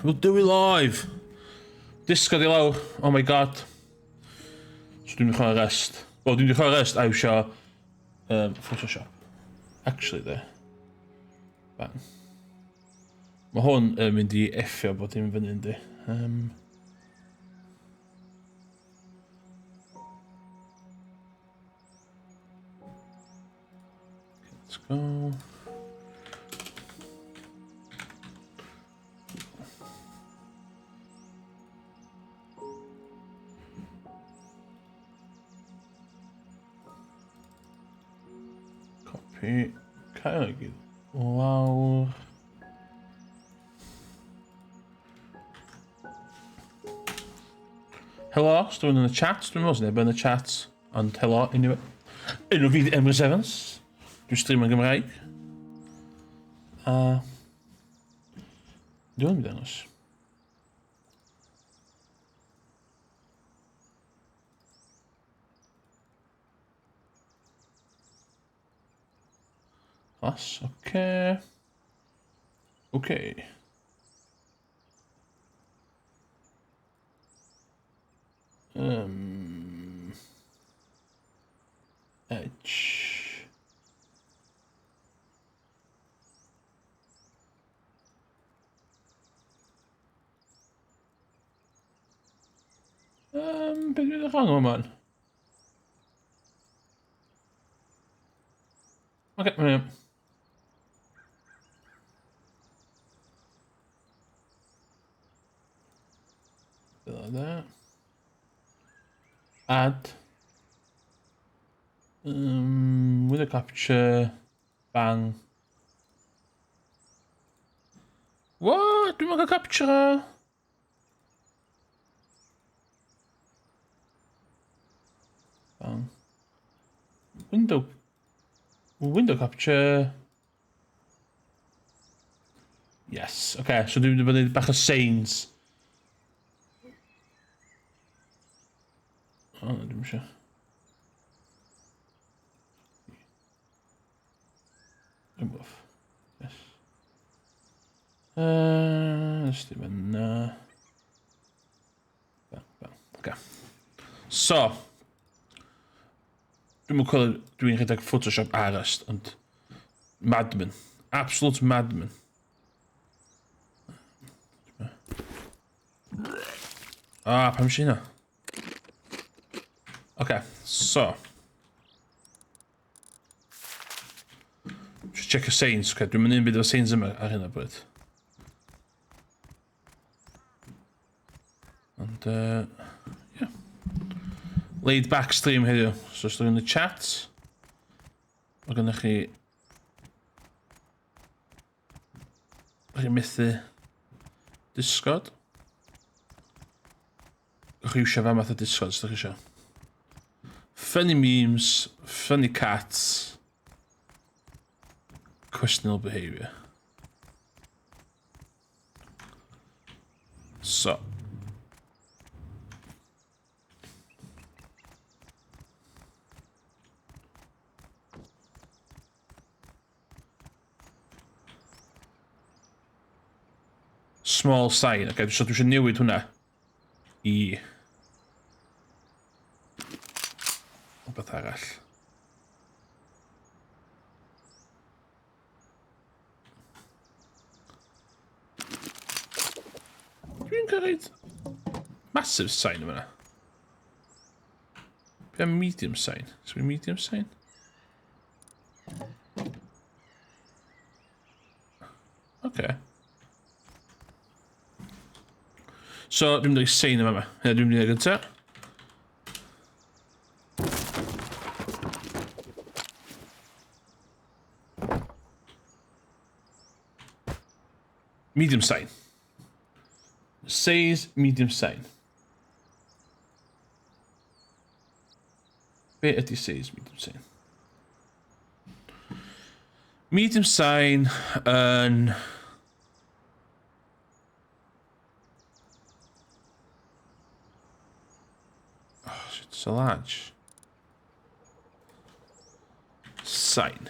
We'll do it live. Discord i lawr. Oh my god. So dwi'n mynd chwarae rest. Wel, dwi'n mynd chwarae rest a iwsio Photoshop. Actually, de. Bang. Mae hwn yn mynd i effio bod dim fyny yndi. Let's go. Copy. Cael ei gyd lawr. Helo, os dwi'n yn y chat, dwi'n meddwl neb yn y chat, ond helo, anyway. Enw fi Emrys Evans, dwi'n stream yn Gymraeg. A... Dwi'n mynd dangos. Os, oce. Okay. Okay. Edge. Beth dwi'n edrych angen yma? Oce, mae'n iawn. Like that. Add. With a capture. Bang. What? Dwi'n cael capture? Bang. Window. Window capture. Yes, oce. Okay, so dwi'n mynd i bod yn bach o signs. O, oh, dwi'n eisiau. Above. Yes. Nes di fyna. Bang, bang. Okay. So. Dwi'n mwyn coelio dwi'n rhedeg Photoshop arall, ond madman. Absolute madman. Ah, pam eisiau hynna? Okay, so. Just check y signs, okay. Dwi'n mynd un byd efo signs yma ar hyn o bryd. Ond, yeah. Laid back stream heddiw. So, os ydych yn y chat, mae gennych chi... Chi'n methu Discord. Ewch chi iwsio fe math o Discord os ydych chi eisiau. Funny memes, funny cats, questionable behaviour. So. Small sign. Okay, so dwi eisiau newid hwnna i rhywbeth arall. Dwi'n cyrraedd massive sign yma. Be am medium sign? Is we medium sign? Okay. So, dwi'n mynd i sein yma. Hynna dwi'n mynd i gyntaf. Medium sign. Says medium sign. Be ydy size medium sign? Medium sign yn... Oh, shit, so large. Sign.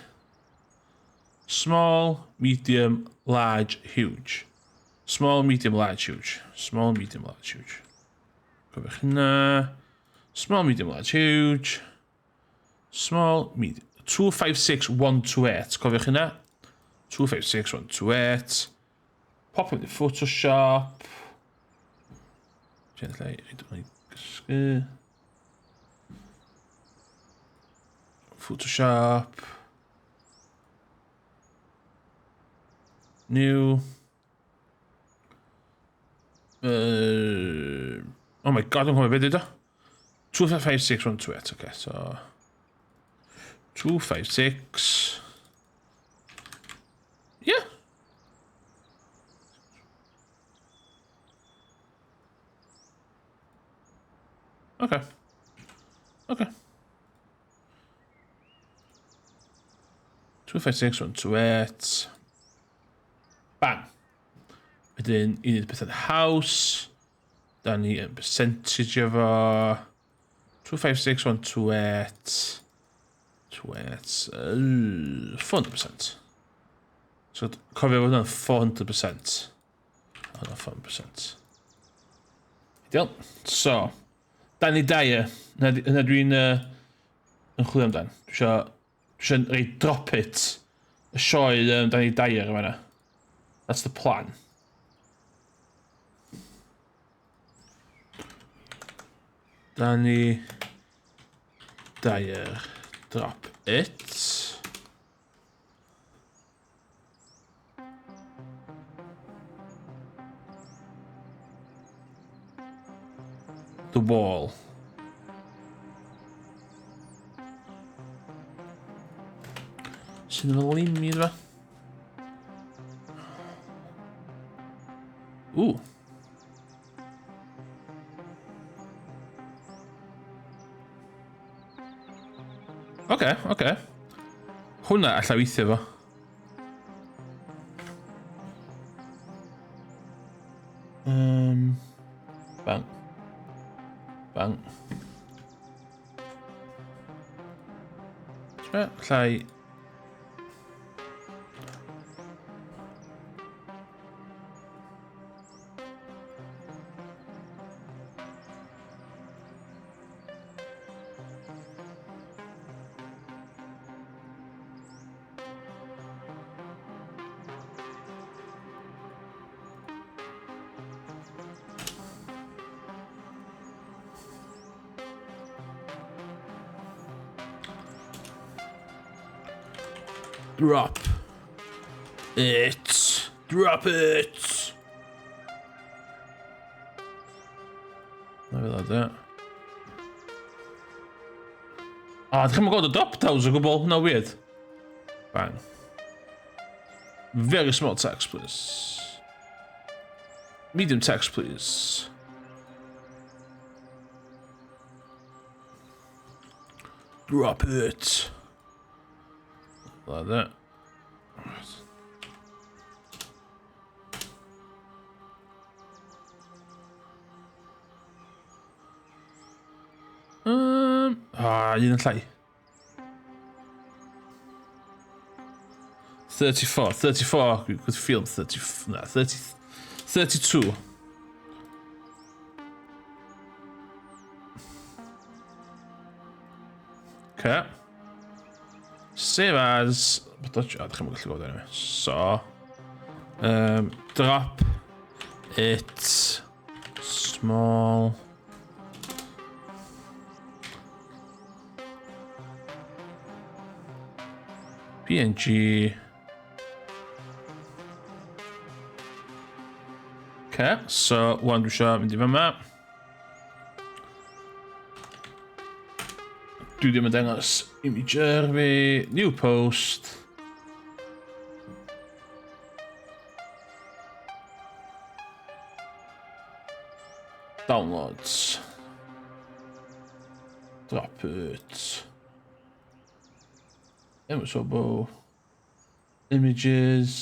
Small, medium, large, huge. Small, medium, large, huge. Small, medium, large, huge. Cofiwch hynna. Small, medium, large, huge. Small, medium. 2, 5, 6, 1, 2, 8. Cofiwch hynna. 2, 5, 6, 1, 2, 8. Pop in the Photoshop. Gently, I don't like gysgu. Photoshop. New. Oh my god, dwi'n cofio beth ydy o. 2, 5, 5, 6, 1, 2, 8. Okay, so... 2, 5, 6... Yeah. Okay. Okay. 2, 5, 6, 1, 2, 8. Bang. Wedyn, i wneud pethau'n haws, da ni yn percentage efo 2, 5, 6, 1, 2, 8, 2, 8, 400%. So, cofio fod hwnna'n 400%. Hwnna'n 400%. Ideal. So, Danny Dyer. Hynna dwi'n yn chwilio amdan. Dwi eisiau Dwi eisiau rhoi drop it. Y sioe Danny Dyer yma. That's the plan. Danny Dyer. Drop it. The wall. Sydd yn lim i dda? Ooh. Oce, okay, oce. Okay. Hwna allai weithio fo. Bang. Bang. Allai Drop it. Drop it. Na fel de. A, oh, ydych chi'n gweld y drop downs o gwbl? No weird. Bang. Very small text, please. Medium text, please. Drop it. Like that. Ah, un yn llai. 34, 34, you could feel 30, no, 30, 32. Okay. Save as... O, ddech chi'n gallu gweld anyway. So... Drop it small. PNG. Okay, so, wan dwi eisiau mynd i fyma. Dwi ddim yn dangos imager fi. New post. Downloads. Drop it. MSOBO. Images.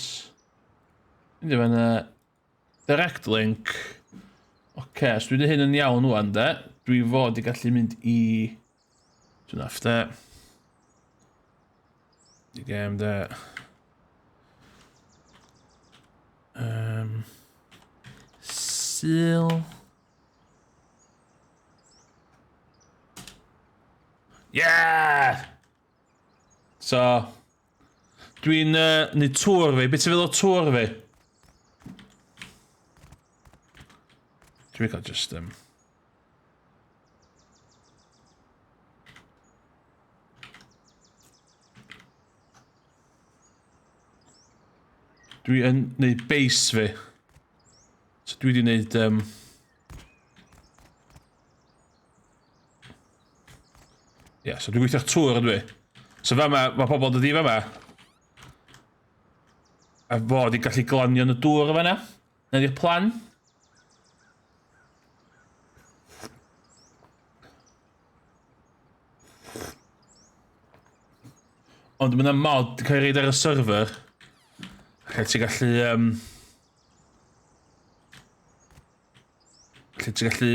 Mynd i fanna. Direct link. Oce, okay, so dwi wedi hyn yn iawn wan, de. Dwi fod i gallu mynd i... Dwi'n off, de. I game, de. Sul. Yeah! So, dwi'n neud tŵr fi. Beth ti'n feddwl o tŵr fi? Dwi'n cael just... Dwi yn neud base fi. So dwi wedi neud... Ie, yeah, so dwi'n gweithio'ch tŵr ydw i. So fa ma, mae pobl yn dod i fa ma. A fod i gallu glanio yn y dŵr o fanna. Na di'r plan. Ond mae yna mod yn cael ei reid ar y server. Lle ti'n gallu... Lle ti'n gallu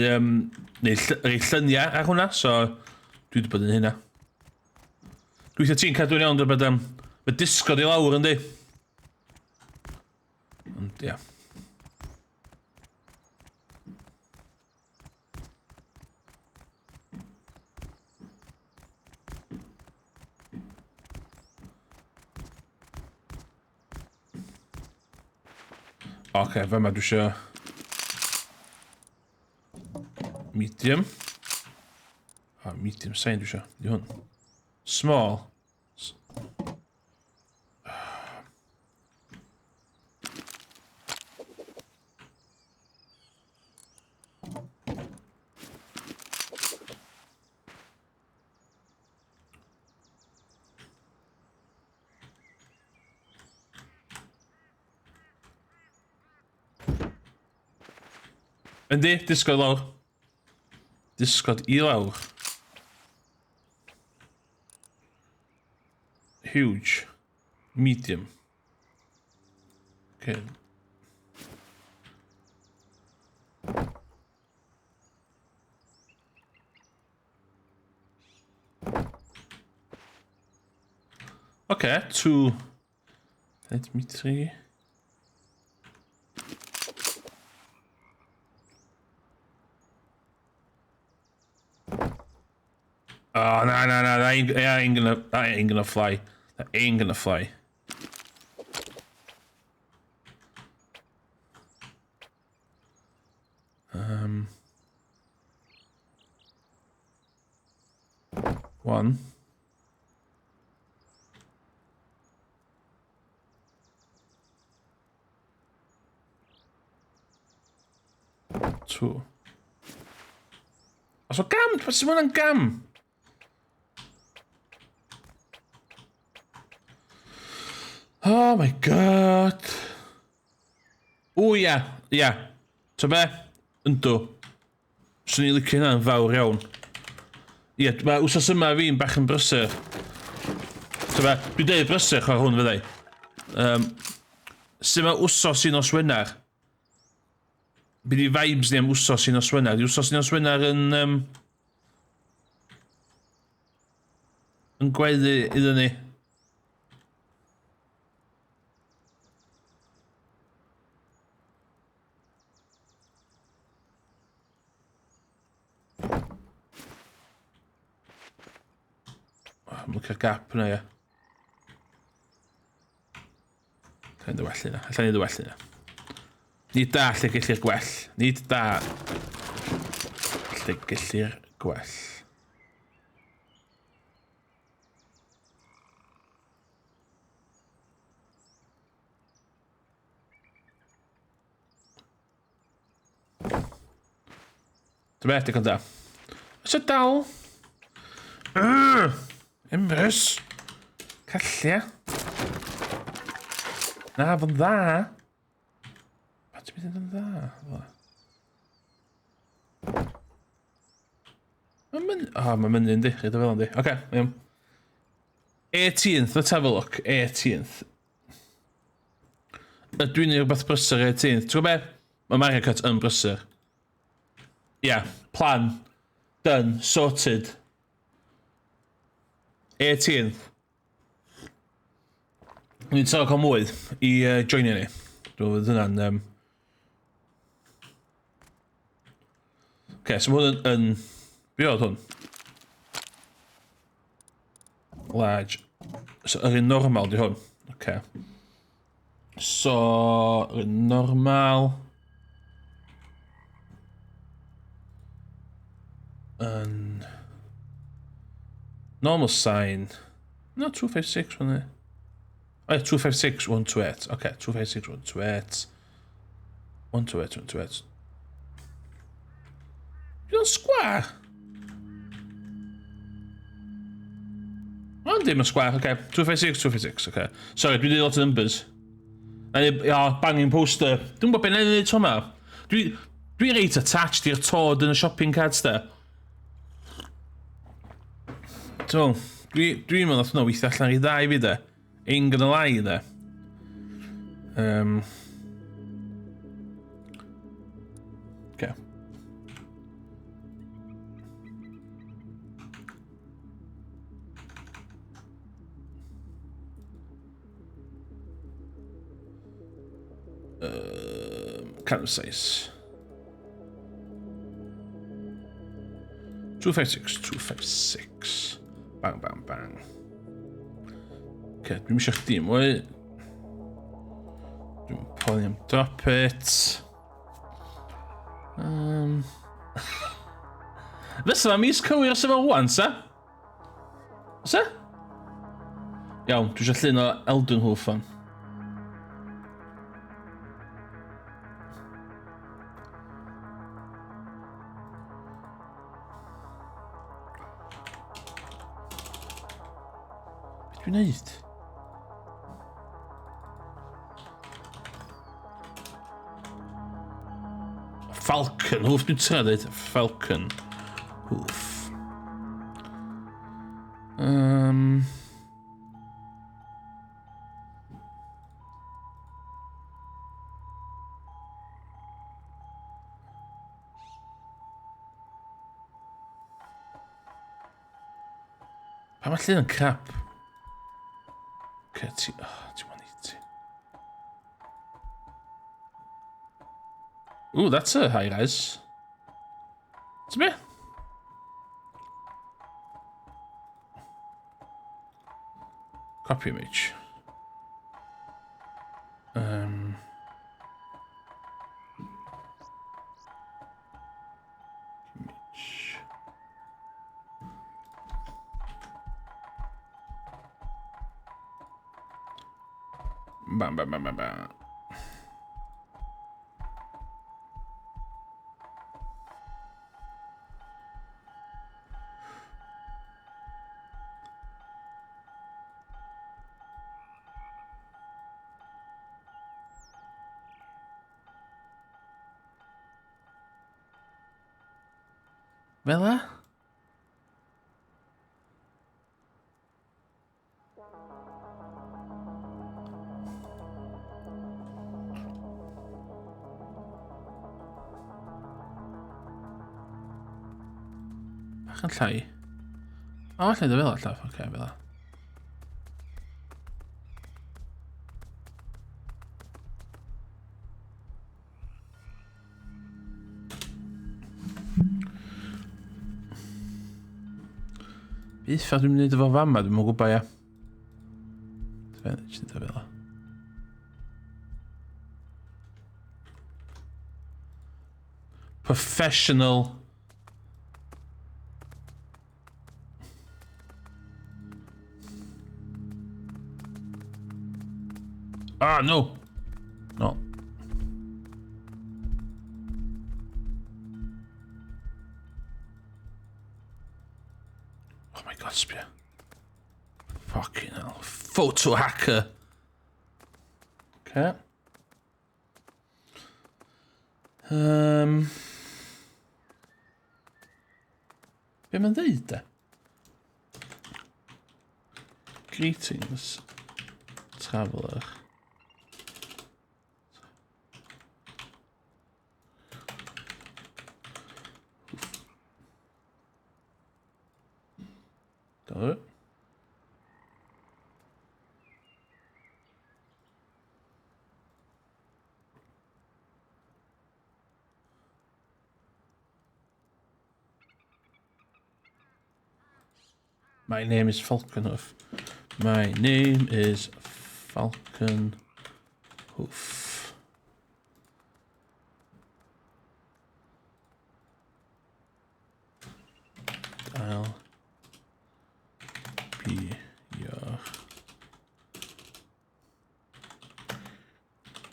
neud rei lluniau ar hwnna, so dwi wedi bod yn hynna. Gweithio ti'n cadw'n iawn, dwi'n bod mae Discord i lawr yndi. Ond ia. Oce, okay, fe ma dwi eisiau... Medium. A, medium sign dwi eisiau. Di hwn. Small. Yndi, disgwyl lawr. Disgwyl i lawr. Huge. Medium. Okay. Okay, two. Let me three. Oh, no, no, no, that ain't gonna fly. That ain't gonna fly. 1. 2. Os o gam! Beth sy'n hwnna'n gam? Oh my god. O ia, ia. Ta be? Yndw. Swn i'n licio hynna'n fawr iawn. Ie, mae wsos yma fi'n bach yn brysur. Ta be? Dwi'n deud brysur chwarae hwn fyddai. Sut mae wsos i nos Wener? Be di vibes ni am wsos i nos Wener? Di wsos i nos Wener yn... Yn gweddu iddyn ni? Oh, I'm looking gap yna, ie. Allan ni well yna. Allan ni well yna. Nid da lle gellir gwell. Nid da lle gellir gwell. Dwi'n beth, digon da. Oes o dal? Emrys! Callia. Na, fo'n dda. Pa ti'n mynd yn dda? Mae'n mynd... O, oh, mae'n mynd yndi. Rhaid o fel yndi. Oce, okay, iawn. 18th, let's have a look. 18th. Ydw i'n rhywbeth brysur 18th? Ti'n gwybod be? Mae Mario Kart yn brysur. Yeah, plan. Done. Sorted. 18th. Ni'n trio cael mwy i joinio ni. Dwi'n meddwl hynna'n... Okay, so mae hwn yn... yn be oedd hwn? Large. So, yr un normal di hwn. Okay. So, yr un normal. Yn... Normal sign. No, 256, wasn't it? Oh, yeah, 256, 128. Okay, 256, 128. 128, 128. Dwi'n sgwar? Ond ddim yn sgwar, oce. Okay. 256, 256, oce. Okay. Sorry, dwi'n dweud lot o numbers. Na i, ia, banging poster. Dwi'n gwybod beth na i ddweud tro yma. Dwi, dwi reit attached i'r tod yn y shopping carts da. So, dwi'n dwi meddwl nath hwnna weithio allan i dda i fi de. Ain't gonna lie de. Okay. Canvas size. 256, 256. Bang, bang, bang. Okay, dwi'n eisiau chdi mwy. Dwi'n poeni am drop it. Fysa fa mis cywir os efo wan, sa? Sa? Iawn, dwi eisiau llun o Elden Hoof fan. Beth dwi'n neud? Falcon Hoof, dwi'n trio dweud Falcon Hoof. Pa mae llun yn crap? Okay, ti... Oh, ti 180. Ooh, that's a high res. Ti'n be? Copy image. Image. Bam, bam, bam, bam, bam. Fel 'a? Bach yn llai. O, allai ddod fel 'a, llaf. Oce, fel 'a. Beth dwi'n mynd efo fama, dwi'n mwyn gwybod, ia. Dwi'n mynd fel 'a. Professional. Ah, no. No. Oh my god, sbia. Fucking hell. Photo hacker. Okay. Be mae'n dweud de? Greetings, traveller. Got it. My name is Falconhoof. My name is Falconhoof. I'll be your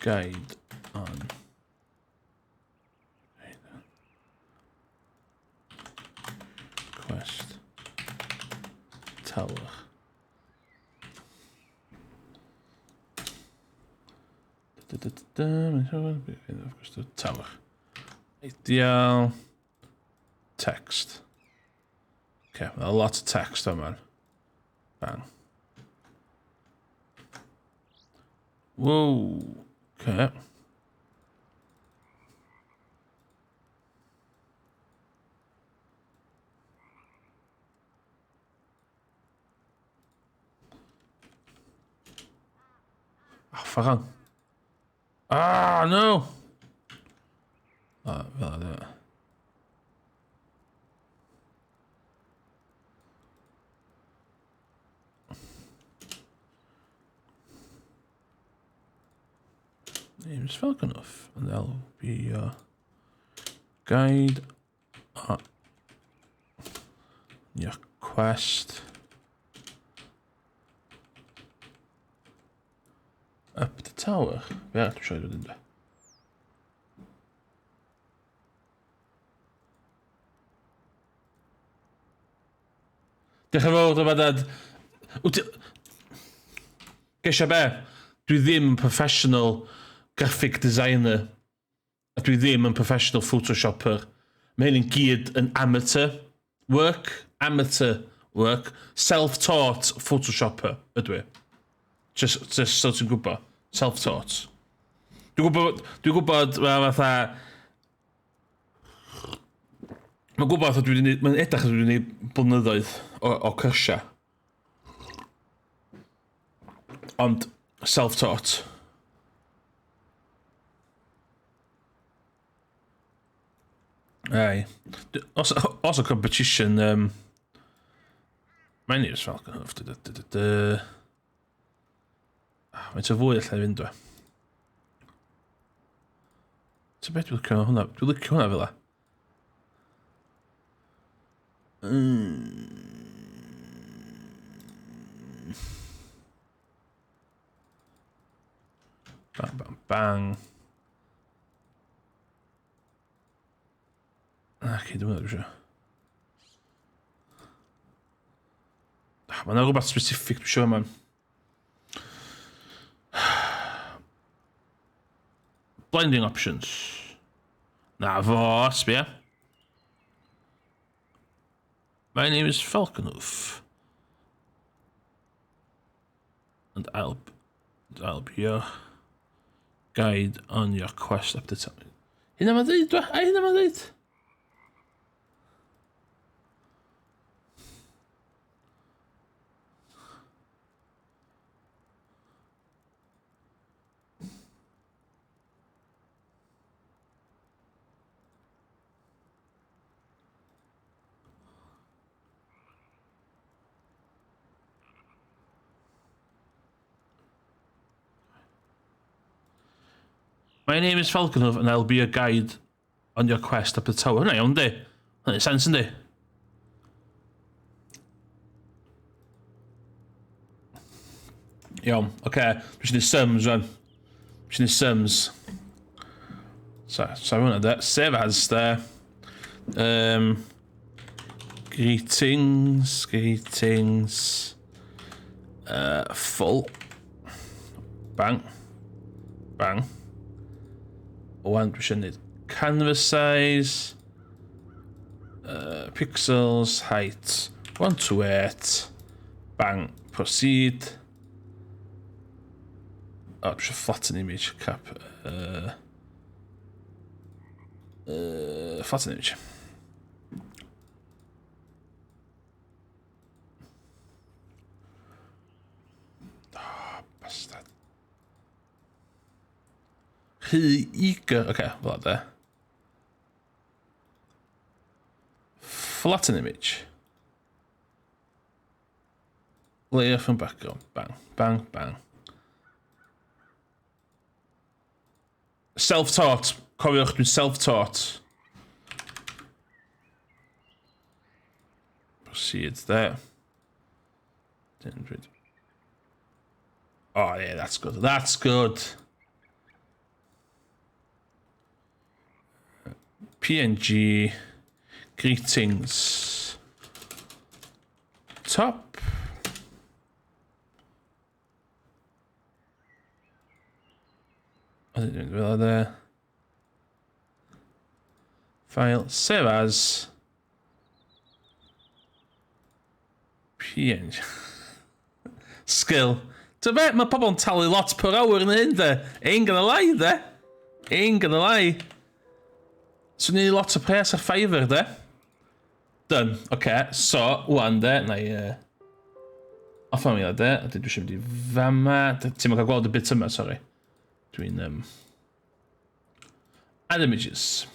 guide on Quest Tower. Da, da, da, da, Tower. Ideal. Text. Okay, a lot of text on man. Bang. Whoa. Okay. Oh, fuck on. Ah, no! Ah, fel yna. Name is Falconhoof, and that'll be your guide on your quest up the tower. Be arall dwi'n siarad wedyn de? Diolch yn fawr, dyma dad. Wyt ti... Gesio be? Dwi ddim yn professional graphic designer. A dwi ddim yn professional photoshopper. Mae hyn yn gyd yn amateur work. Amateur work. Self-taught photoshopper ydw i. Just, just so ti'n gwybod. Self-taught. Dwi'n gwybod, dwi'n gwybod, mae fatha... Mae'n gwybod, dwi wedi mae'n edrych dwi wedi gwneud blynyddoedd o, o cyrsiau. Ond self-taught. Ai. Os, os o competition... Um, my name is Falcon Hoof. Da, da, da, da. Ah, Mae'n fwy allai fynd dwi. Ti'n beth dwi'n licio hwnna? Dwi'n licio hwnna fel la. Mm. Bang, bang, bang. Ac, dwi'n meddwl eisiau. Ah, mae yna rhywbeth specific dwi eisiau yma. Blending options. Na fo, sbia. My name is Falconhoof. And I'll, I'll be your guide on your quest up the top. Hynna mae'n dweud, dwi? A hynna mae'n dweud? My name is Falconhoof and I'll be your guide on your quest up the tower. Hwnna iawn, di? Hwnna'n sens, yndi? Iawn, oce. Okay. Dwi eisiau gwneud sums, rwan. Dwi eisiau gwneud sums. So, so hwnna, de. Save as, de. Um, greetings, greetings. Uh, full. Bang. Bang. Owan, dwi eisiau gwneud canvas size. Uh, pixels, height, 1 to 8. Bang. Proceed. O, oh, dwi eisiau flatten image, cap. Uh, uh, flatten image. Oh, bastard. Rhy eager. Oce, okay, fel de. Flatten image. Layer from background. Bang, bang, bang. Self-taught. Cofiwch, dwi'n self-taught. Proceed there. Oh, yeah, that's good. That's good. PNG. Greetings. Top. Oedd yn fel yna. File, save as. PNG. Skill. Ti'n be, mae pobl yn talu lot per hour yn hyn, de. Ain't gonna lie, de. Ain't gonna lie. Swn i'n lot o pres ar Fiverr, de. Done. Oce, okay. So, wan, de, na i... Off am i de. A dwi eisiau mynd i fama. Ti'n cael gweld y bit yma, sorry. Dwi'n... Add images.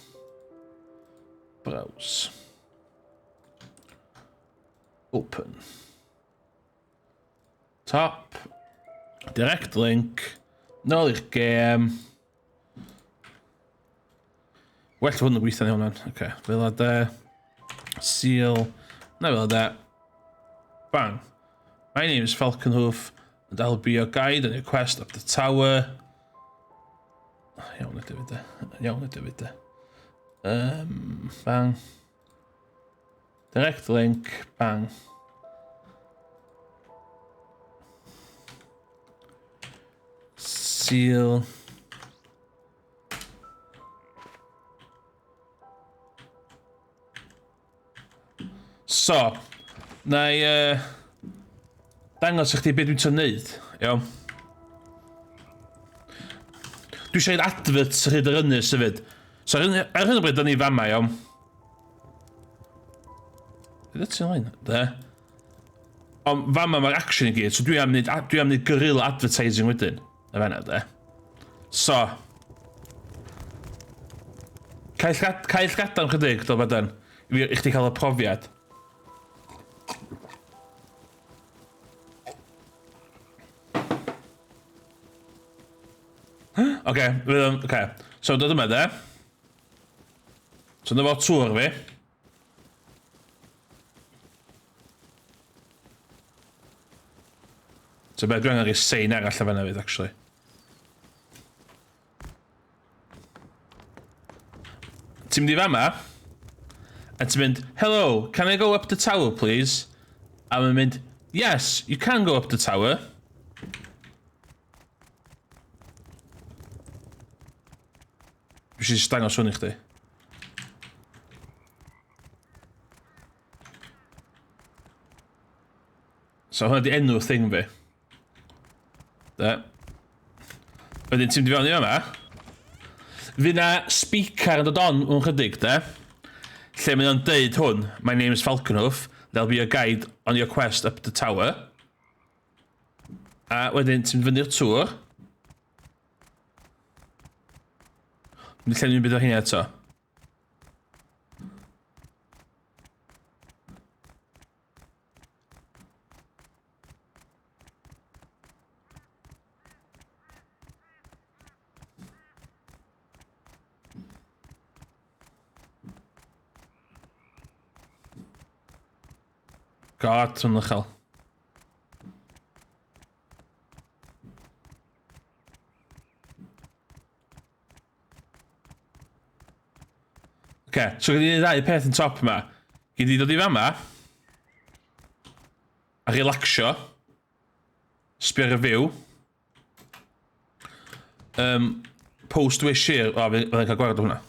Browse. Open. Top. Direct link. Nôl i'r gêm. Well hwn yn gweithio'n iawn. Oce, okay. Fel a de. Seal. Na fel a de. Bang. My name is Falconhoof, and I'll be your guide on your quest up the tower. Iawn ydy fyd de. Iawn ydy fyd de. Bang. Direct link, bang. Seal. So, na i dangos i chdi beth dwi'n trio neud, iawn. Dwi eisiau gwneud adverts ar hyd yr ynys hefyd. So ar hyn o bryd, da ni fama, iawn. Ydy ti'n lein? De. Ond fama mae'r action i gyd, so dwi am wneud, dwi am wneud guerrilla advertising wedyn. Y fanna, de. So. Cael llgad, cael llgad am chydig, do badan. I, i chdi cael y profiad. Oce, okay, oce. Okay. So, dod yma, de. So, dyma fo tŵr fi. So, be, dwi angen rhoi sein arall ar fanna fyd, actually. Ti'n mynd i fama, a ti'n mynd, "Hello, can I go up the tower, please?" A mae'n mynd, "Yes, you can go up the tower." Dwi eisiau jyst dangos hwn i chdi. So hwnna di enw thing fi. Da. Wedyn ti'n mynd i fewn i yma. Fydd na speaker yn dod on mewn chydig, de. Lle mae o'n deud hwn, "My name is Falconhoof, there'll be a guide on your quest up the tower." A wedyn ti'n mynd fyny'r tŵr. Dwi'n llenwi'n byd o hynny eto. God, dwi'n uchel. Oce, okay, so gyd i ddau peth yn top yma. Gyd i ddod i fama. A relaxio. Sbio ar y view. Post wish here. O, fyddai'n cael gwared o hwnna.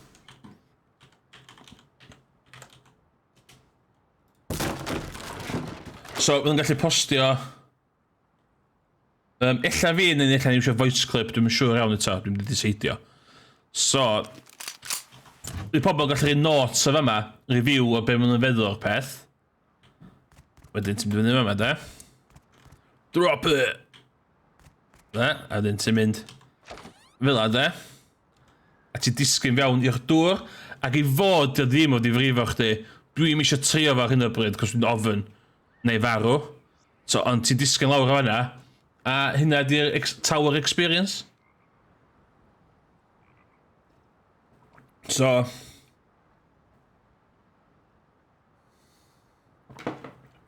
So, fyddai'n gallu postio. Ella fi neu ella ni eisiau voice clip, dwi'n siŵr iawn eto, dwi'n mynd i diseidio. So, bydd pobl yn gallu rhoi notes o fama, review o be maen nhw'n feddwl o'r peth. Wedyn ti'n mynd fyny fama, de. Drop it! De, a wedyn ti'n mynd fel la, de. A ti'n disgyn fewn i'r dŵr, ac i fod dio ddim wedi frifo chdi, dwi'n eisiau trio fo ar hyn o bryd, cos dwi'n ofyn, neu farw. So, ond ti'n disgyn lawr o fanna, a hynna di'r ex tower experience. So,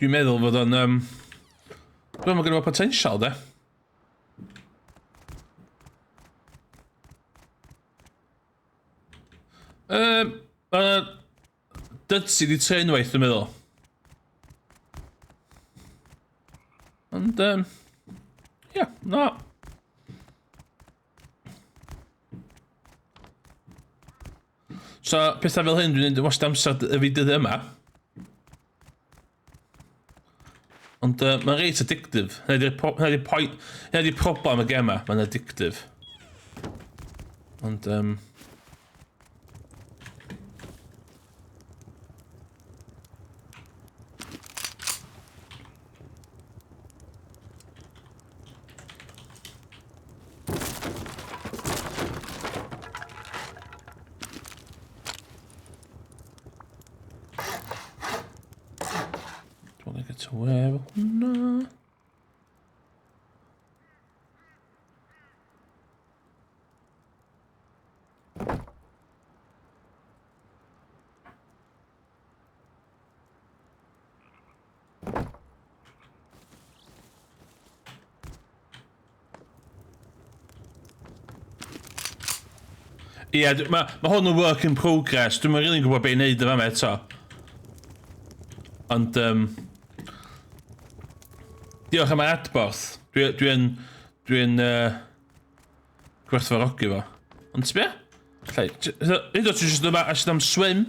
Dwi'n meddwl fod o'n... Um, dwi'n meddwl mae gen fo potensial, de. Um, uh, Dydsi di tre unwaith, dwi'n meddwl. Ond, um, ie, yeah, na. So, pethau fel hyn dwi'n mynd wastad amser y fi dyddiau yma. Ond uh, mae'n reit addictive. Hynna di'r po point, hynna di'r problem y gema, mae'n addictive. Ond, um, Dwi'n want to get away efo hwnna. Ie, yeah, mae ma hwn yn work in progress. Dwi'n rili'n really gwybod beth i wneud yma eto. Ond, um, diolch am yr adborth. Dwi'n dwi, dwi, dwi uh, gwerthfawrogi fo. Ond ti'n be? Lle, hyd oed ti'n jyst yma a sydd am swim.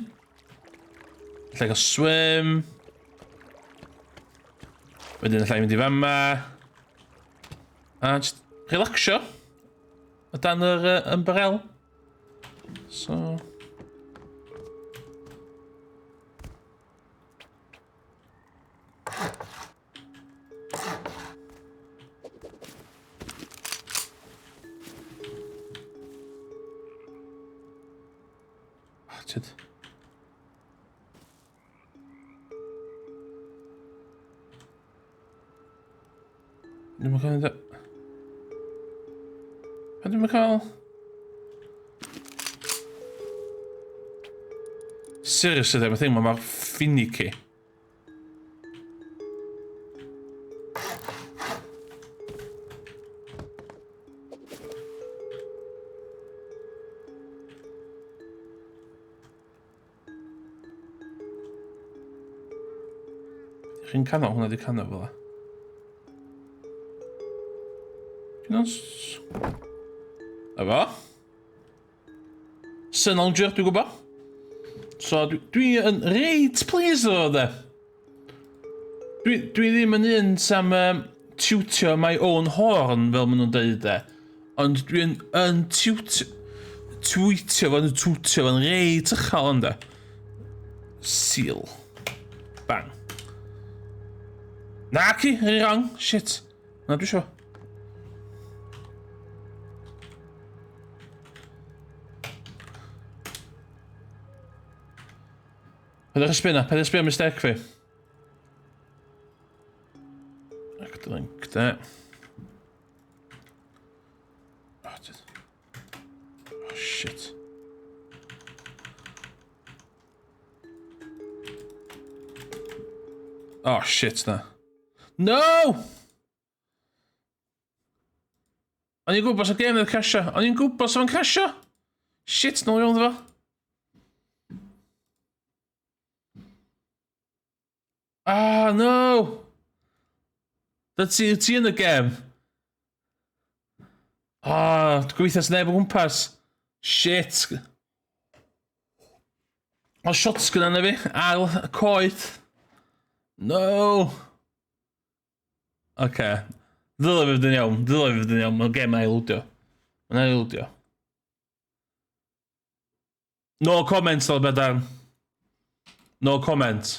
Alla i gael swim. Wedyn alla i mynd i fama. A just relaxio. O dan yr uh, ymbarel. So... Oh, tyd. Dwi'n cael... Pa dwi'n cael... Seriously, ddim thing, mae mor finicky. Chi'n canol, hwnna di canol fel Dwi'n Efo? Synolonger, dwi'n gwybod. So, dwi, dwi yn reit pleased efo de. Dwi, dwi ddim yn un sam um, tiwtio my own horn, fel maen nhw'n dweud de. Ond dwi'n yn tiwtio... Tweetio fo'n twtio fo'n reit uchel ond de. Seal. Bang. Na ci, rhy wrong. Shit. Na, dwi isio. Paid â sbio na, paid â sbio mistake fi. Ac drink de. Oh, oh shit. Oh shit na. No! O'n i'n gwybod sa'r gêm oedd crasio. O'n i'n gwybod sa'n crasio. Shit, nôl iawn fo. Ah, no! That's ti, ti yn y gem. Ah, dwi'n gobeithio sy'n neb o gwmpas. Shit. O shotgun arna fi, ar y coed. No! Oce. Okay. Ddylai fi fod yn iawn, ddylai fi fod yn iawn, mae'n gem ail-wdio. Mae'n ail-wdio. No comment, fel bedarn. No comment.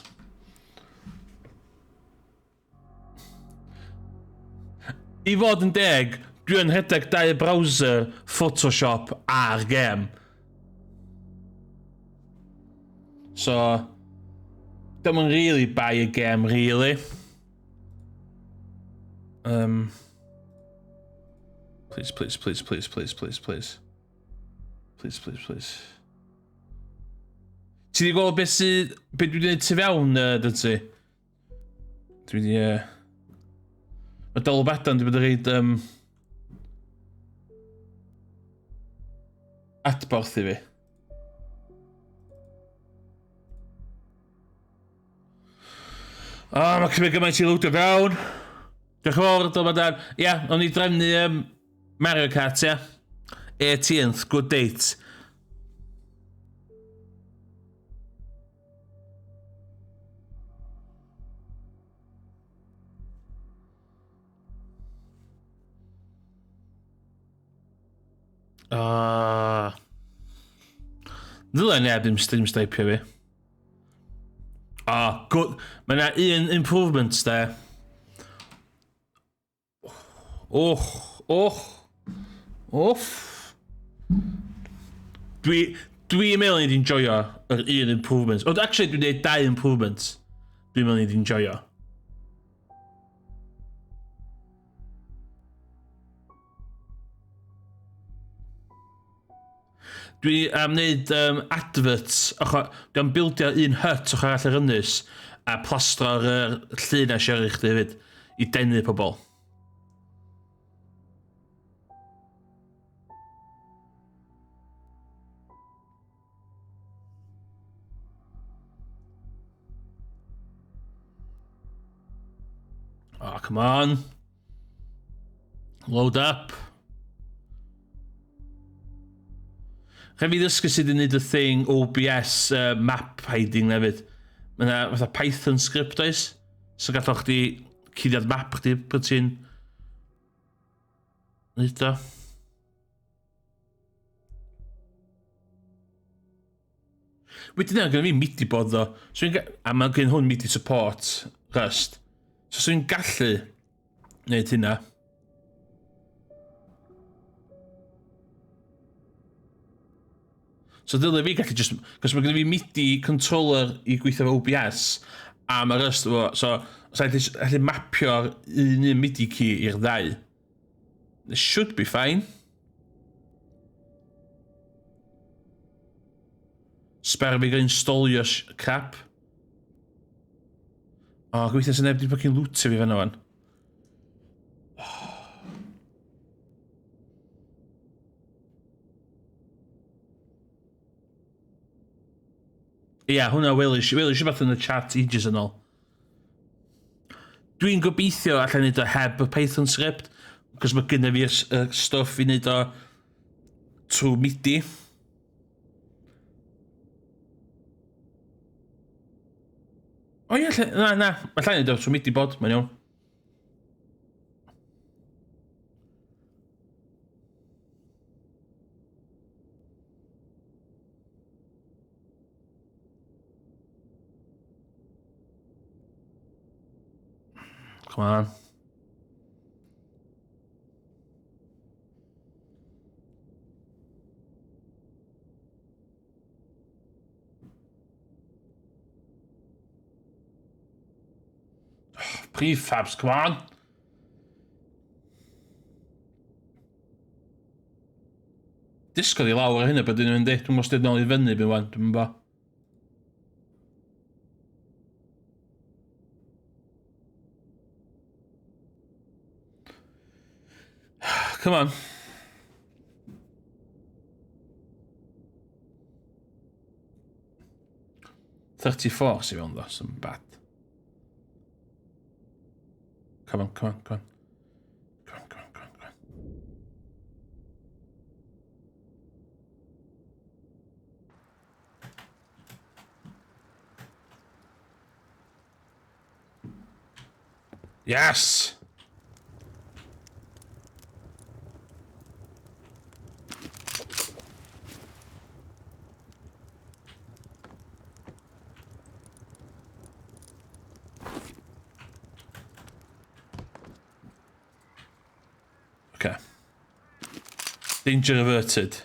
I fod yn deg, dwi yn rhedeg dau browser, Photoshop a'r gem. So, dim yn really buy a game, really. Please, please, please, please, please, please, please. Please, please, please. Ti wedi gweld beth sydd... Be dwi wedi gwneud tu fewn, dyn ti? Dwi wedi... Mae Dolbadan wedi bod yn rhaid... Adborth i fi. O, oh, mae cymryd gymaint i lwdio fewn. Diolch yn fawr, Dolbadan. Ia, yeah, o'n i drefnu Mario Kart, ia. Yeah. 18th, good date. Ah. Ddylai neb ddim stream snipio fi. Ah, good. Mae yna un improvement de. Och, och, off. Dwi, dwi'n meddwl ni di'n joio yr un improvement. Ond actually dwi'n dweud dau improvement. Dwi'n meddwl ni di'n joio. Dwi am wneud adverts, ochr, dwi am bildio un hut ochr arall yr ynys a plastro'r llun a siarad i chdi hefyd i denu pobl. Oh, come on. Load up. Rhaid fi ddysgu sut i wneud y thing OBS map hiding hefyd. Mae yna fatha Python script oes? So gallwch chdi cuddiad map chdi pryd ti'n neud o. Wedyn yna, gen fi MIDI board ddo. So a mae gen hwn MIDI support Rust. So swn i'n gallu wneud hynna. So dylai fi gallu just... Cos mae gen i fi MIDI controller i gweithio efo OBS, a mae Rust efo... So, os allu mapio'r un un MIDI key i'r ddau. It should be fine. Sper fi gael installio crap. O, oh, gobeithio sy'n neb wedi fucking lootio fi fanna wan. Ia, yeah, hwnna welish, welish rhywbeth yn y chat ages yn ôl. Dwi'n gobeithio allan neud o heb y Python script, cos mae gynna fi'r stwff i neud o trwy MIDI. O ie, na, na, mae llai neud o trwy MIDI bod, mae'n iawn. Come on. Prefabs, come on. Disgwyl i lawr ar hynny bod yn mynd i. Dwi'n mwyn nôl i fyny byd wan, dwi'n bo. Come on. 34 sy'n fewn ddo, sy'n bad. Come on, come on, come on. Come on, come on, come on, come on. Yes! Okay. Danger averted.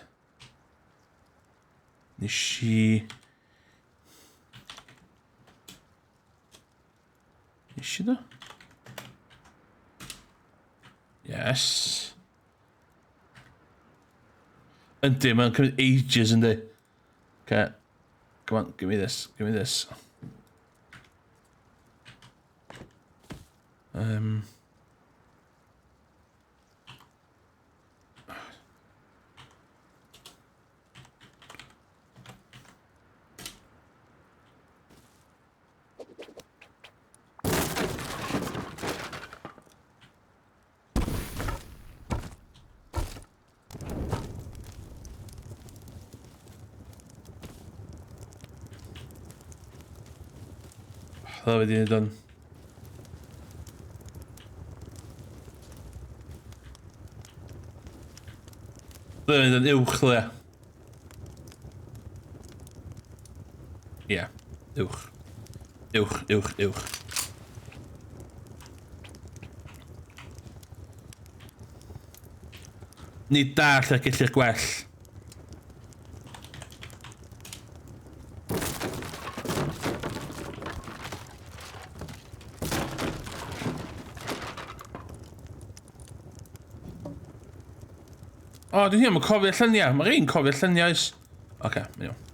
Nes i... Nes i do? Yes. Yndi, mae'n cymryd ages yndi. Okay. Come on, give me this, give me this. Um, Dda wedi wneud o'n... Dda wedi wneud o'n uwch le. Ie. Yeah. Uwch. Uwch, uwch, uwch. Nid da lle gellir gwell. O, dwi ddim yn cofio lluniau. Mae rhaid yn cofio lluniau. Oce, okay, mae'n iawn.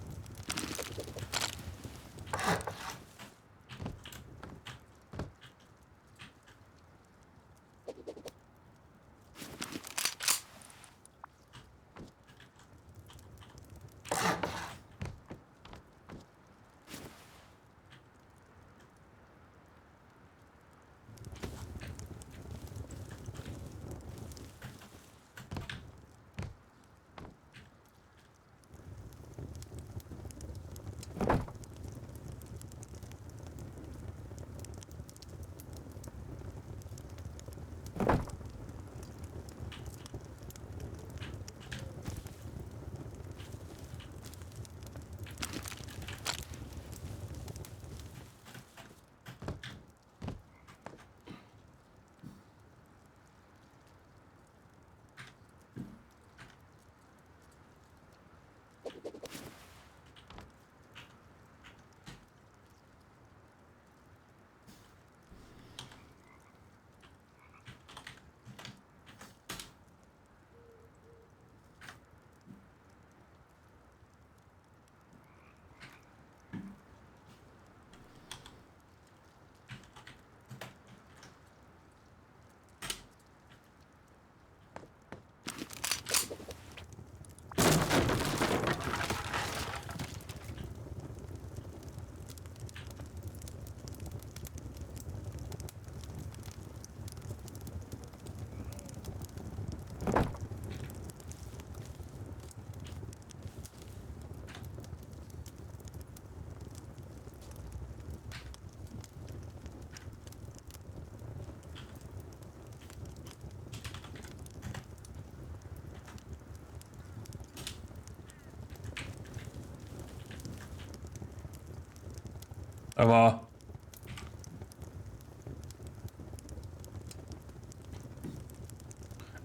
Efo.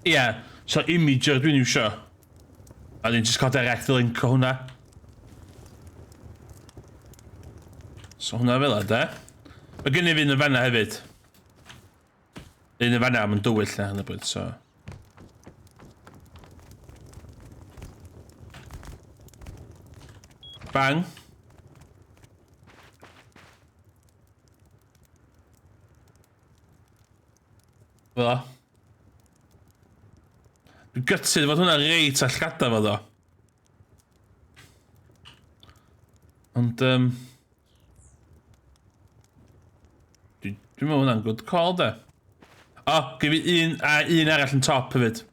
Ie, yeah, so imager dwi'n iwsio. A dwi'n just cael direct link o hwnna. So hwnna fel de. Mae gen i fi un yn fanna hefyd. Un yn fanna, mae'n dywyll na hynny bryd, so... Bang. Fel o. Dwi'n gutted fod hwnna reit ar llgada fo ddo. Ond, um, Dwi'n dwi meddwl hwnna'n good call, de. O, oh, gyd fi un, a un arall yn top hefyd.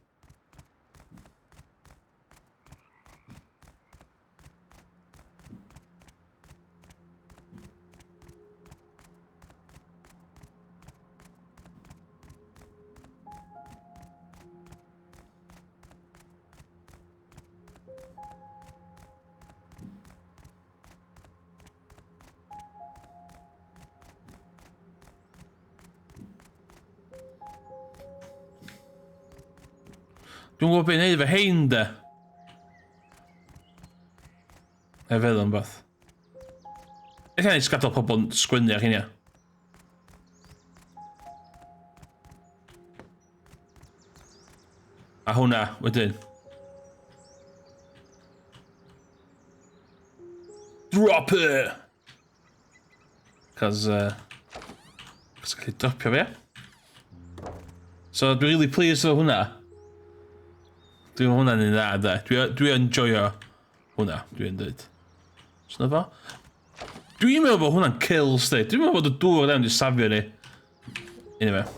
Dwi'n gwybod beth i wneud efo hein de. E feddwl am beth. Ella nes gadael pobl yn sgwennu ar hynny. A hwnna, wedyn. Drop it! Cos, cos gallu dropio fi. So, dwi'n really pleased efo hwnna. Dwi'n hwnna'n un dda, da. Dwi'n dwi enjoyo hwnna, dwi'n dweud. So, na fo. Dwi'n meddwl bod hwnna'n kill, sti. Dwi'n meddwl bod y dŵr yna wedi safio ni. Anyway.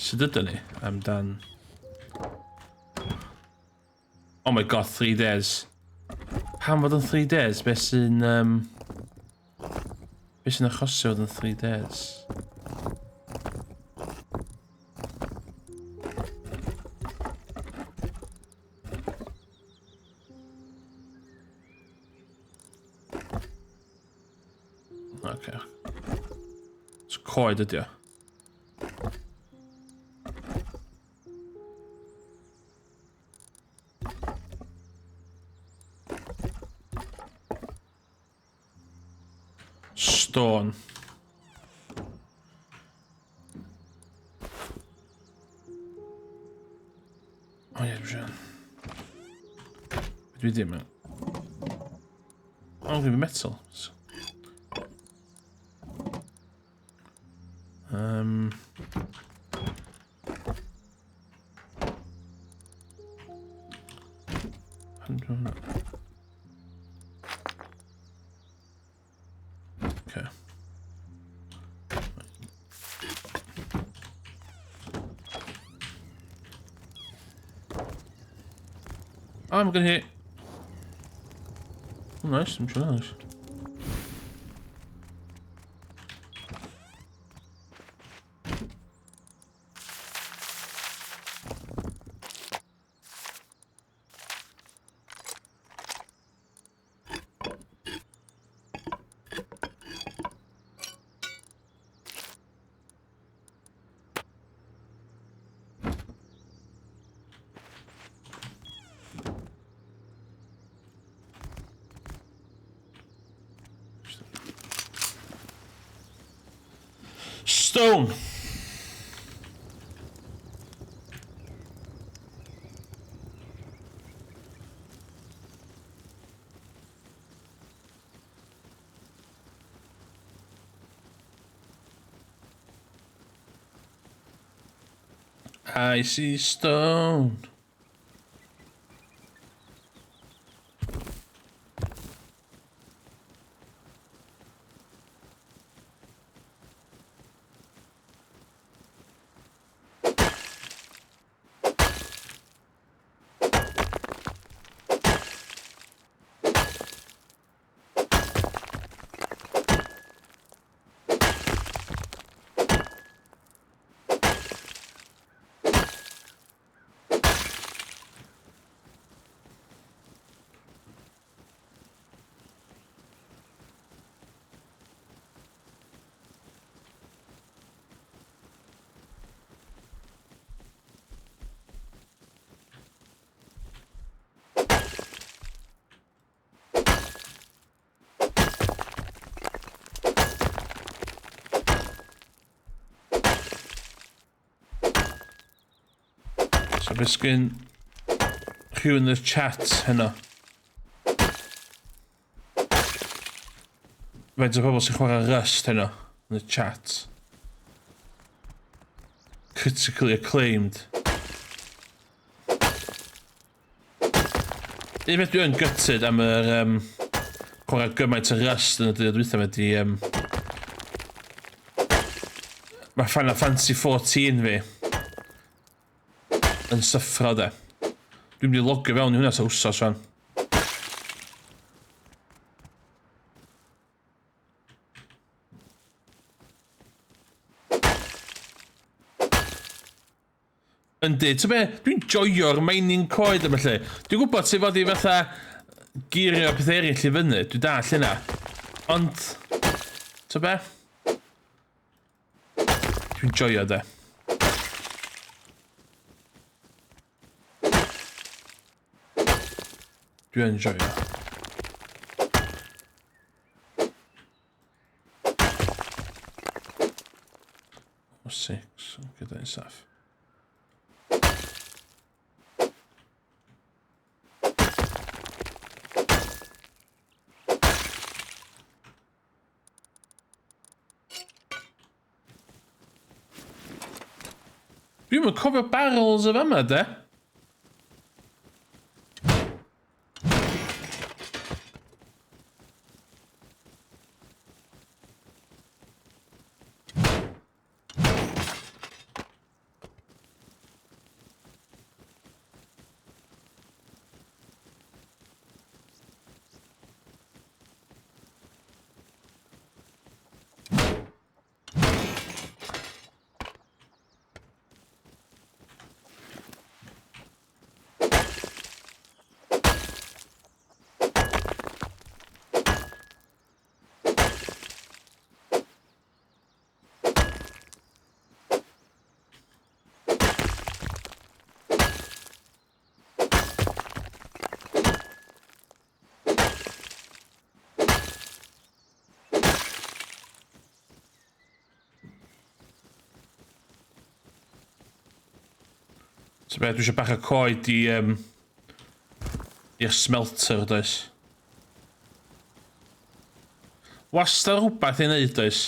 Sut ydyn ni amdan... Oh my god, 3 days. Pam fod yn 3 days? Be sy'n... Um, be sy'n achosi fod yn 3 days? Okay. So coed ydi o. Stone. O ie, dwi'n Dwi ddim yn... O, dwi'n metal. Okay. Oh, I'm gonna hit. Oh, nice, I'm sure nice. Stone! I see stone. So beth sgyn rhywun yn y chat heno? Faint o bobl sy'n chwarae Rust heno yn y chat? Critically acclaimed. Un beth dwi yn gutted am yr um, chwarae gymaint o Rust yn y dyddiau dwytha yma di... Um, mae Final Fantasy 14 fi yn syffro de. Dwi'n mynd i logio fewn i hwnna sa wsos rhan. Yndi, ti'n be, dwi'n joio'r mining coed yma lle. Dwi'n gwybod sut fod i fatha... Girio pethau eraill i fyny, dwi dall hynna. Ond, ta be? Dwi'n joio de. Dwi'n joio. O, 6, gyda'n saff. Dwi'm yn cofio barrels y fama, de. So be, dwi eisiau bach o coed i, i'r smelter, does? Wastad rhywbeth i wneud, does?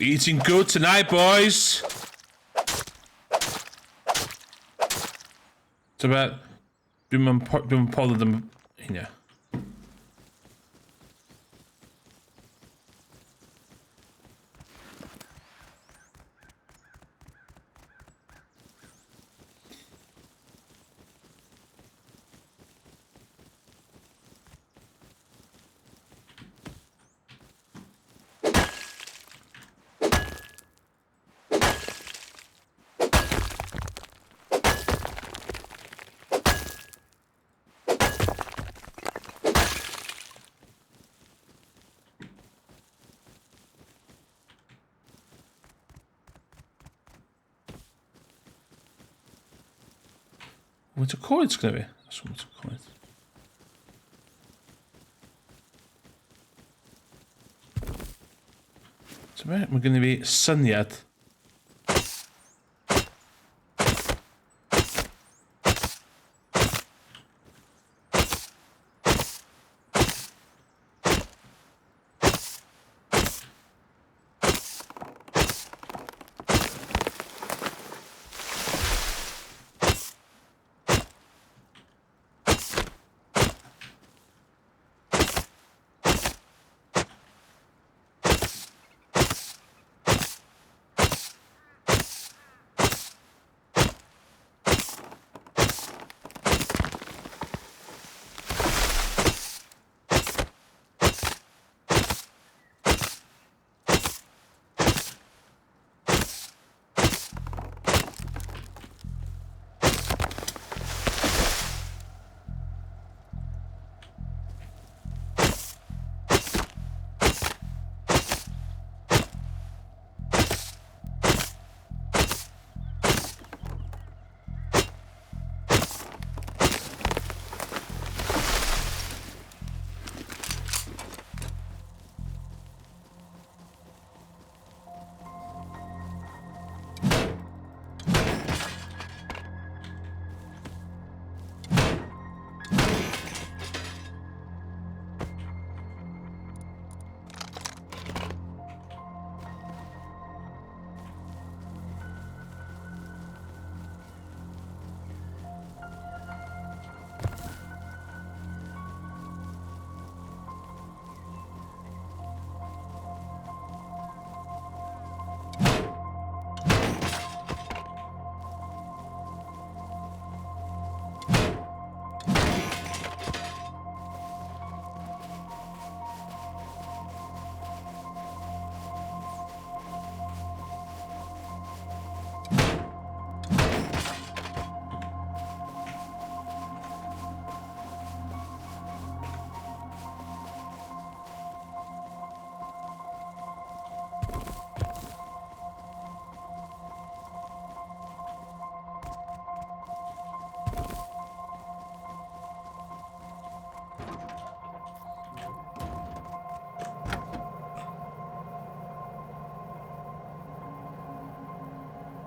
Eating good tonight, boys. So be, dwi'n bothered am hynna. Faint o coed sgynna fi? That's faint o coed. So be? Mae gen i fi syniad.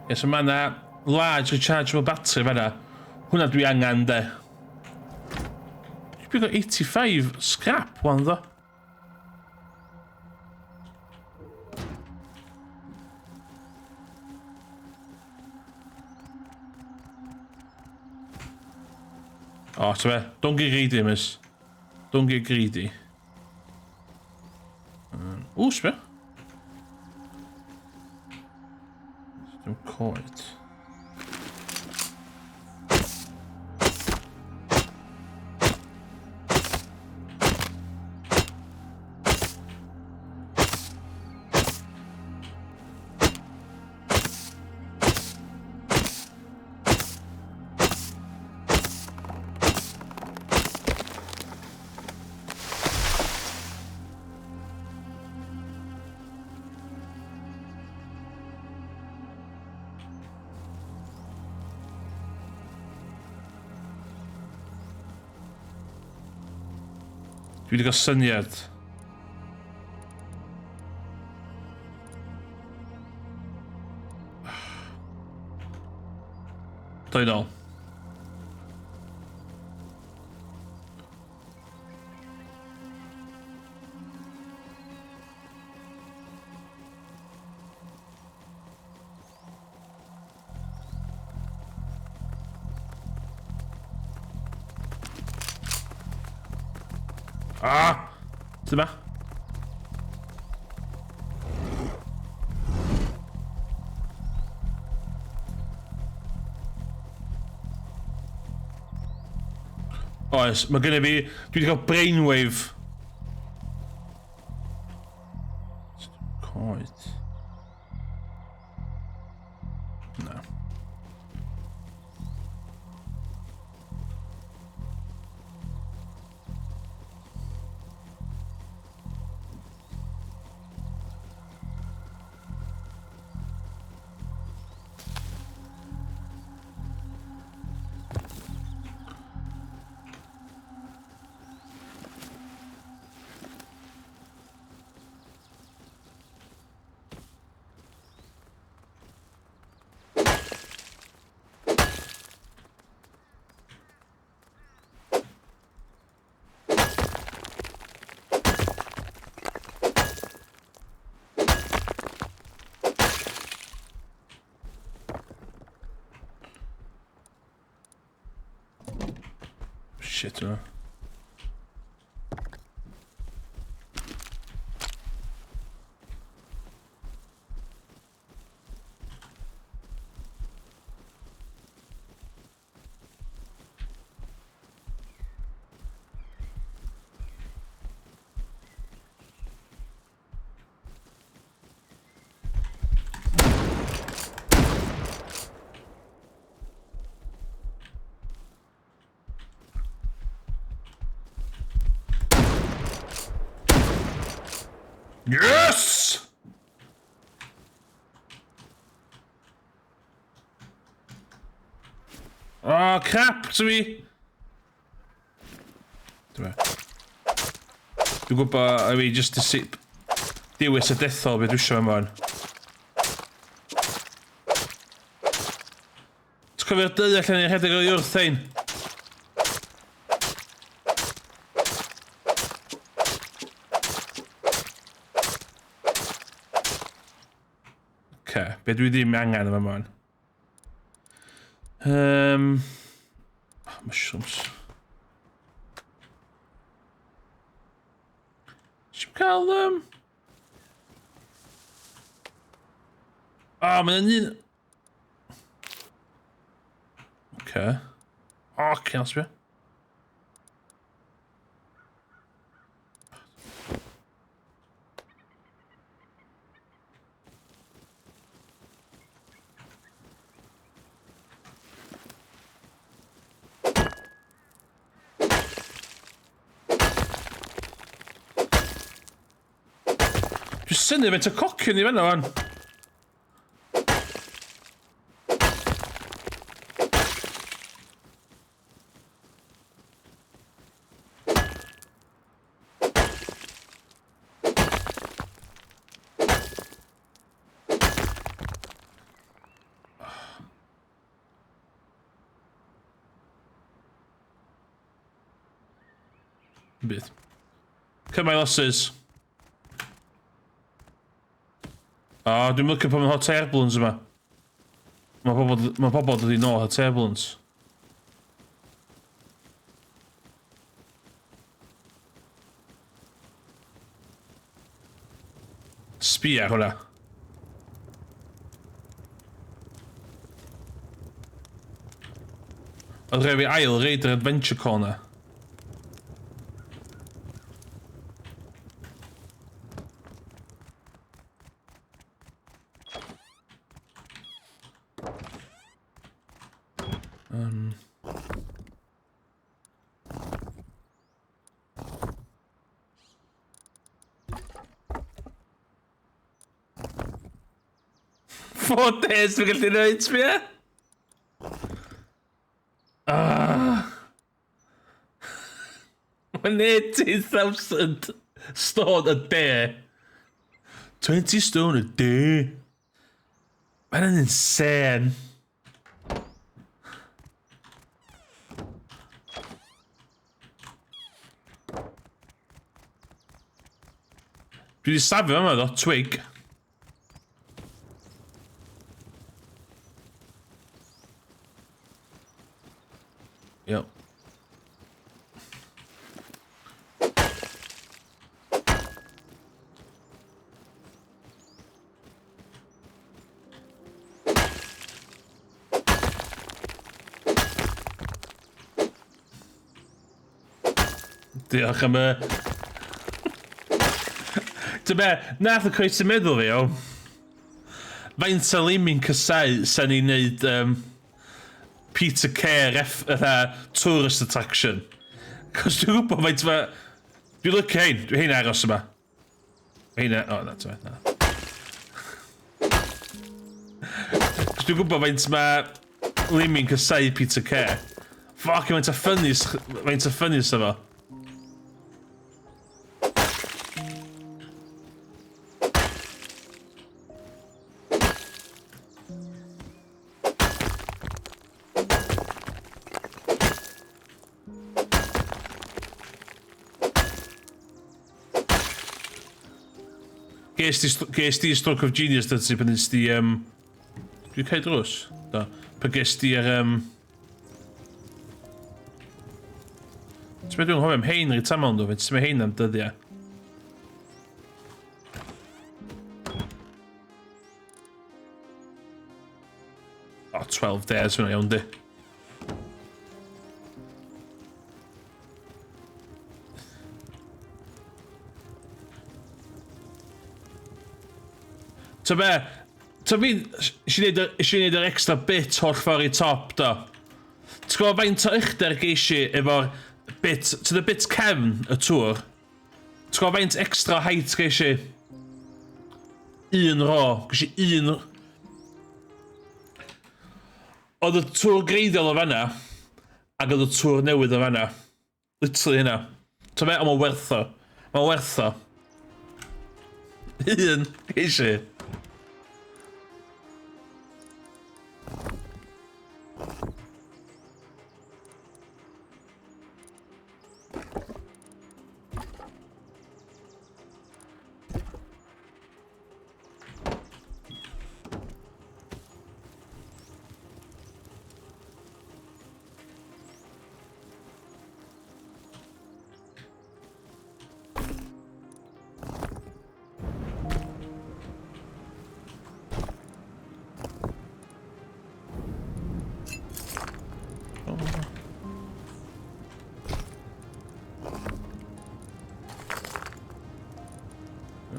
Ie, so mae yna large rechargeable battery fanna. Hwna dwi angen, de. Dwi'n pigo 85 scrap, wan, ddo. O, ti'n be? Don't get greedy, miss. Don't get greedy. O, sbio. Dim coed. Dwi wedi cael syniad. Doi nôl. Ah! Dyma. Oes, mae gennym fi... Dwi wedi cael brainwave. Coed. Na. Shit, yna. Yes! Oh, crap, to mi! Dwi'n gwybod, I mean, just to see... Dewis a dethol beth dwi eisiau yma. Ti'n cofio'r dyddiau allan ni'n rhedeg o'i wrth ein? Oce, be dwi ddim angen yma man. Oh, mushrooms. Ti'n cael... Oh, mae'n un... Oce. O, oce, os fi. Dwi'n synnu faint o cocyn i fanna fan. Yn byd. Cut my losses. O, oh, dwi'n lycio pan mae hot air balloons yma. Mae pobl, mae pobl dod i nôl hot air balloons. Sbia ar hwnna. Oedd rhaid fi ail reid yr Adventure Corner. Um. 4 days dwi'n gallu neud, sbia? Ah. Mae'n 18,000 stone a day. 20 stone a day. Mae'n insane. Dwi wedi safio yma ddo, twig. Iawn. Diolch am y... Ti'n be, nath y croesi meddwl fi, o. Faint o limi'n cysau sa'n ni'n neud um, Peter Care ref, fatha tourist attraction. Cos dwi'n gwybod faint ma... Dwi'n lycio hein, dwi'n hein aros yma. Heina, o na, ti'n na. Cos dwi'n gwybod faint mae Limi'n cysau Peter Care. Fuck, faint o funny, faint o funny sa fo. Ges ti, ges ti stroke of genius dyn ti pan nes ti... Um, dwi'n cael drws? Do. Pan ges ti ar... Um, Ti'n meddwl dwi'n hoffi am hein reit aml nhw, fe ti'n meddwl hein am dyddiau. O, oh, 12 days hwnna iawn di. Ta be, ta fi, eisiau neud, eisiau neud yr extra bit holl ffordd i top, do. Ti'n gwybod faint o uchder geis i efo'r bit, ti'n y bit cefn y tŵr? Ti'n gwybod faint extra height geis i? Un ro, geis i un... Oedd y tŵr greiddiol o fanna, ac oedd y tŵr newydd o fanna. Literally hynna. Ti'n be, ond mae'n werth o. Mae'n werth o. Un, geis i.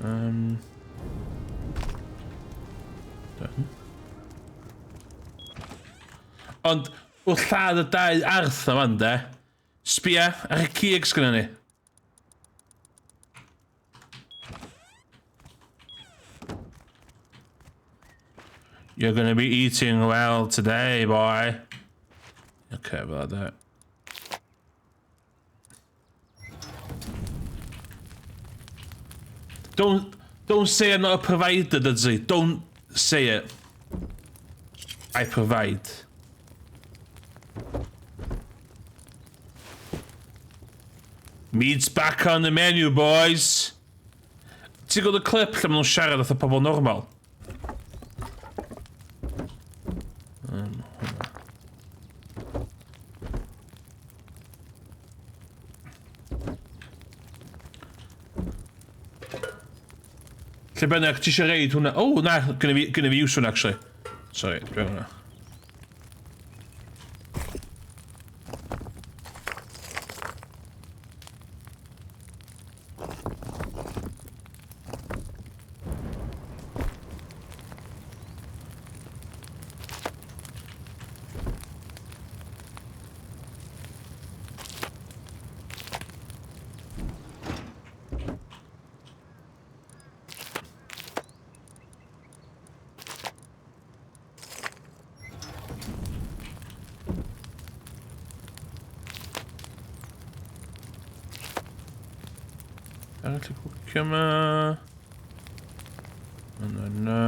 Um, done. Ond, wrth lladd y dau arth na fan, de, sbia ar y cig sgynna ni. You're gonna be eating well today, boy. Okay, about that. Don't don't say I'm not a provider, Dudley. Don't say it. I provide. Meat's back on the menu, boys! Ti'n gweld y clip lle maen nhw'n siarad fatha pobl normal? Hwnna. Lle bynnag, ti eisiau reid hwnna? Oh, na, gynna fi, gynna fi use hwnna, actually. Sorry, dwi'n hwnna. Ar gallu cwcio yma. Yna, yna.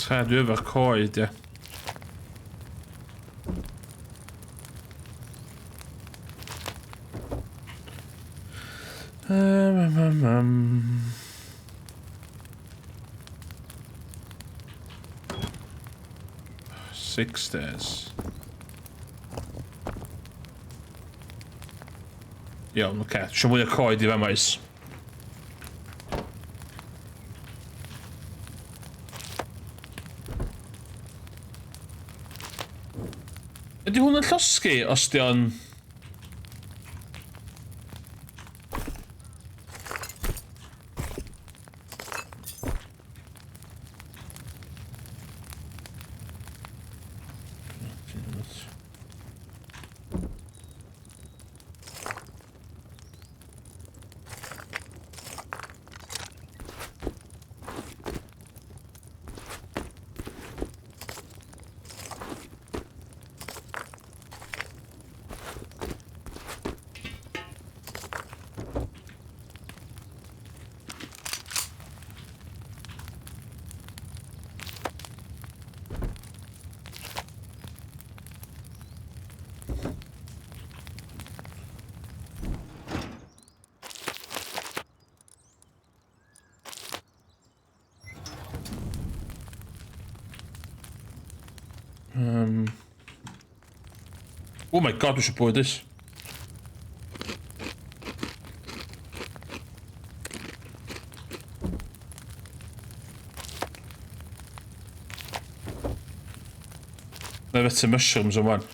Tra dwi efo'r coed, ie. Six stairs. Iawn, oce. Okay. Isio mwy o coed i fama, oes. Ydy hwn yn llosgi os di o'n... Oh my god, dwi eisiau bwyd this. Na i fethu mushrooms yn wan.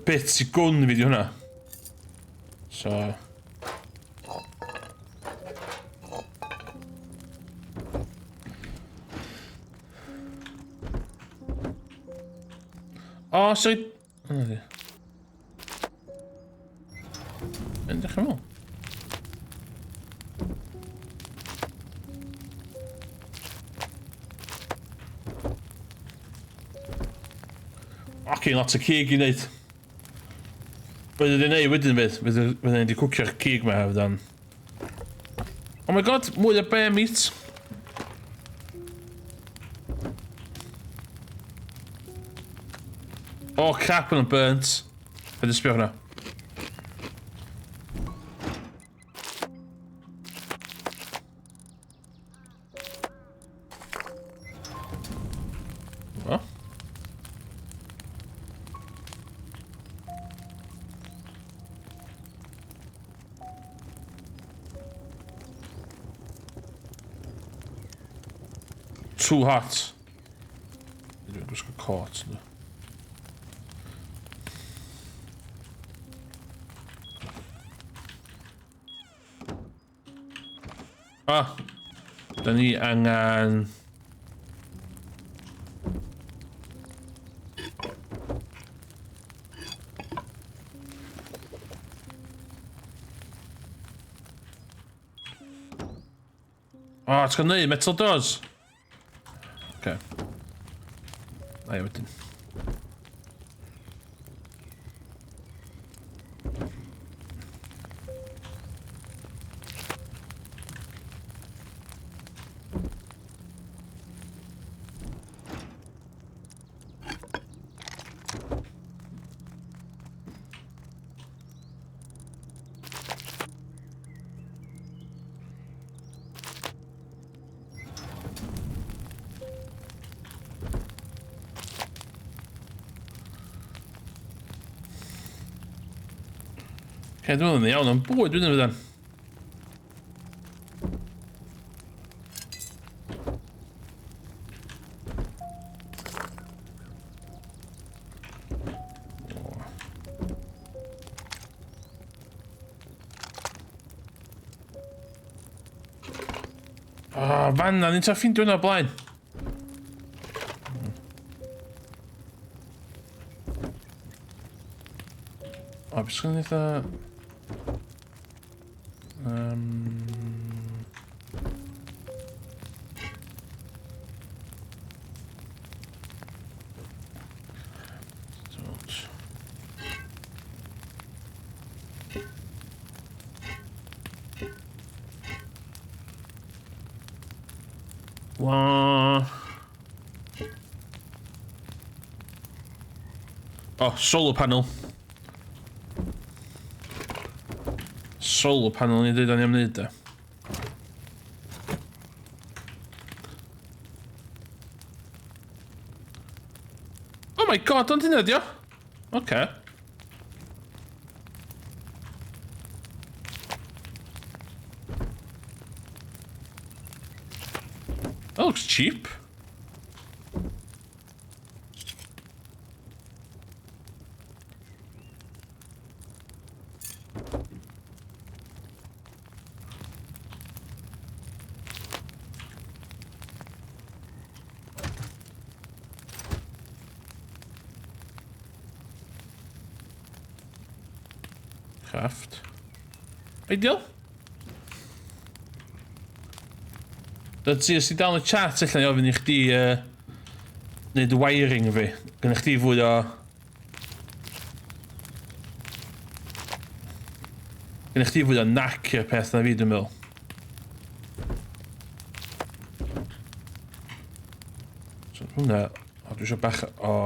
Bits i gwn fi di hwnna. So... O, oh, sorry. Hwnna di. Yn dechrau mewn. Fucking lot o cig i wneud. Be dwi wedi gwneud wedyn fydd? Fydd ni wedi cwcio'r cig ma hefyd am. Oh my god, mwy o bear meat. Oh crap, yn burnt. Paid â sbio hwnna. O. Too hot. Dwi'n gwisgo cot, ynddo. Ah, da ni angen... O, oh, ti'n gwneud metal doors? Oce. Okay. Na i wedyn. Oce, dwi'n meddwl yn iawn am bwyd wedyn fyddan. O, fanna, ni'n ta ffindio hwnna blaen. O, beth sgynny eitha... Wa. Oh, solar panel. Solar panel ni'n dweud o'n i am wneud e. Oh my god, ond hynna dio. Okay. That looks cheap. Craft. Ideal. Dod ti, os ti dal yn y chat, allan i ofyn i chdi wneud wiring fi. Gynna chdi fwy o... Gynna chdi fwy o knack i'r peth na fi, dwi'n meddwl. So, hwnna... O, dwi eisiau bach o...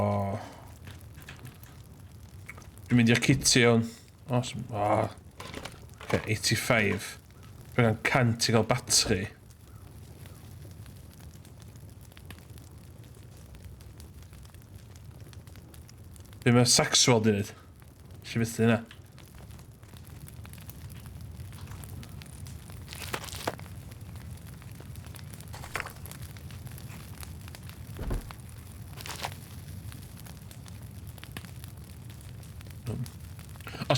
Dwi'n mynd i'r kitty iawn. Awesome. Oh. Okay, 85. Dwi'n angen 100 i gael battery. Be mae Saxwell di wneud? Nes i fythu hynna.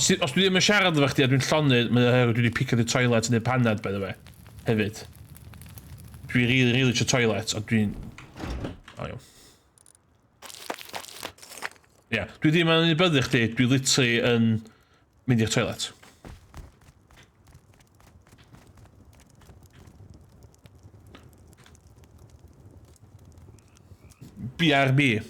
Os, ti, os dwi ddim yn siarad efo chdi a dwi'n llonydd, mae oherwydd dwi wedi picio the toilet neu panad, by the way. Hefyd. Dwi really, really eisiau toilet, ond dwi'n... O, iawn. Ie, yeah, dwi ddim yn anwybyddu chdi, dwi literally yn mynd i'r toilet. BRB.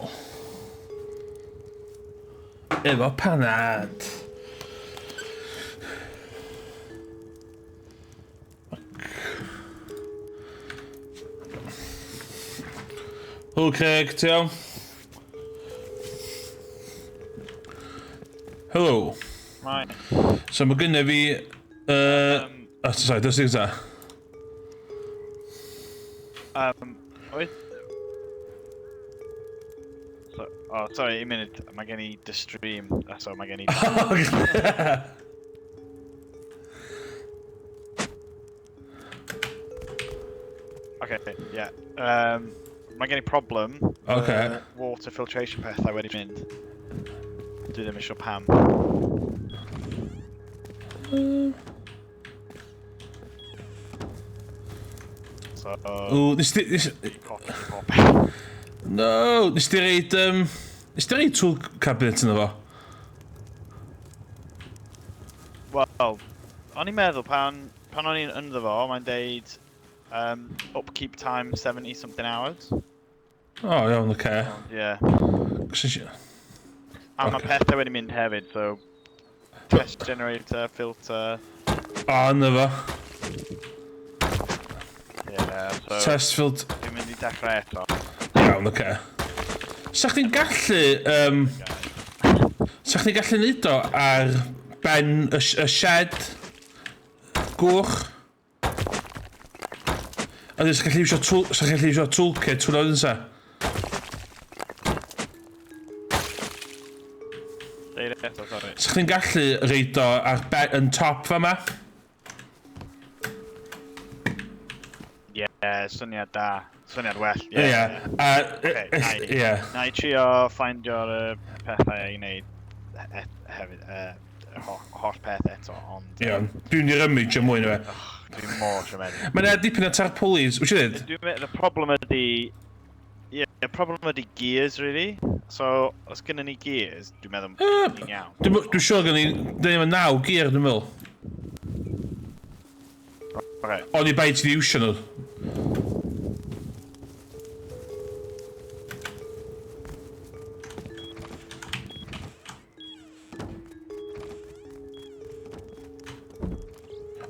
nôl. Efo panad. Helo Craig, ti iawn? Helo. Mai. So mae gynnu fi... Oh, sorry, dos i gyda. Oedd... So, oh, sorry, un munud. Mae gen i dy stream. So, mae gen i... Okay, yeah. Mae gen i problem. Okay. Water filtration pethau wedi mynd. Dwi ddim eisiau pam. So... O, nes ti... Nes... Copi popeth. No, nes ti reid... Nes ti reid tool cabinet yna fo? Wel, o'n i'n meddwl pan o'n i'n ynddo fo, mae'n deud upkeep time 70 something hours. O, oh, iawn, oce. Okay. Yeah. Okay. A mae pethau wedi mynd hefyd, so... Test generator, filter... O, oh, yna fo. Yeah, so... Test filter... Dwi'n mynd i dechrau eto. Iawn, oce. Okay. Sa chdi'n gallu... Sa chdi'n gallu neud o ar ben y shed gwch? A sa chdi'n gallu iwsio toolkit hwnna wedyn sa? Deud eto, sorry. Sa chdi'n gallu reid o ar ben, yn top fama? Ie, yeah, syniad da. Syniad well, ie. Ie. Ie. Na i trio ffeindio'r pethau i wneud hefyd, holl peth eto, ond... Ie, dwi'n i rummage am mwy na fe. Dwi'n mor siomedig. Mae yna dipyn o tarpaulins, wyt ti'n dweud? Dwi'n meddwl, y problem ydi... Ie, y problem ydi gears, really. So, os gynnon ni gears, dwi'n meddwl ni'n iawn. Dwi'n siŵr gynnon ni, dyn ni efo 9 gear, dwi'n meddwl. Okay. Oni bai ti di iwsio nhw.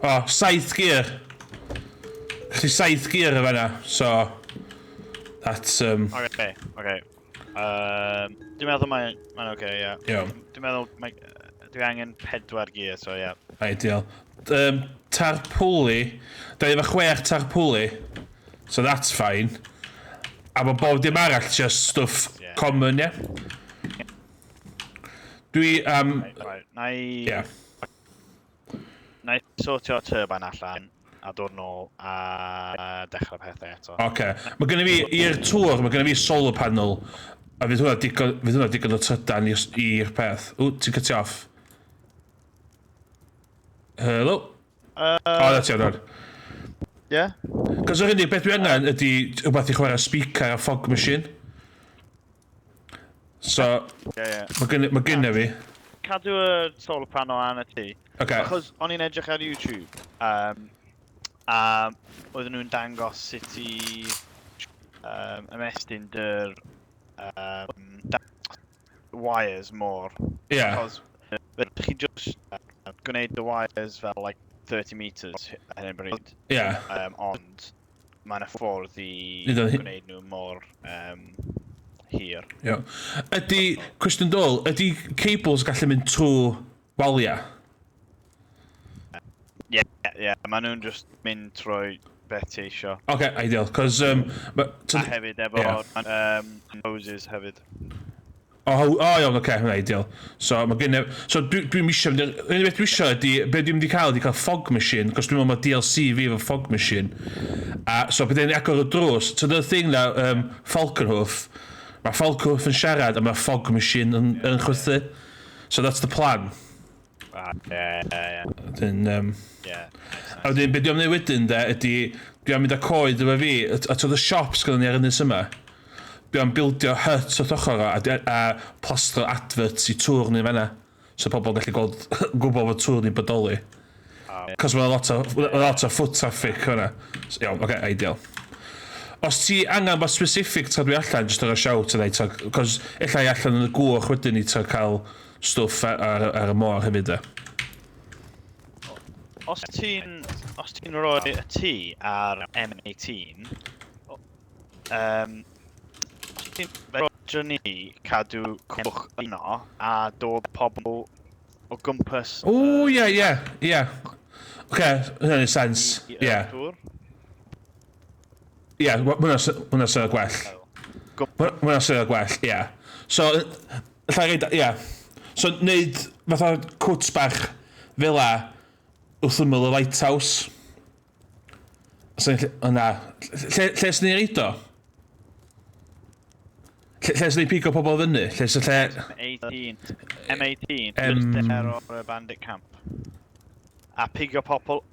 O, 7 gear. Chdi 7 gear y fanna, so... That's, Okay, okay. Dwi'n meddwl mae'n okay, ie. Iawn. Dwi'n meddwl mae... Dwi angen 4 gear, so ie. Yeah. Ideal. Tarpuli. Da ni efo 6 tarpuli. So that's fine. A mae bob dim arall just stuff yeah. Common, ie? Yeah? Dwi am... Right, na i... Yeah. Na i sortio turbine allan a dod nôl a dechrau pethau eto. Oce. Mae gennym fi, i'r tŵr, mae gennym fi solar panel. A fydd hwnna digon o trydan i'r peth. O, ti'n cut off. Hello? O, na ti o'n. Ie? Cos yr unig beth dwi angen ydy rhywbeth i chwarae speaker a fog machine. So, Ie, ie. mae gynna fi. Cadw y solar panel arna ti. Oce. Achos o'n i'n edrych ar YouTube, a oedden nhw'n dangos sut i ymestyn dy'r wires mor. Ie. Achos chi just gwneud y wires fel like 30 meters ar hyn o bryd. Ie. Ond mae yna ffordd i gwneud nhw mor hir. Ie. Ydy, cwestiwn dol, ydy cables gallu mynd trwy waliau? Ie, ie, maen nhw'n just mynd trwy beth ti eisio. Oce, ideal, cos... A hefyd efo hoses hefyd. O, iawn, oce, hwnna ideal. So, mae gen i... So, dwi'n isio... Yr unig beth dwi isio ydy... Be dwi'n mynd i cael ydy cael fog machine, cos dwi'n meddwl mae DLC fi efo fog machine. A, so, bydd e'n agor y drws. So, the thing na, Falconhoof, mae Falconhoof yn siarad a mae fog machine yn chwythu. So, that's the plan. Ie, ie, ie. Wedyn, Ie. A wedyn, be dwi'n mynd wedyn, de, ydy, dwi'n mynd â coed efo fi, a to the shops gyda ni ar ynys yma. Dwi'n bildio hut wrth ochr o, a plastro adverts i tŵr ni fanna. So pobl yn gallu gweld, gwybod fod tŵr ni'n bodoli. Cos mae'n lot o foot traffic fanna. So, iawn, oce, okay, ideal. Os ti angen bod specific tra dwi allan, just ar y shout a dweud, cos ella i allan yn y gwch wedyn i tra cael stwff ar, ar, ar y môr hefyd e. Os ti'n os ti'n rhoi y tŷ ar M18, um, os ti'n fedrwn ni cadw cwch yno a dod pobl o gwmpas... O, ie, ie, ie. Oce, hynny'n neud sens, ie. Ie, hwnna'n swnio gwell. Hwnna'n swnio gwell, ie. So, lla reid, ie. So, neud fatha cwt bach fel la wrth ymyl y lighthouse. So, o na. Lle, lle sy'n ni'n reid o? Lle, lle sy'n ni'n pigo pobl fyny? Lle sy'n lle... M18. M18. M... Just there o'r bandit camp. A pigo pobl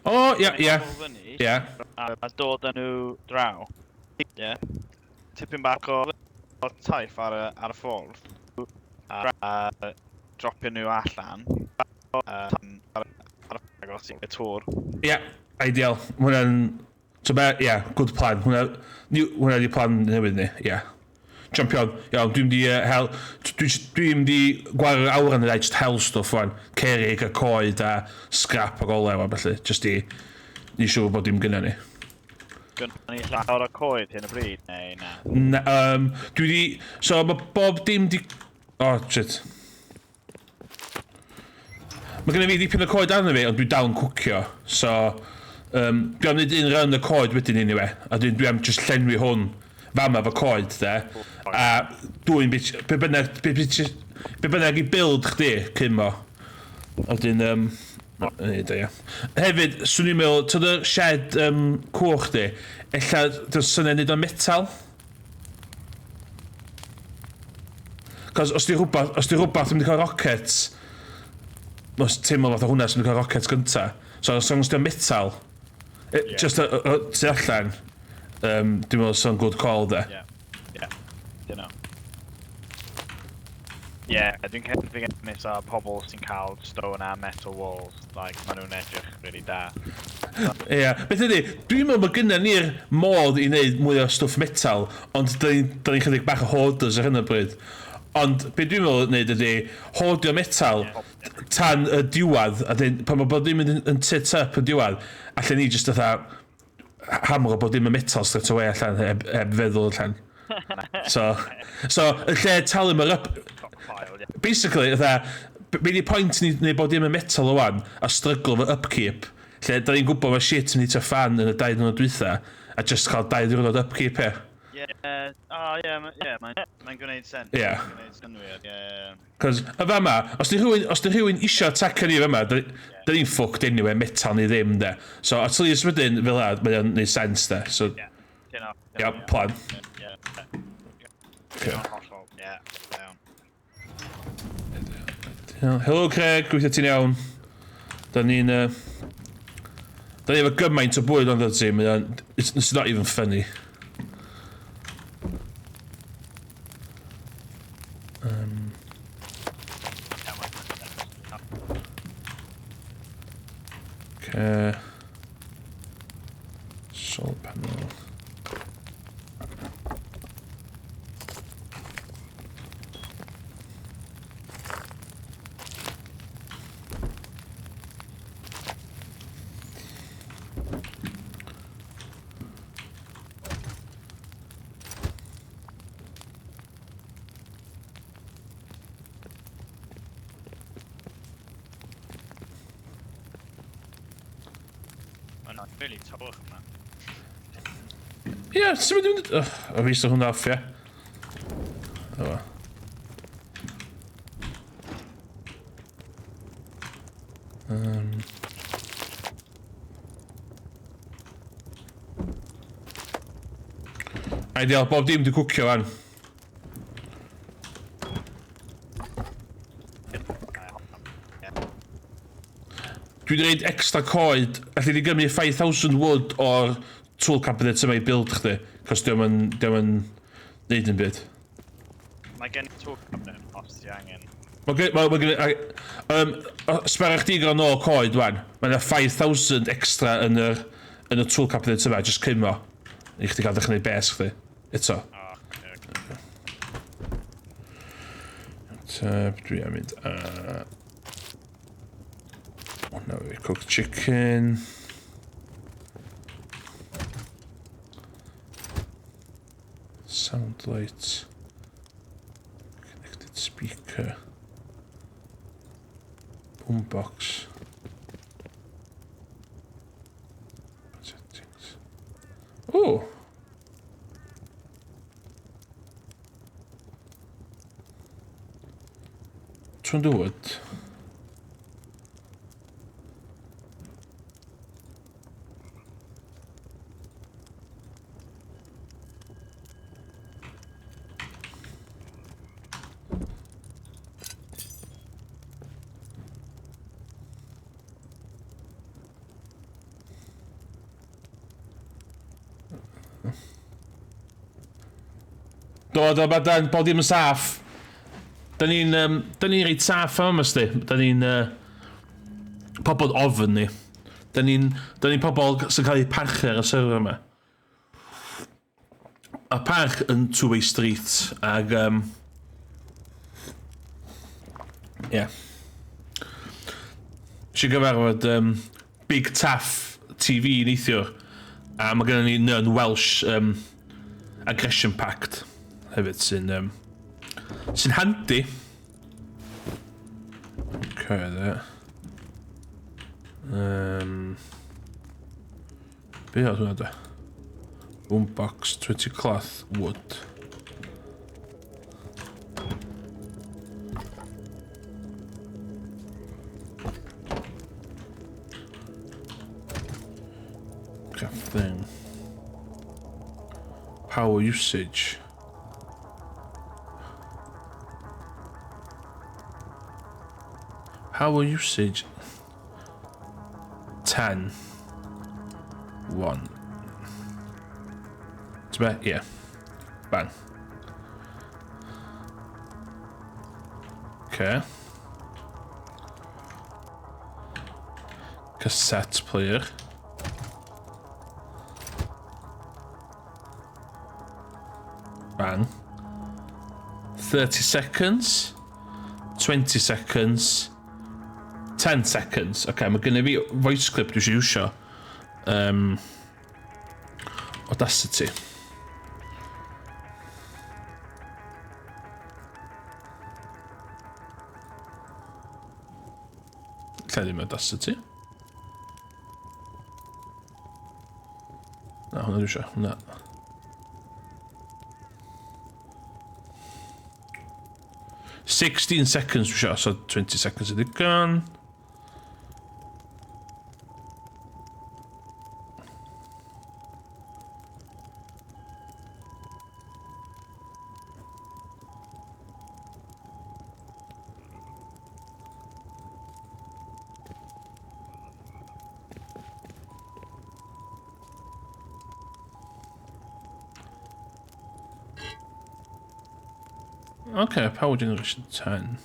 O, oh, ie, ie. Ie. A dod â nhw draw. Ie. Tipyn bach o, o taith ar y, ar y ffordd. A, a dropio nhw allan. Um, ar, ar agos i'r tŵr. Ie, yeah, ideal. Mae hwnna'n... So be, ie, yeah, good plan. Hwnna, hwnna di plan newydd ni, ie. Yeah. Champion, iawn, dwi'n mynd i uh, hel... Dwi'n dwi mynd i gwario awr yn y just hel stwff wan. Cerig a coed a scrap ac olew a felly, just i... Ni siŵr bod dim gynna ni. Gynna ni llawer o coed hyn o bryd, neu na? Na, um, dwi di... So mae bob dim di... Oh, shit. Mae gennym fi dipyn o coed arno fi, ond dwi dal yn cwcio. So, um, dwi am wneud un run y coed wedyn anyway. A dwi, dwi am just llenwi hwn fama efo coed, de. A dwi'n bit... Be bynnag, be, be, be bynnag i build chdi, cyn mo. A wedyn, um, neud o, ia. Hefyd, swn i'n meddwl, tyd y shed um, cwch di, ella, dwi'n syniad neud o'n metal? Cos os di rhywbeth, os di rhywbeth yn mynd i cael rockets, os teimlo fatha hwnna sy'n mynd i cael rockets gynta. So os os di metal, yeah. just tu allan, um, dwi'n meddwl sy'n good call de. Yeah, yeah, you know. Yeah, dwi'n cefnogi a pobl sy'n cael stone a metal walls, like, maen nhw'n edrych really da. Ie, yeah. Beth ydy, dwi'n meddwl bod gynna ni'r modd i wneud mwy o stwff metal, ond da ni'n ni chydig bach o hoarders ar hyn o bryd. Ond be dwi'n meddwl wneud ydy hoardio metal tan y diwedd, a dyn, pan mae bod ddim yn, yn tit up yn diwedd, allan ni just fatha hamro bod dim y metal straight away allan, heb, heb feddwl allan. So, so y lle talu mae'r up... Basically, fatha, be di point ni wneud bod dim y metal o wan, a struggle fo upkeep, lle da ni'n gwybod mae shit yn hitio fan yn y 2 diwrnod dwytha, a just cael 2 diwrnod upkeep, e. Yeah, oh yeah, yeah, mae'n mae gwneud sens. Yeah. Mae'n gwneud synnwyr, yeah. Cos, y fama, os di rhywun, os di rhywun isio attack ni fama, da ni'n fucked anyway, metal ni ddim, de. So, at least wedyn, fel la, mae o'n neud sense, de. So, Yeah, you yeah, plan. Yeah. Okay. Hollol, yeah, iawn. Hello Craig, gweithio ti'n iawn. Da ni'n... Da ni efo gymaint o bwyd ond ti, mae o'n... It's not even funny. Okay. Solar panel. Mae'n really tywyll yma. Ie, yeah, sut mae'n mynd... O, fi eisiau hwnna off, ie. O. Um. Ideal, bob dim di cwcio fan. Yeah. Dwi wedi rhoid extra coed, alli di gymryd 5,000 wood o'r tool cabinet yma i build chdi, cos diolch yn, diolch yn neud yn byd. Mae gen i tool cabinet os ti angen. Mae gen, ma, ma gen, um, sbera chdi gael nôl coed wan, mae yna 5,000 extra yn yr, yn y tool cabinet yma, just cym o. I chdi gael dechrau neud bes chdi. Eto. Oh, okay, okay. Teb, dwi am mynd a... Hwna fi, cooked chicken. Sound light. Connected speaker. Boombox. Settings. Oh! Trwn dywyd. Do, do, ma dan, bod dim yn saff. Da ni'n um, da ni'n reit saff am yma, sti. Da ni'n uh, pobl ofn ni. Da ni'n da ni pobl sy'n cael eu parchu ar y server yma. A parch yn two-way street, ag... Um, yeah. Nes i gyfarfod um, Big Taff TV neithiwr, a mae gennym ni Nern Welsh um, Aggression Pact hefyd sy'n um, sy'n handi. Okay, there. Um, Be oedd hwnna da? Boombox, 20 cloth, wood. Crafting. Power usage. Power usage. 10. 1. Ti'n be? Yeah. Bang. Okay. Cassette player. Bang. 30 seconds. 20 seconds. 10 seconds. Okay, mae gennym fi voice clip dwi eisiau iwsio. Um, Audacity. Lle ddim Audacity. Na, hwnna dwi eisiau. Hwnna. 16 seconds dwi eisiau, so 20 seconds ydy gan. Okay, power generation 10.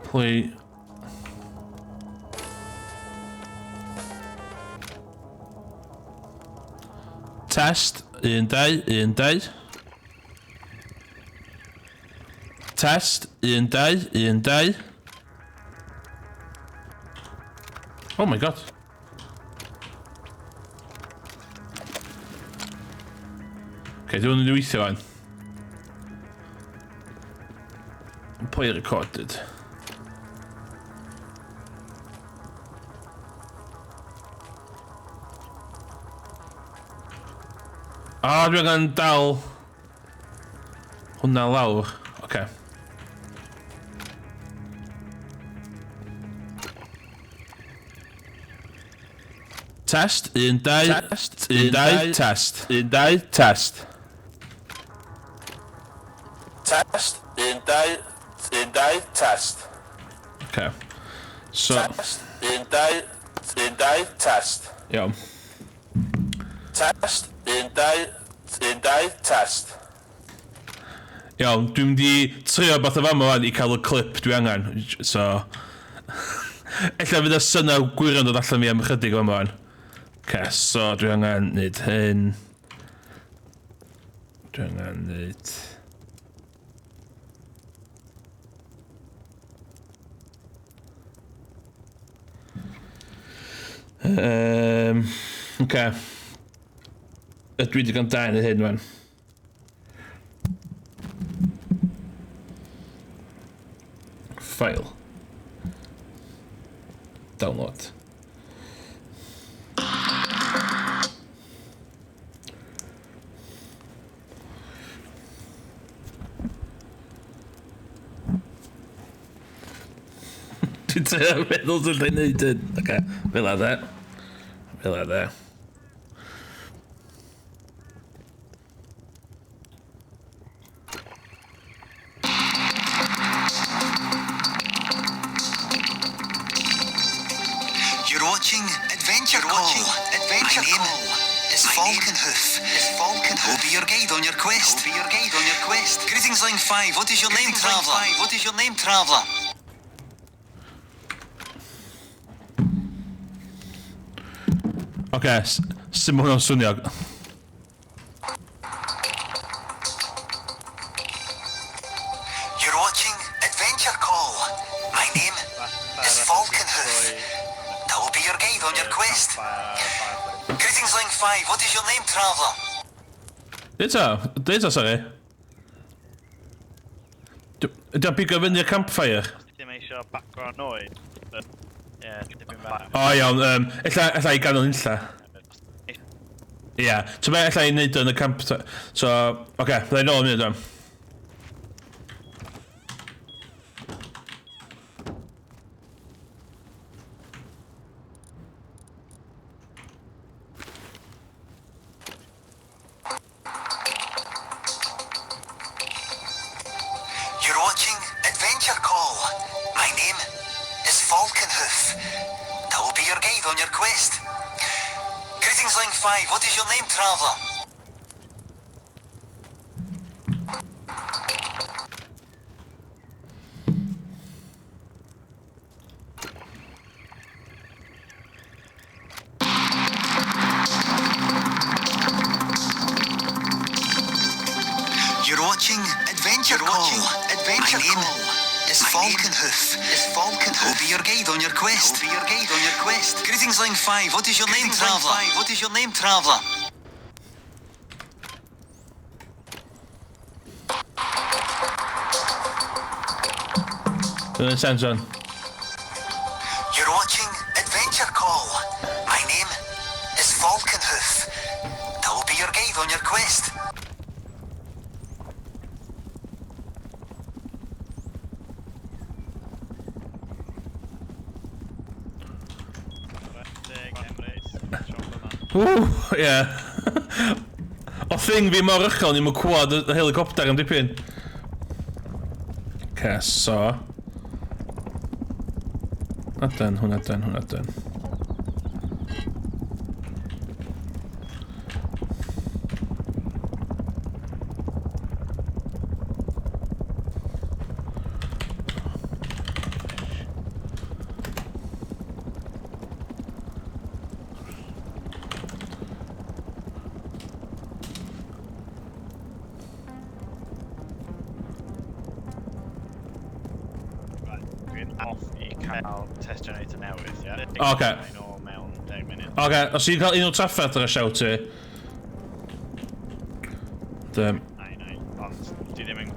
Play Test, 1, 2, 1, 2. Test, 1, 2, 1, 2. Oh my god. Okay, dwi'n mynd i weithio fan. Play recorded. Ah, oh, dwi angen dal hwnna lawr. Oce. Okay. Test, 1, 2, test, 1, 2, test, 1, 2, test. Test, 1, 2, 1, 2, test. Okay. So... Test, 1, 2, 1, 2, test. Iawn. Test, 1, 2, 1, 2, test. Iawn, dwi'n mynd i trio beth o fama wan i cael y clip dwi angen. So... Ella fydd y syna gwirion dod allan fi am ychydig o fama wan. Okay, so dwi angen neud hyn. Dwi angen neud... Okay. Ydw i digon da yn hyn, wan. File. Download. Dwi'n trio meddwl sut dwi'n neud hyn. Oce, fel 'a de. Fel 'a de. You're watching Adventure You're Call. Watching Adventure My name Call. Is Falconhoof. Is Falconhoof. I'll be your guide on your quest. I'll be your guide on your quest. Greetings, Line 5. What is your name, traveller? Line 5. What is your name, traveller? Oce, sut mae hwnna'n swnio? You're watching Adventure Call. My name is Falconhoof. I will be your guide on your quest. Greetings, Line 5. What is your name, traveller? Deud ta, sorry. Ydy o'n pigo fyny y campfire? Dim eisiau background noise. But, yeah, dipyn bach. O iawn, ella i ganol unlla. Ia, yeah. So be ella i wneud o yn y camp... So, oce, okay, fydda i nôl yn munud o'n. You're watching Adventure Call. My name is Falconhoof. I will be your guide on your quest. Greetings, Line 5. What is your name, traveller? You're watching Adventure Call. Adventure My name Call. Is Falconhoof. Is Falconhoof. I'll be your guide on your quest. I'll be your guide on your quest. Greetings, Line 5. What is your name, traveller? What is your name, traveller? Dwi'n sense on. You're watching Adventure Call. My name is Falconhoof. I will be your guide on your quest. Ww, ie. O thing fi mor uchel, ni'n clywed y helicopter am dipyn. Okay, so. Hwnna done, hwnna done, hwnna done. Right, dwi'n off i cael test generator newydd, ie? Ocê. Dwi'n ôl mewn 10 munud. Oce, os ti'n cael unrhyw trafferth ar y shout i. Dim. Nai, nai. Ond dwi ddim yn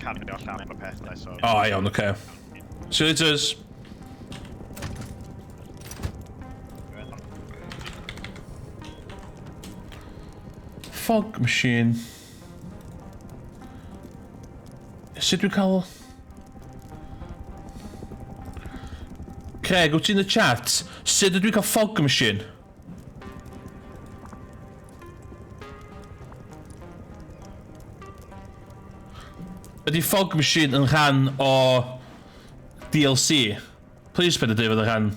cario llawer o pethau, so... O, iawn, oce. See you later. Fog machine. Sut dwi'n cael... Craig, wyt ti'n y chat? Sut ydw i'n cael fog machine? Ydy fog machine yn rhan o DLC? Please paid â dweud fod yn rhan.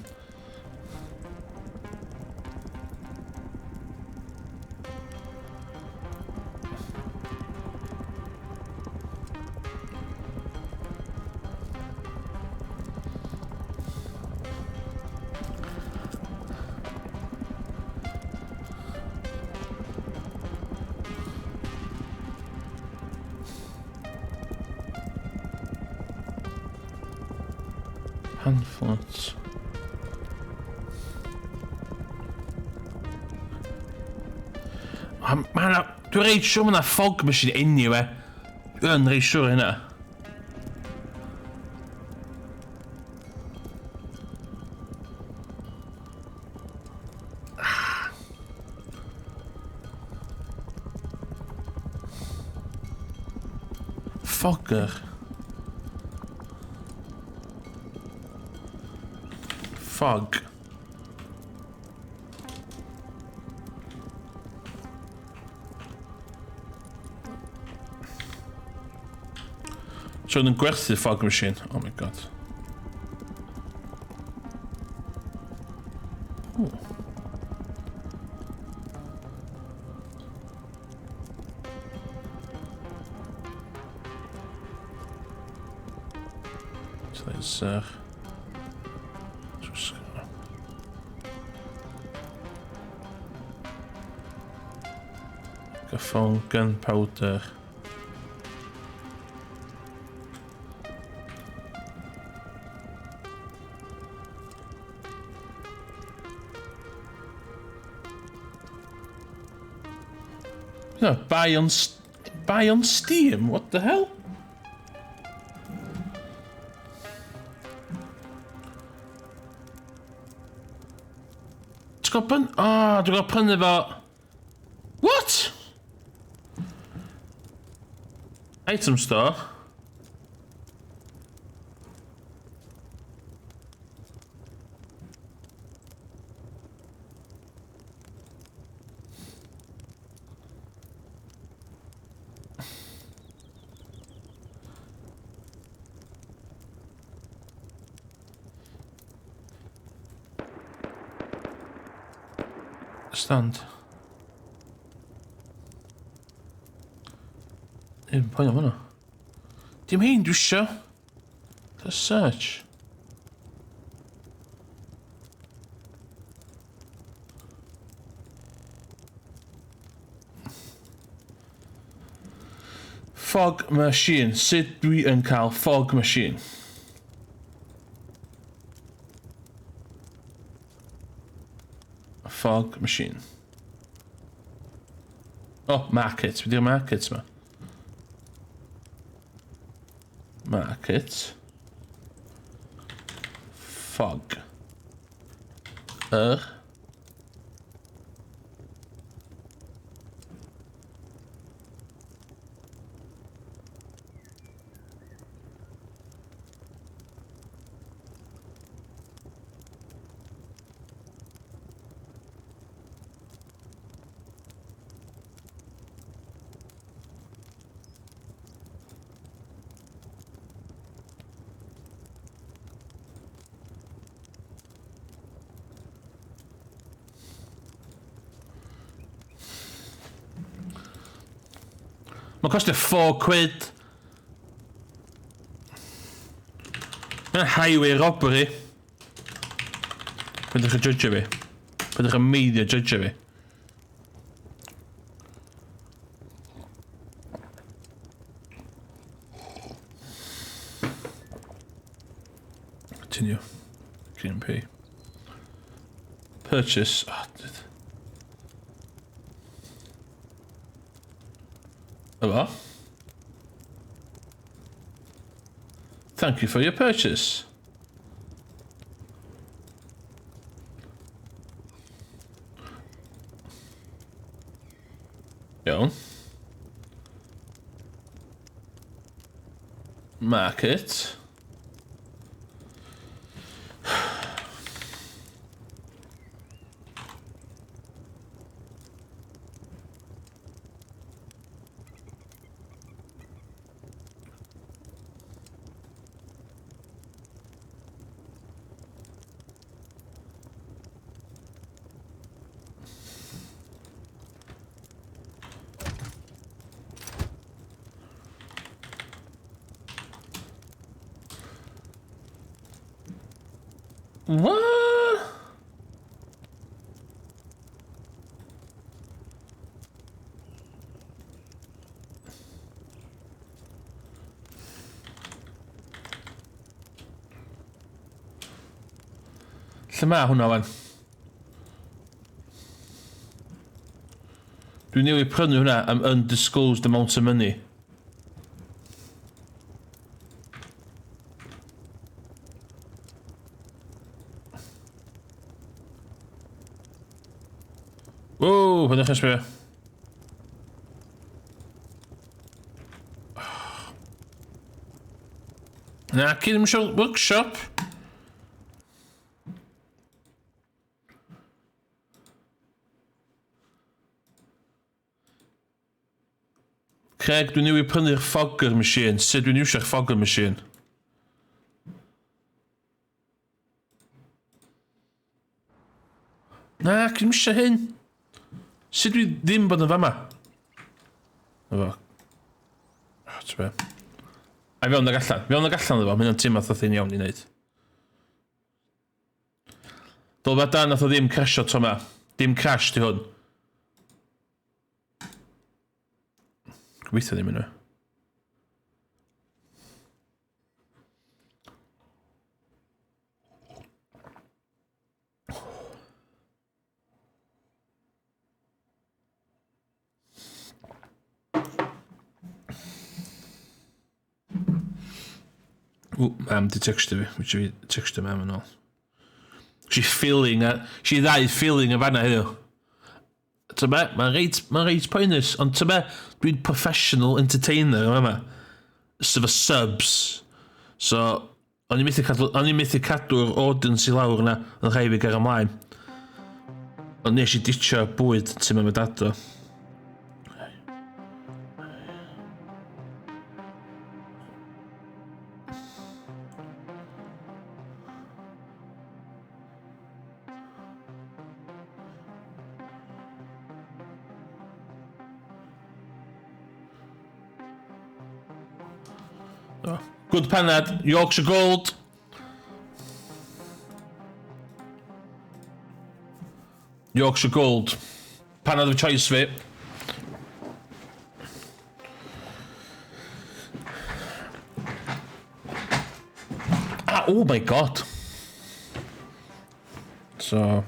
Pamphlet. Mae yna... Dwi'n reit siŵr mae yna fog machine anyway. Dwi'n reit siŵr hynna. Fogger. Fog. So yn gwerthu fog machine. Oh my god. Ooh. Laser. Microphone, gunpowder. No, buy on Steam? What the hell? Ti'n gwybod prynu... Oh, dwi'n gwybod prynu fo... What? Item store. Stand. Dim poen am hwnna. Dim hein dwi isio. The search. Fog machine. Sut dwi yn cael fog machine? Fog machine. Oh, market. Be di'r market ma? Market. Fog. Mae'n costio 4 quid. Mae'n highway robbery. Pwydwch yn judge fi. Pwydwch yn meiddio judge fi. Continue. GMP. Purchase. Oh, did. Hello. Thank you for your purchase. Iawn. Market. What? Lle mae hwnna wan? Dwi'n newid prynu hwnna am undisclosed amount of money. Ww, pan ddechrau sbio. Na, cyn ddim eisiau workshop. Craig, dwi'n newid prynu'r fogger machine. Sut dwi'n iwsio'r fogger machine? Na, dwi'n eisiau hyn. Sut dwi ddim bod yn fama? Na fo. Oh, ti'n be. A fewn ag allan. Fewn ag allan iddo fo. Mae hynna'n teimlo fatha thing iawn i wneud. Dylfa dan nath o ddim crasio tro ma. Dim crash di hwn. Gobeithio ddim yna. Ww, mam di textio fi. Wyt ti textio mam yn ôl. She feeling, a, she ddau feeling yn fanna heddiw. Ti'n be, mae'n reit, mae'n reit poenus, ond ti'n be, dwi'n professional entertainer yma yma. Sef y subs. So, o'n i'n methu cadw, o'n i'n methu cadw'r audience i lawr yna, yn rhaid fi gael ymlaen. Ond nes i ditio bwyd ti'n mynd dad o. Good panad, Yorkshire Gold. Yorkshire Gold. Panad of choice fi. Ah, oh my god. So...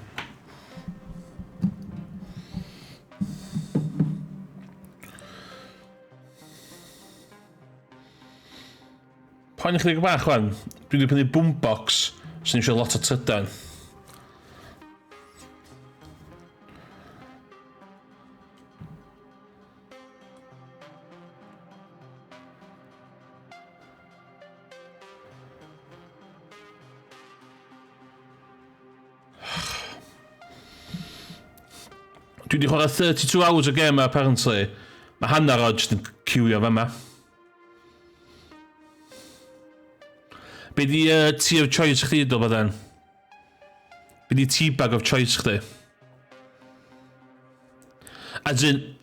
Poen chydig bach wan. Dwi wedi prynu boombox sy'n eisiau lot o trydan. Dwi wedi chwarae 32 hours o game apparently. Mae hanner o jyst yn ciwio fama. Be di uh, tea of choice chdi, do badan? Be di tea bag of choice chdi? As in...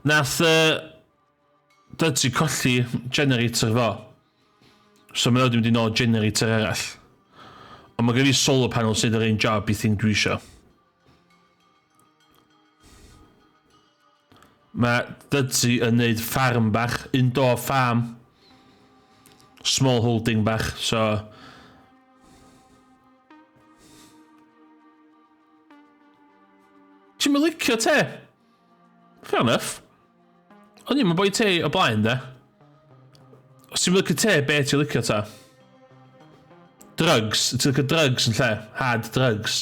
Nath uh, Dudley colli generator fo. So mae o wedi mynd i nôl generator arall. Ond mae gen i solar panel sydd yr un job i thing dwi eisiau. Mae Dudley yn neud ffarm bach, indoor farm. Small holding bach, so... Ti'n mynd licio te? Fair enough. O'n i'n boi te o blaen, de. Os ti'n licio te, be ti'n licio ta? Drugs. Ti'n licio drugs yn lle? Hard drugs.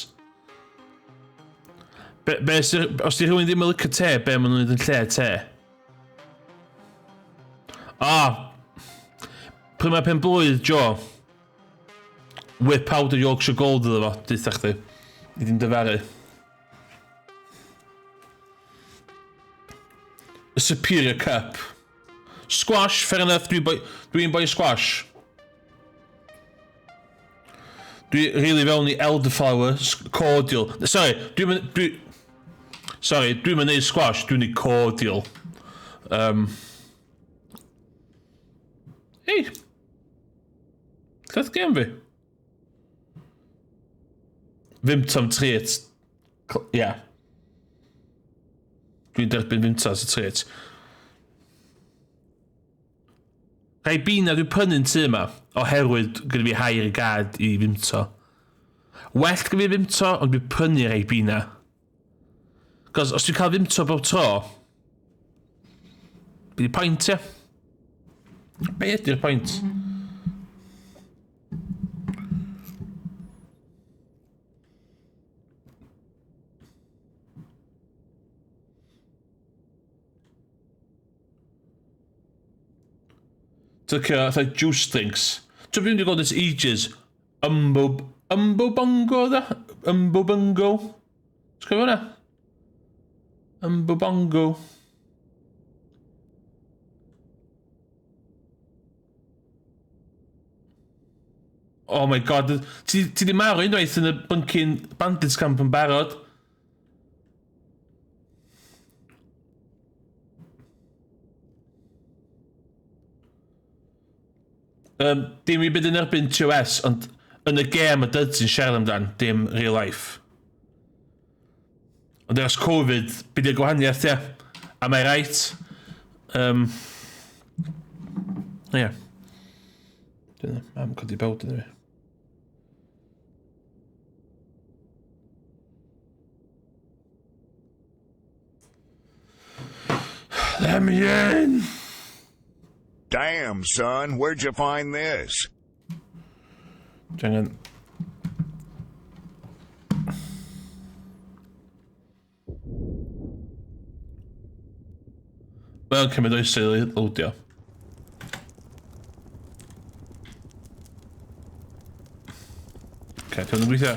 Be, be, os di rhywun ddim yn licio te, be maen nhw'n neud yn lle te? Ah! Pryd mae pen blwydd, Joe? Whip out the Yorkshire Gold iddo fo, deutha chdi. I ddim dyfaru. A Superior Cup. Squash, fair enough, dwi'n boi, dwi boi squash. Dwi really fewn i elderflower cordial. Sorry, dwi'n dwi, sorry, dwi'n mynd neud squash, dwi'n neud cordial. Um, hey, Llath gem fi. Vimto am treat. Ie. Yeah. Dwi'n derbyn Vimto as a treat. Rhaid bina dwi'n prynu'n tŷ yma. Oherwydd gyda fi hair i gad i Vimto. Well gyda fi Vimto, ond dwi'n prynu rhai bina. Cos os dwi'n cael Vimto bob tro, bydd i pwynt, ie. Be ydy'r pwynt? Tycio fatha juice drinks. Ti'n fi wedi gweld ers ages. Umbo... Umbo Bongo, da? Umbo Bongo? Ti'n cofio hwnna? Umbo Bongo. Oh my god, ti, ti di marw unwaith yn y bunkin bandits camp yn barod. Um, dim i byd yn erbyn TOS, ond yn y gêm y dyd sy'n siarad amdan, dim real life. Ond ers Covid, byd i'r gwahaniaeth, ie. Am I right? Ie. Yeah. Dyna, am codi bawd yn fi. Let me in! Damn, son, where'd you find this? Dwi angen... Mae'n cymryd oesoedd i loadio. Oce, okay, ti'n gweithio?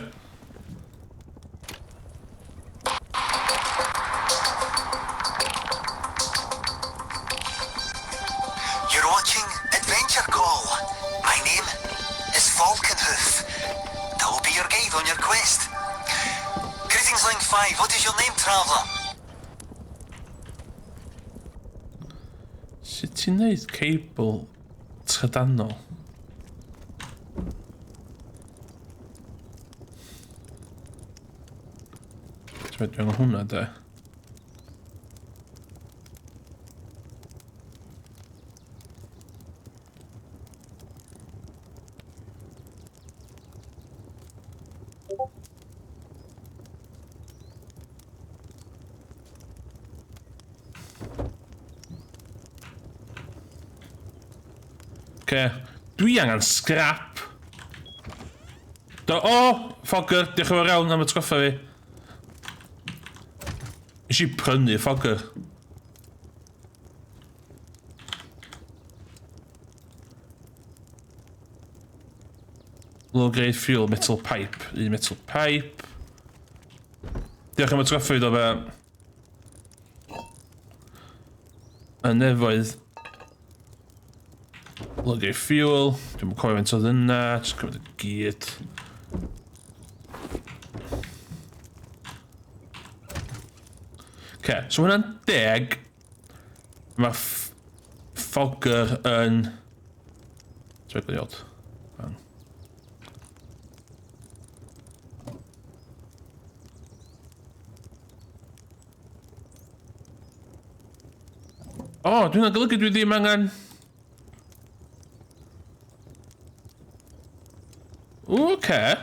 You're watching Adventure Call. My name is Falconhoof. I will be your guide on your quest. Greetings, Link 5. What is your name, traveller? Sut ti'n neud cable trydanol? Ti'n meddwl hwnna de? Oce. Dwi angen scrap. Do, o! Oh, Fogger, diolch yn fawr iawn am atgoffa fi. Nes i prynu Fogger. Low grade fuel, metal pipe. Un metal pipe. Diolch am atgoffa fi do fe. Y nefoedd. Low grade fuel. Dwi'n cofio faint oedd yna. Just cymryd y gyd. Okay, so hwnna'n 10. Mae'r fogger yn... Dwi'n gwybod. Bang. O, oh, dwi'n golygu dwi ddim angen... Oce. Okay.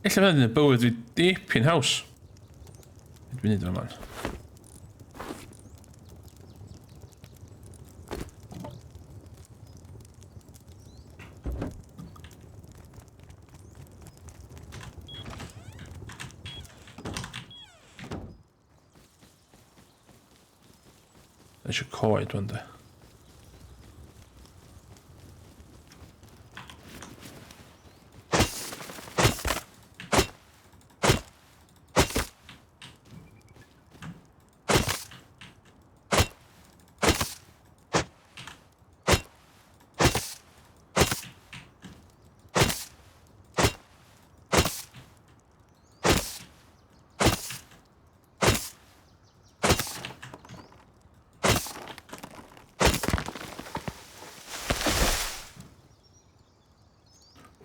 Ella fydd yn y bywyd fi dipyn haws. Dwi'n neud yma man. Eisiau coed wan de.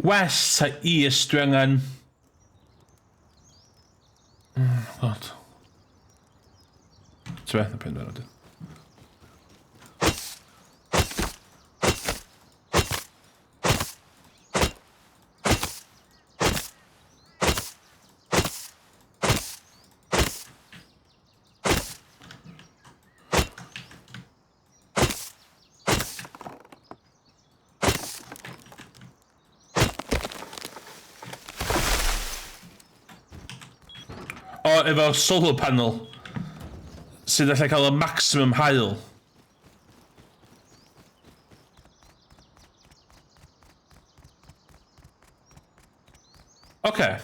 West ta east dwi angen... Oh god. Ti'n beth, na pen wedyn. O, efo solar panel sydd allai cael y maximum haul. Oce. Okay.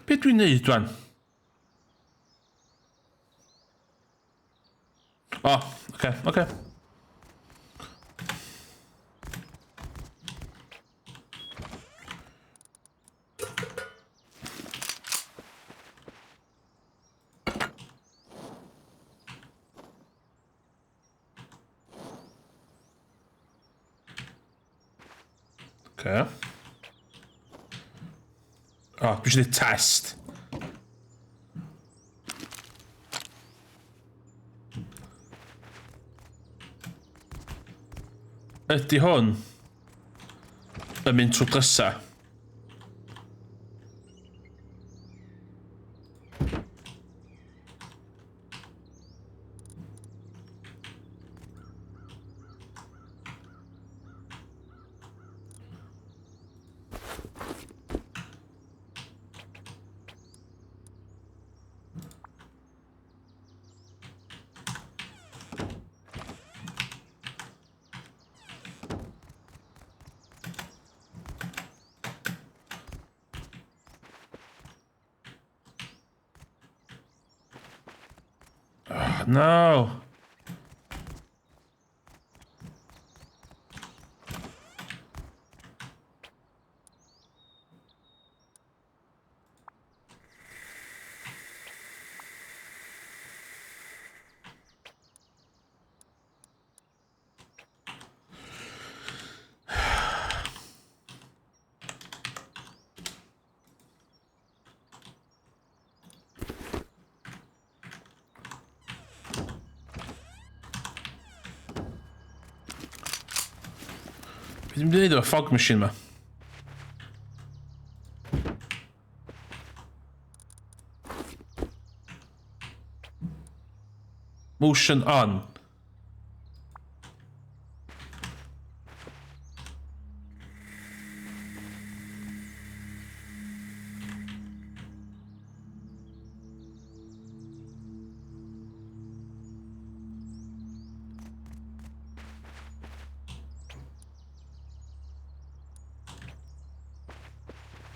Be dwi'n neud dwan? O, oh, oce, okay, oce. Okay. Okay. O, oh, dwi eisiau gwneud test. Ydy hwn yn mynd trwy drysau? No. Be dwi'n mynd i wneud efo fog machine ma? Motion on.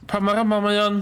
Pa mor aml mae o'n?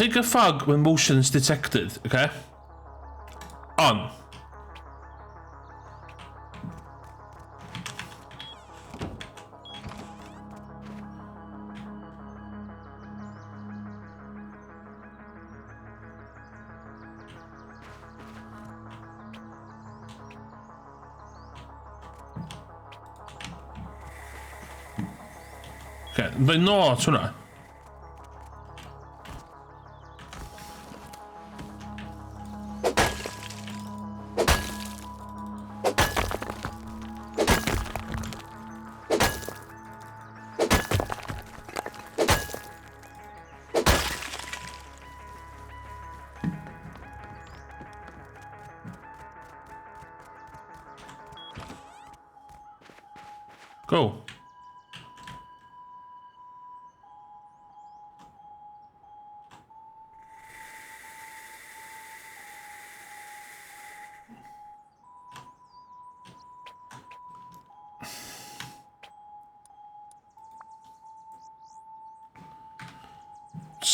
Trigger fog when motion is detected, okay? On. Okay, mae'n not hwnna. Go.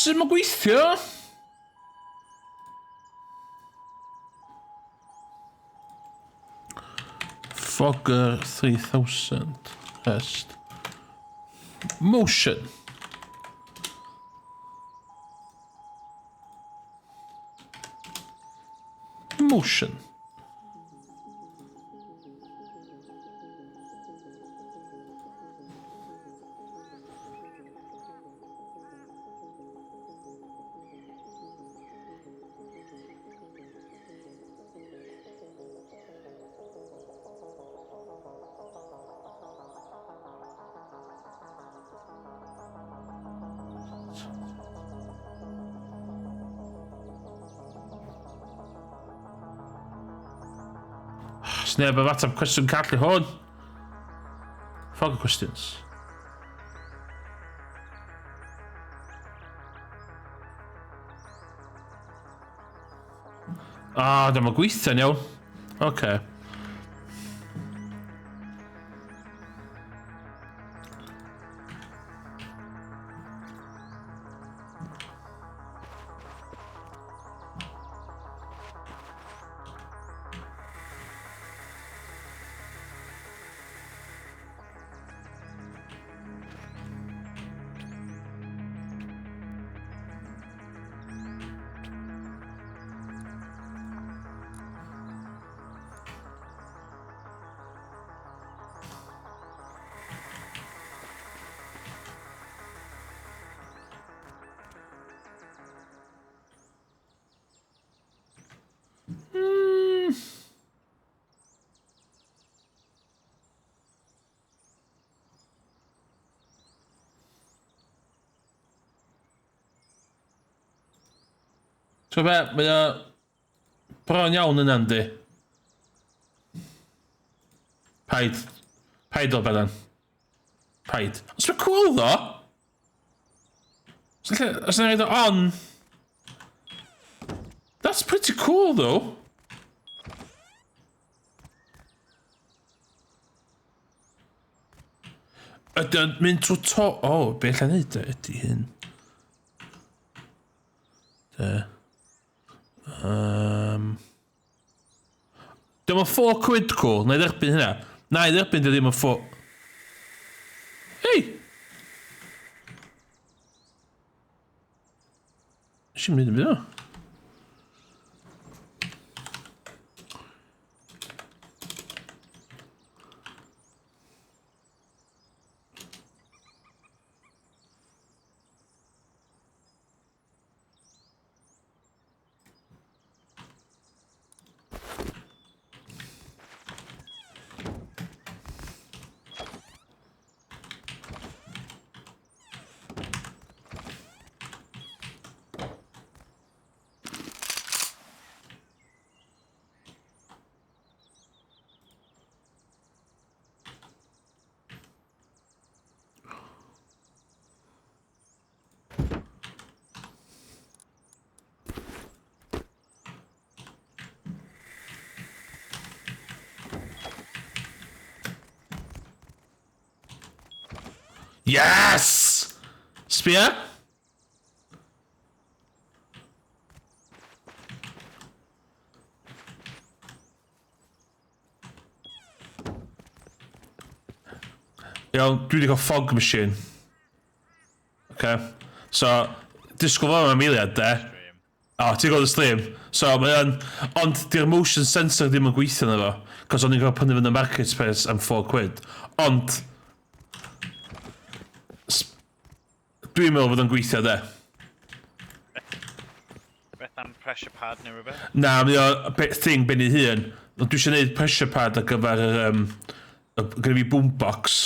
sut mae'n gweithio. Fogger 3000. Rest. Motion. Motion. Sneb yn ateb cwestiwn call i hwn. Fuck questions. Ah, dyma gweithio'n iawn. Oce. Okay. Ti'n be, mae o bron iawn yna, yndi? Paid. Paid o, Bedan. Paid. Os mae'n cool, ddo. Os yna rhaid o on. That's pretty cool, though. Ydy o'n mynd trwy to... O, oh, be allai neud e? Ydy hyn. De. Dim ond 4 quid cool, na i dderbyn hynna. Na i dderbyn dy ddim yn 4... Hei! Nes i'm neud yn byd o. Yes! Sbia? Iawn, dwi wedi cael fog machine. Okay. So, disgwyl fo am eiliad, de. O, oh, ti'n gweld y stream. So, mae o'n... Ond, di'r motion sensor ddim yn gweithio na fo. Cos o'n i'n cael prynu fynd y marketplace am 4 quid. Ond... Dwi'n meddwl bod o'n gweithio, de. Beth am pressure pad neu rhywbeth? Na, mae o thing ben ei hun. Ond dwi eisiau gwneud pressure pad ar gyfer yr... Um, gyda fi boombox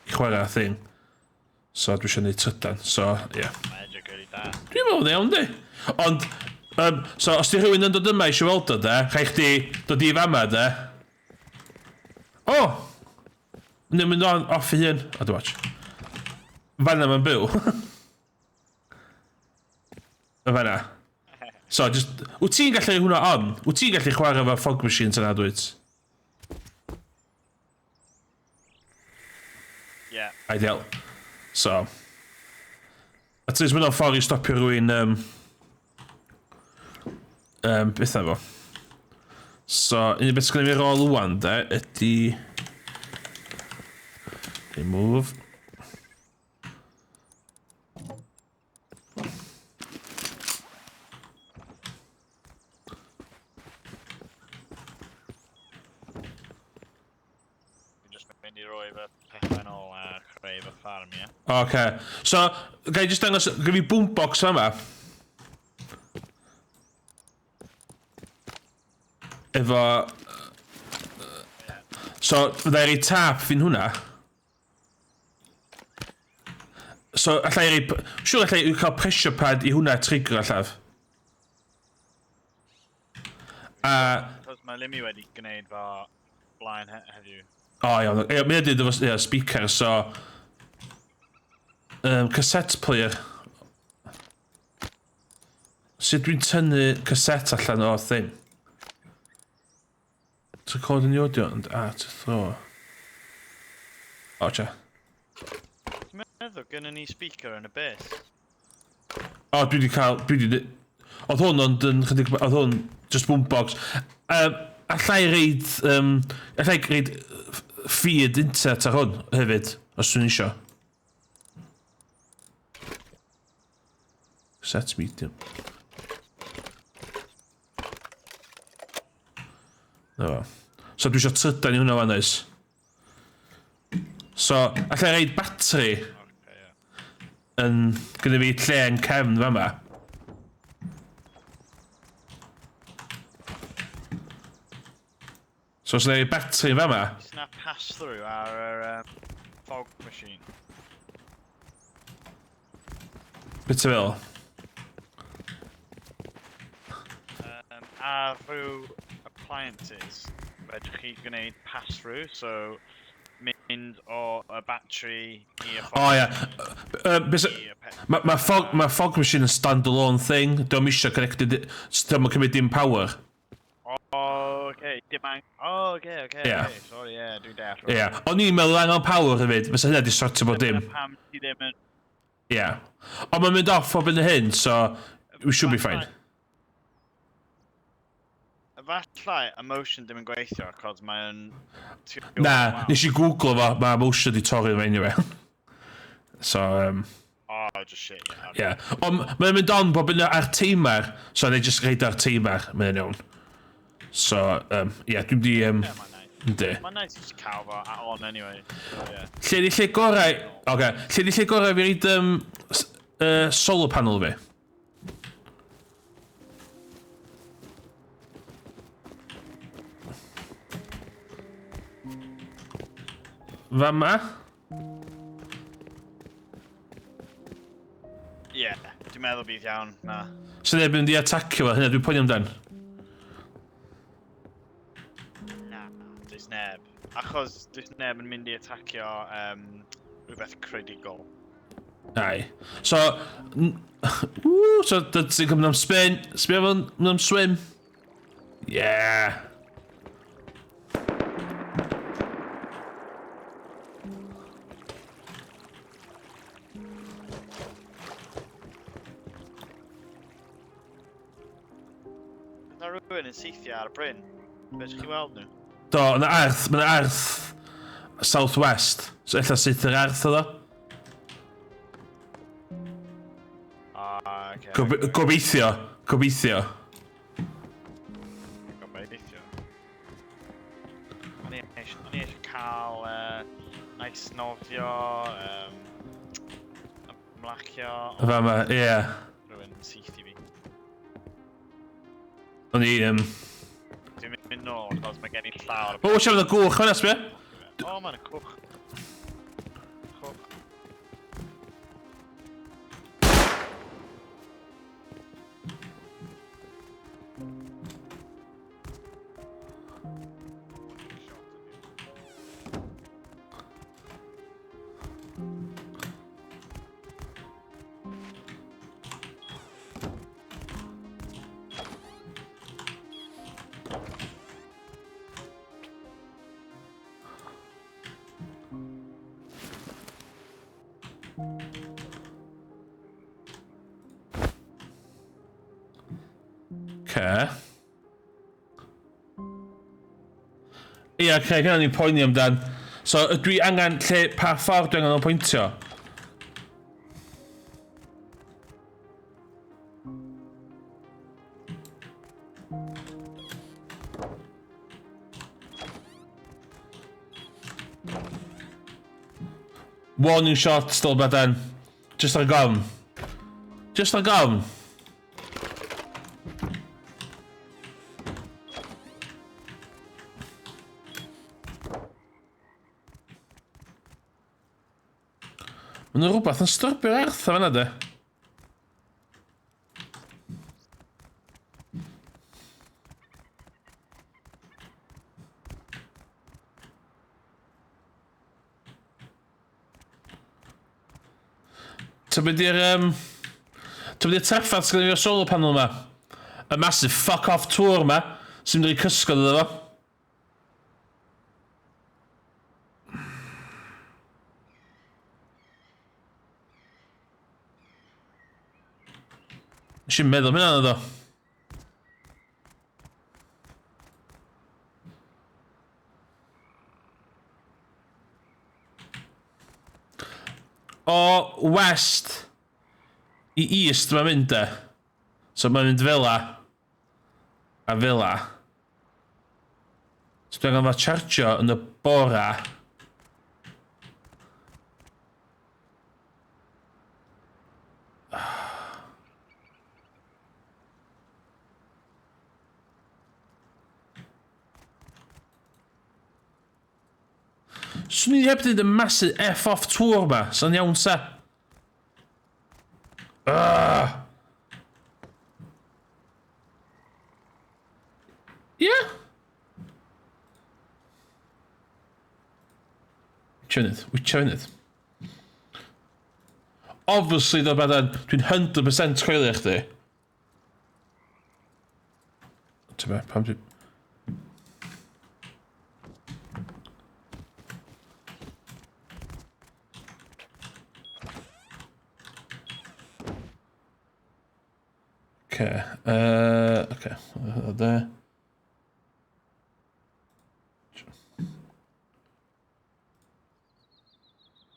i chwarae thing. So dwi eisiau gwneud trydan. So, ie. Yeah. Mae'n edrych really da. Dwi'n meddwl iawn, di. Ond, so, os di rhywun yn dod yma eisiau weld o, de, rhaid chdi dod i fama, de. O! Oh! Neu mynd on off ei hun. O, dwi'n watch. Fanna mae'n byw. Fanna. So, just... Wyt ti'n gallu hwnna on? Wyt ti'n gallu chwarae efo fog machines yna, dwyt? Yeah. Ideal. So. At least mae'n ffordd i stopio rhywun beth efo. So, un beth sgynny fi ar ôl wan, de, ydy... Remove. Dwi'n just mynd i roi fy pethau yn ôl a creu fy ffarm, ie? Oce. So, ga i just dangos, ga fi boombox yma. Efo... So, fydda i rei tap fi'n hwnna. So, allai rei... Siwr allai i cael pressure pad i hwnna trigger allaf. A... Cos mae Limmy wedi gwneud fo blaen heddiw. O, iawn. Ie, mae'n dweud efo yeah, speaker, so... Cassette player. Sut dwi'n tynnu cassette allan o'r thing? To record in the audio and to throw. O, cha. Ti'n meddwl gynnu ni speaker yn y base? O, dwi wedi cael... Dwi wedi... Oedd hwn ond yn chydig... Oedd hwn just boombox. Allai reid... Allai reid feed internet ar hwn hefyd, os dwi'n isio. Set medium. Na fo. So dwi eisiau trydan i hwnna fan oes. So, allai reid battery yn gyda fi lle yn cefn fama. So os yna battery yn fama. Oes na pass-through ar yr fog machine? Beth ti'n feddwl? Ar rhyw appliances, fedrwch chi gwneud pass-through, so mynd o y battery i y fog. O ia. Mae ma fog, ma fog machine yn stand-alone thing. Dio'm eisiau connected... Dio'm yn cymryd dim power. O, oce, dim ang... O, oce, oce, oce, sorry, ie, dwi'n deall. Ie. O'n i'n meddwl angen power hefyd, fysa hynna di sortio bod dim. Pam ti ddim yn... Ie. Ond mae'n mynd off o byn hyn, so we should be fine. Efallai emotion ddim yn gweithio, cos mae'n... Na, nes i googlo fo, mae emotion di torri fo anyway. So, Oh, just shit, yeah. Yeah. Ond mae'n mynd on bob yn ar timer, so na i just reid ar timer, mae'n iawn. So, yeah, dwi'n di... Yeah, mae'n nice. Yndi. Mae'n nice just cael fo on anyway. So, yeah. Lle di lle gorau... Oce, okay. Lle di lle gorau fi reid solar panel fi? Fama? Ie, yeah, dwi'n meddwl bydd iawn, na. So neb yn mynd i atacio fo, hynna dwi'n poeni amdan. Na, does neb. Achos does neb yn mynd i atacio rhywbeth credigol. Ai. So, woo, so ti'n cymryd am spin, spin am, am swim. Yeah. Yna rhywun yn saethio ar y bryn. Be ydych chi weld nhw? Do, yna arth, mae yna arth southwest. So ella syth yr arth oedd o. Ah, okay. Gobeithio, gobeithio. Gobeithio. O'n i eisiau cael nice nofio, ymlacio. Fama, ie. Yeah. Rhywun syth i fi. O'n i, Dwi'n mynd nôl, achos mae gen i llawr. O, siarad y gwch fan'na, sbio? O, mae'n y cwch. Cwch. Ce. Ia, Craig, hynna ni'n poeni amdan. So, ydw i angen lle, pa ffordd dwi angen o'n pwyntio? Warning shot, still bad. Just ar gofn. Just ar gofn. Mae yna rhywbeth yn styrbio'r erth o fanna de. Ta be di'r... Um, ta be di'r trafferth sgynnu fi o'r solar panel yma? Y massive fuck off tour yma sy'n mynd i cysgod iddo fo. Nes i'n meddwl am hynna ddo. O west i east mae'n mynd de. So mae'n mynd fel a. A fel a. So dwi'n angen chargio yn y bora. Swn i heb dweud y massive F-off tour ma. Sa'n iawn sa. Ah. Yeah. Wytio funud, wytio funud. Obviously, ddo beth dwi'n 100% coelio chdi. Ti'n be, pam dwi... Okay, okay, there.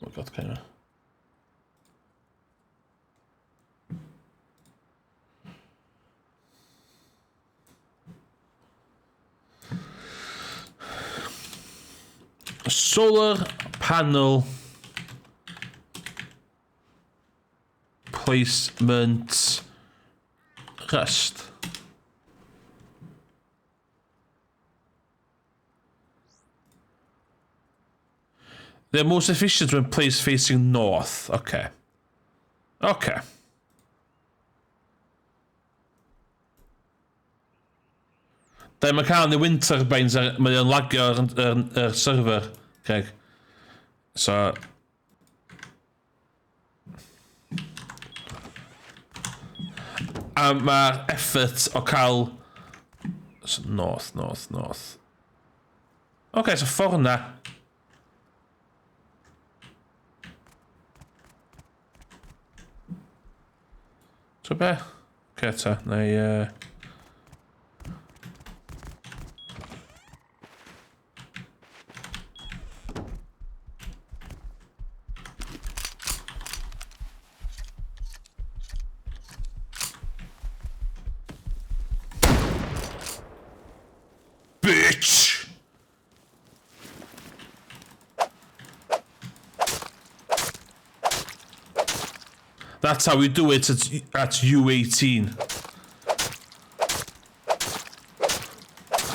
Oh god, kind of. Solar panel placement rest. They're most efficient when placed facing north. Okay. Okay. Da mae cael ni wind turbines ar, mae o'n lagio ar, ar, ar server, Craig. So... A mae'r effort o cael... So, north, north, north. Oce, okay, so ffordd na. So be? Oce okay, ta, na i... Bitch! That's how we do it at, at U18.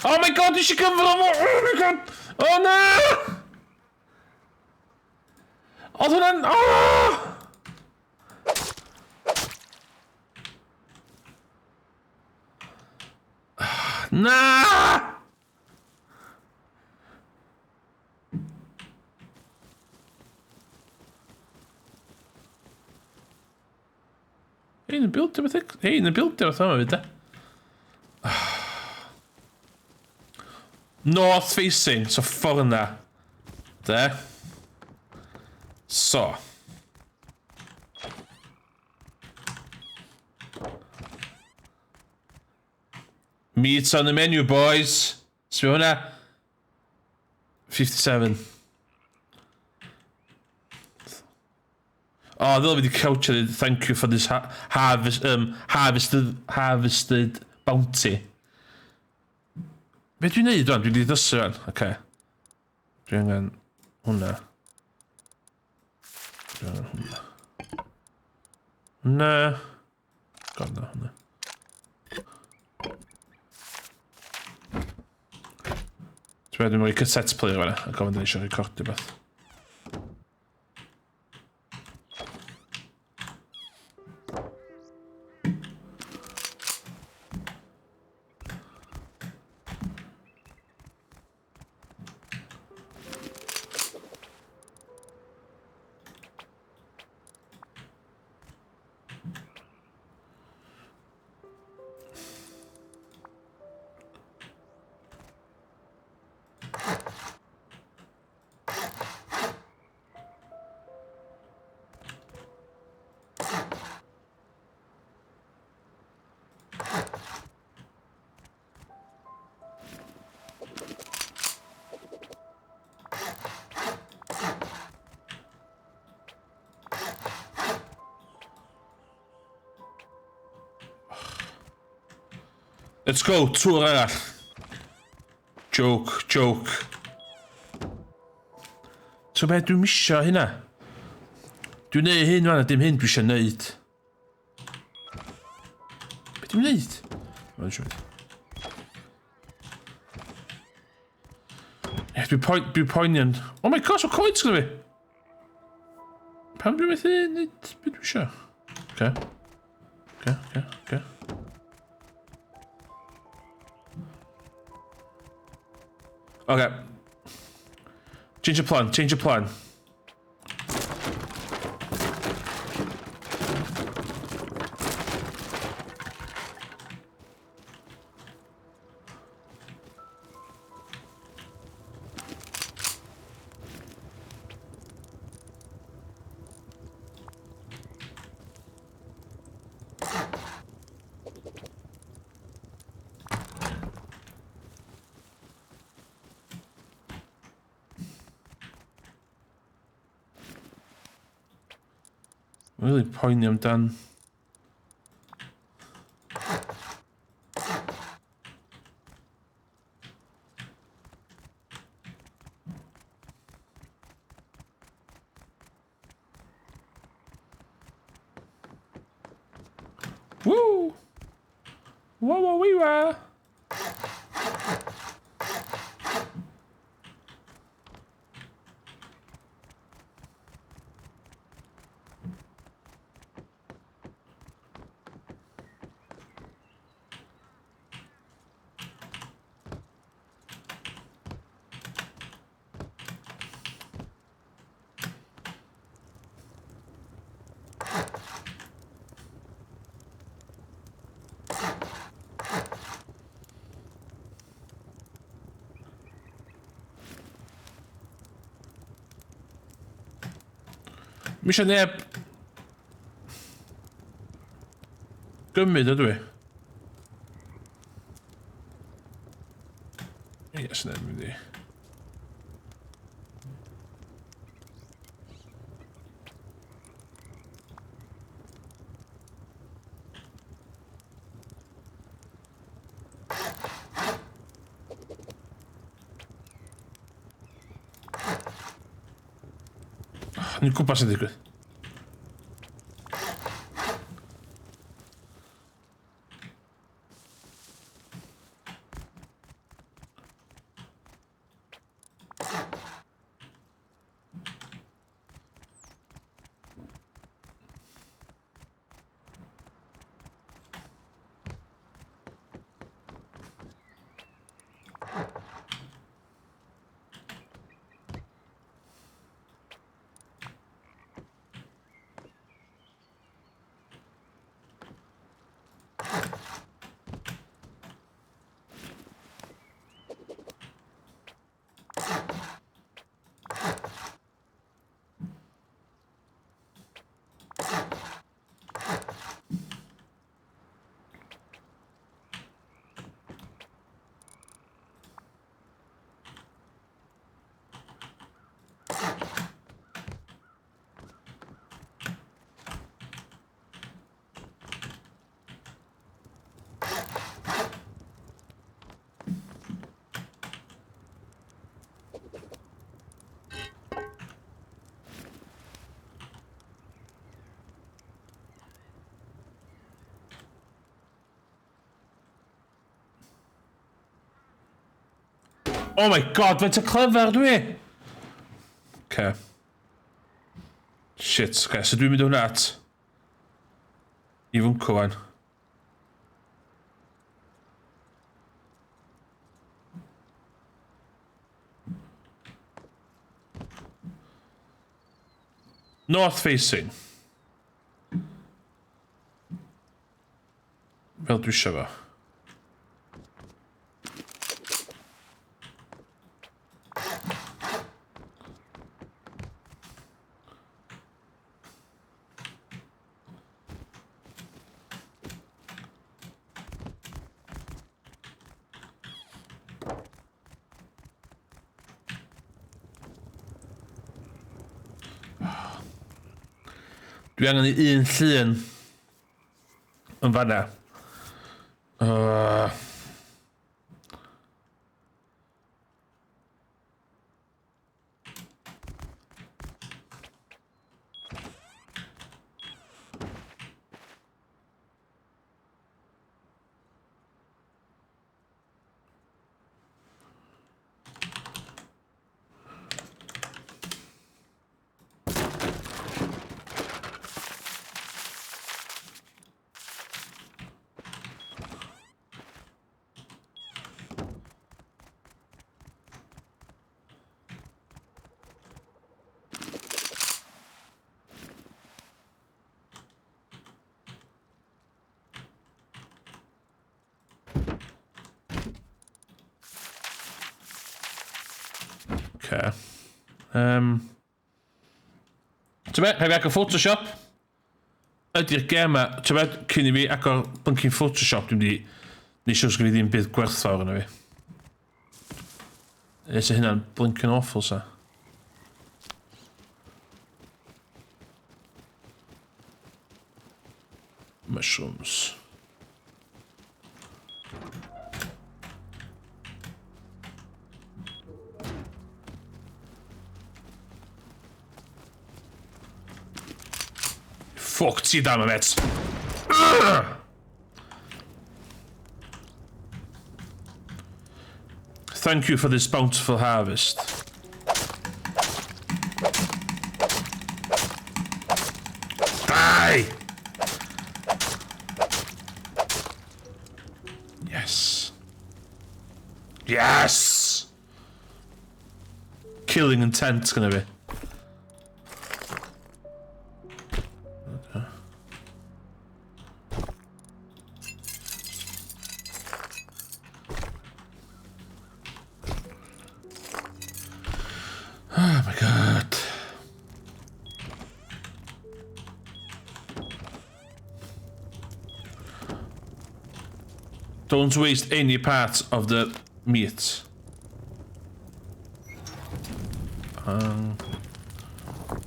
Oh my god, eisiau cyfro fo! Oh my god! Oh na! Oedd hwnna'n... Oh! Na! Hei, yn bildio beth... Hei, yn bildio beth yma fyd, de. North facing, so ffordd yna. De. So. Meat on the menu, boys. Sbio hwnna. 57. O, oh, ddyle fi wedi crouch a dweud thank you for this ha harvest, um, harvested, harvested bounty. Be dwi'n neud rwan? Dwi wedi dysu rwan. Oce. Okay. Dwi angen hwnna. Dwi angen hwnna. Hwnna. God, na, hwnna. Ti'n meddwl dwi'n cassette player fanna, a gofyn dyn eisiau recordio beth. Let's go, tŵr arall. Joke, joke. So be, dwi'n misio hynna. Dwi'n neud hyn fan a dim hyn dwi eisiau neud. Be dwi'n neud? Mae'n siŵr. Ie, dwi'n poen, dwi poeni yn... Oh my gosh, o coins gyda fi! Pam dwi'n methu neud be dwi eisiau? Oce. Oce, oce, oce. Okay. Change of plan, change of plan. Really poeni amdan. Woo! Whoa, whoa, wee, wah! Mi eisiau neb gymryd ydw i. Yes, neb mynd i. Ni'n gwybod sy'n digwydd. Oh my god, faint o clever dwi! Okay. Shit, okay, so dwi'n mynd o hwnna at... I fwnco fan. North facing. Fel dwi eisiau fo. Dwi angen i un llun yn fanna. Uh... Okay. Um, Ti'n be, rhaid fi agor Photoshop. Ydy'r gem ma, ti'n be, cyn i fi agor blinking Photoshop, dwi'n di neud siŵr sgyn fi ddim byd gwerthfawr yna fi. Nes i hynna'n blinking awful sa. Mushrooms. Ffwc ti da, met. Thank you for this bountiful harvest. Die! Yes. Yes! Killing intent gynna fi. Oh my god. Don't waste any part of the meat. Bang.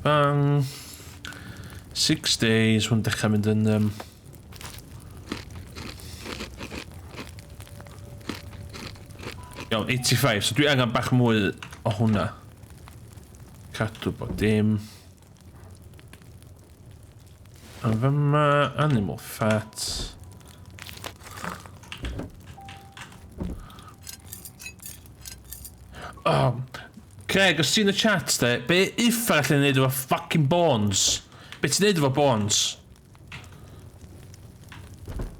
Bang. 6 days, hwn dechrau mynd yn... Um... Iawn, 85, so dwi angen bach mwy o hwnna. Cadw bod dim. A fyma, animal fat. Oh, Craig, os ti'n y chat, de, be uffar allan i wneud efo fucking bones? Be ti'n neud efo bones?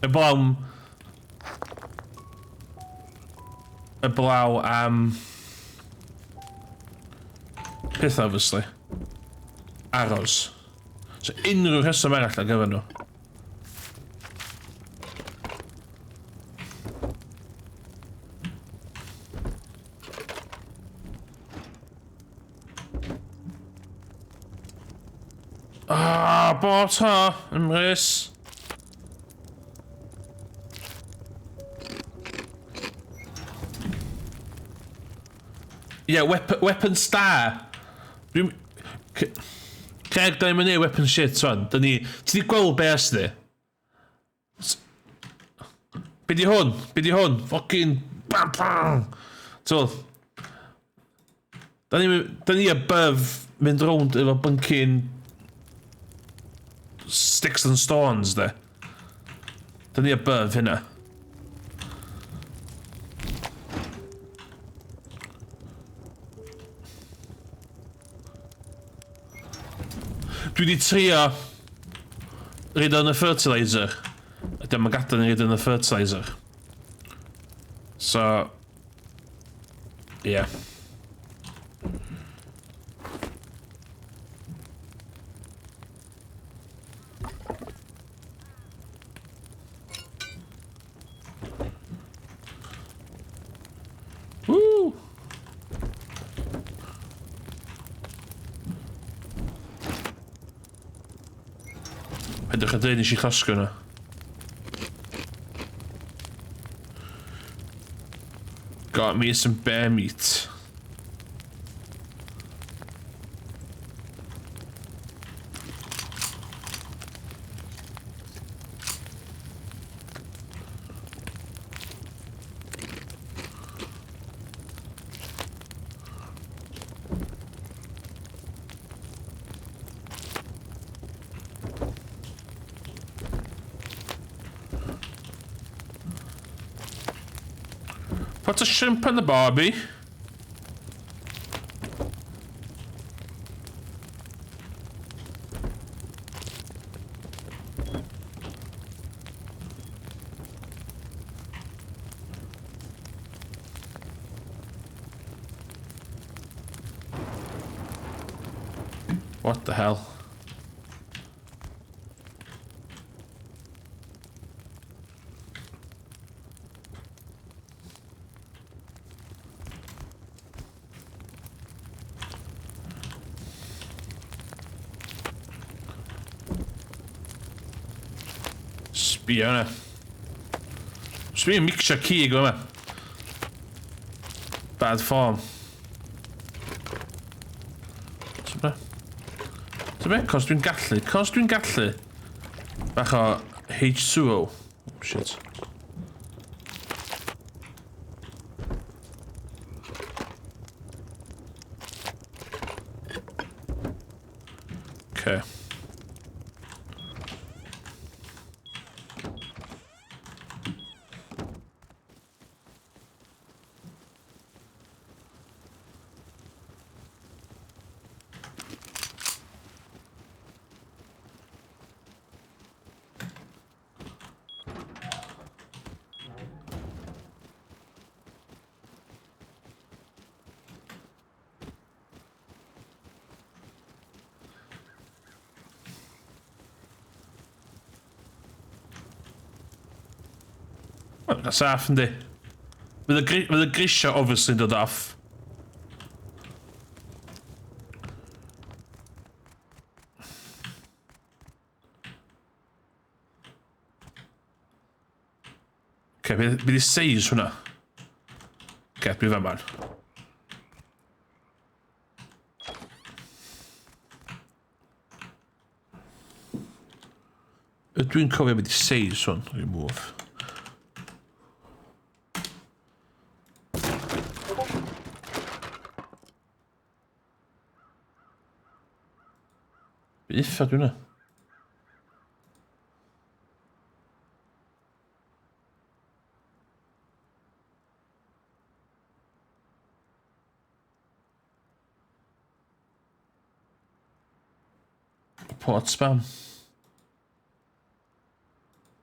Y blaw... Y blaw am... Peth, obviously. Aros. So unrhyw rheswm arall ar gyfer nhw. Ah, bo ta, Emrys. Ie, yeah, weapon, weapon star. Dwi'n... Craig, da ni'n mynd i weapon shit, wan. Da ni... Ti di gweld be as di? Be di hwn? Be di hwn? Fucking... Bam, bam! So... Da ni, da ni above mynd rownd efo bunking sticks and stones, de. Da ni above hynna. Dwi wedi trio reid yn y fertilizer. A dyma gadael ni reid yn y fertilizer. So, yeah. Woo! Edrych ar dweud nes i llosgo yna. Got me some bear meat. Put a shrimp on the barbie. What the hell? Sbio yna. Sbio mixio cig yma. Bad form. Ti'n be? Ti'n be? Cos dwi'n gallu. Cos dwi'n gallu. Bach o H2O. Oh, shit. Okay. Wel, saff yndi. Fydd y, fydd y grisiau obviously yn dod off. Oce, be, be di seis hwnna? Oce, dwi fan man. Ydw i'n cofio beth i seis hwn? Remove. Be uffar dwi hwnna? Port spam.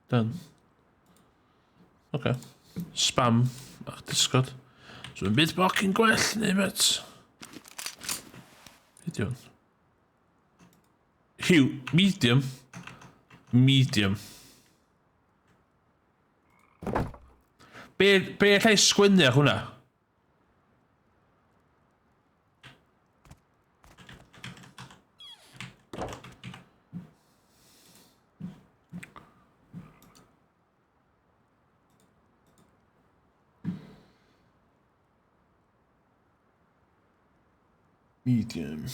Done. Okay. Spam ar Discord. So yn byd bocyn gwell neu met. Be di hwn? Hugh, medium. Medium. Be, be allai sgwennu ar hwnna? Medium.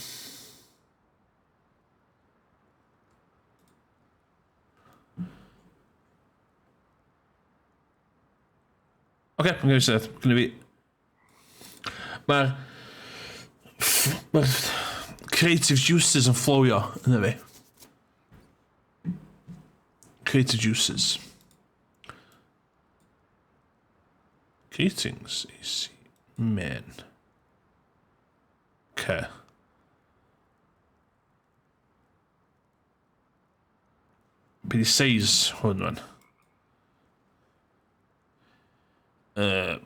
Oce, okay, mae'n gwneud sydd. Gwneud fi... Mae'r... Mae'r creative juices yn flowio yna fi. Creative juices. Greetings, AC Man. Okay. Be di size hwn fan?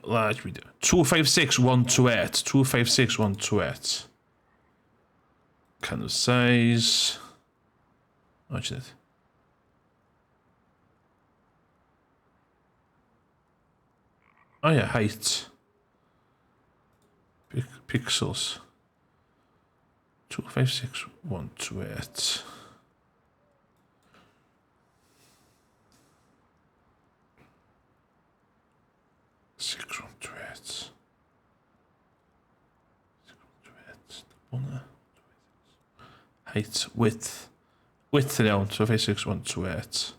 Large video. 256 128. 256 128. Canvas size. O, ti'n dweud? O ie, height. Pixels. 256 128. 618. 618. Hwna. Height, width. Width yn iawn, 256, 128.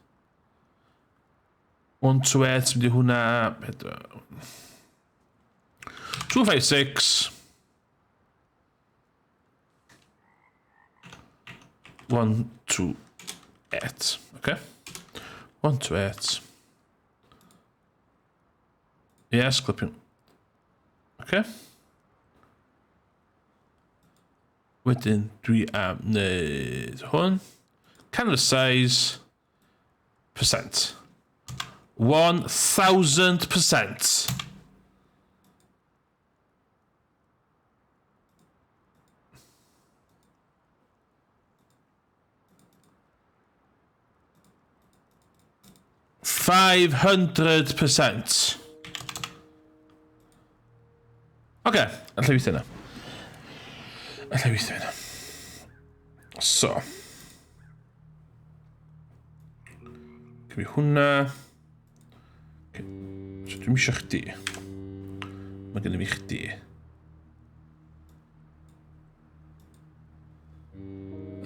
128, mynd i hwnna. 256. 1, 2, 8. Okay. 1, 2, 8. Yes, clipping. Okay. Wedyn dwi am wneud hwn. Canvas size. Percent. 1000%. 500%. Oce, okay, allai weithio yna. Allai weithio yna. So. Cyfi hwnna. Okay. So dwi'n eisiau chdi. Mae gennym i chdi.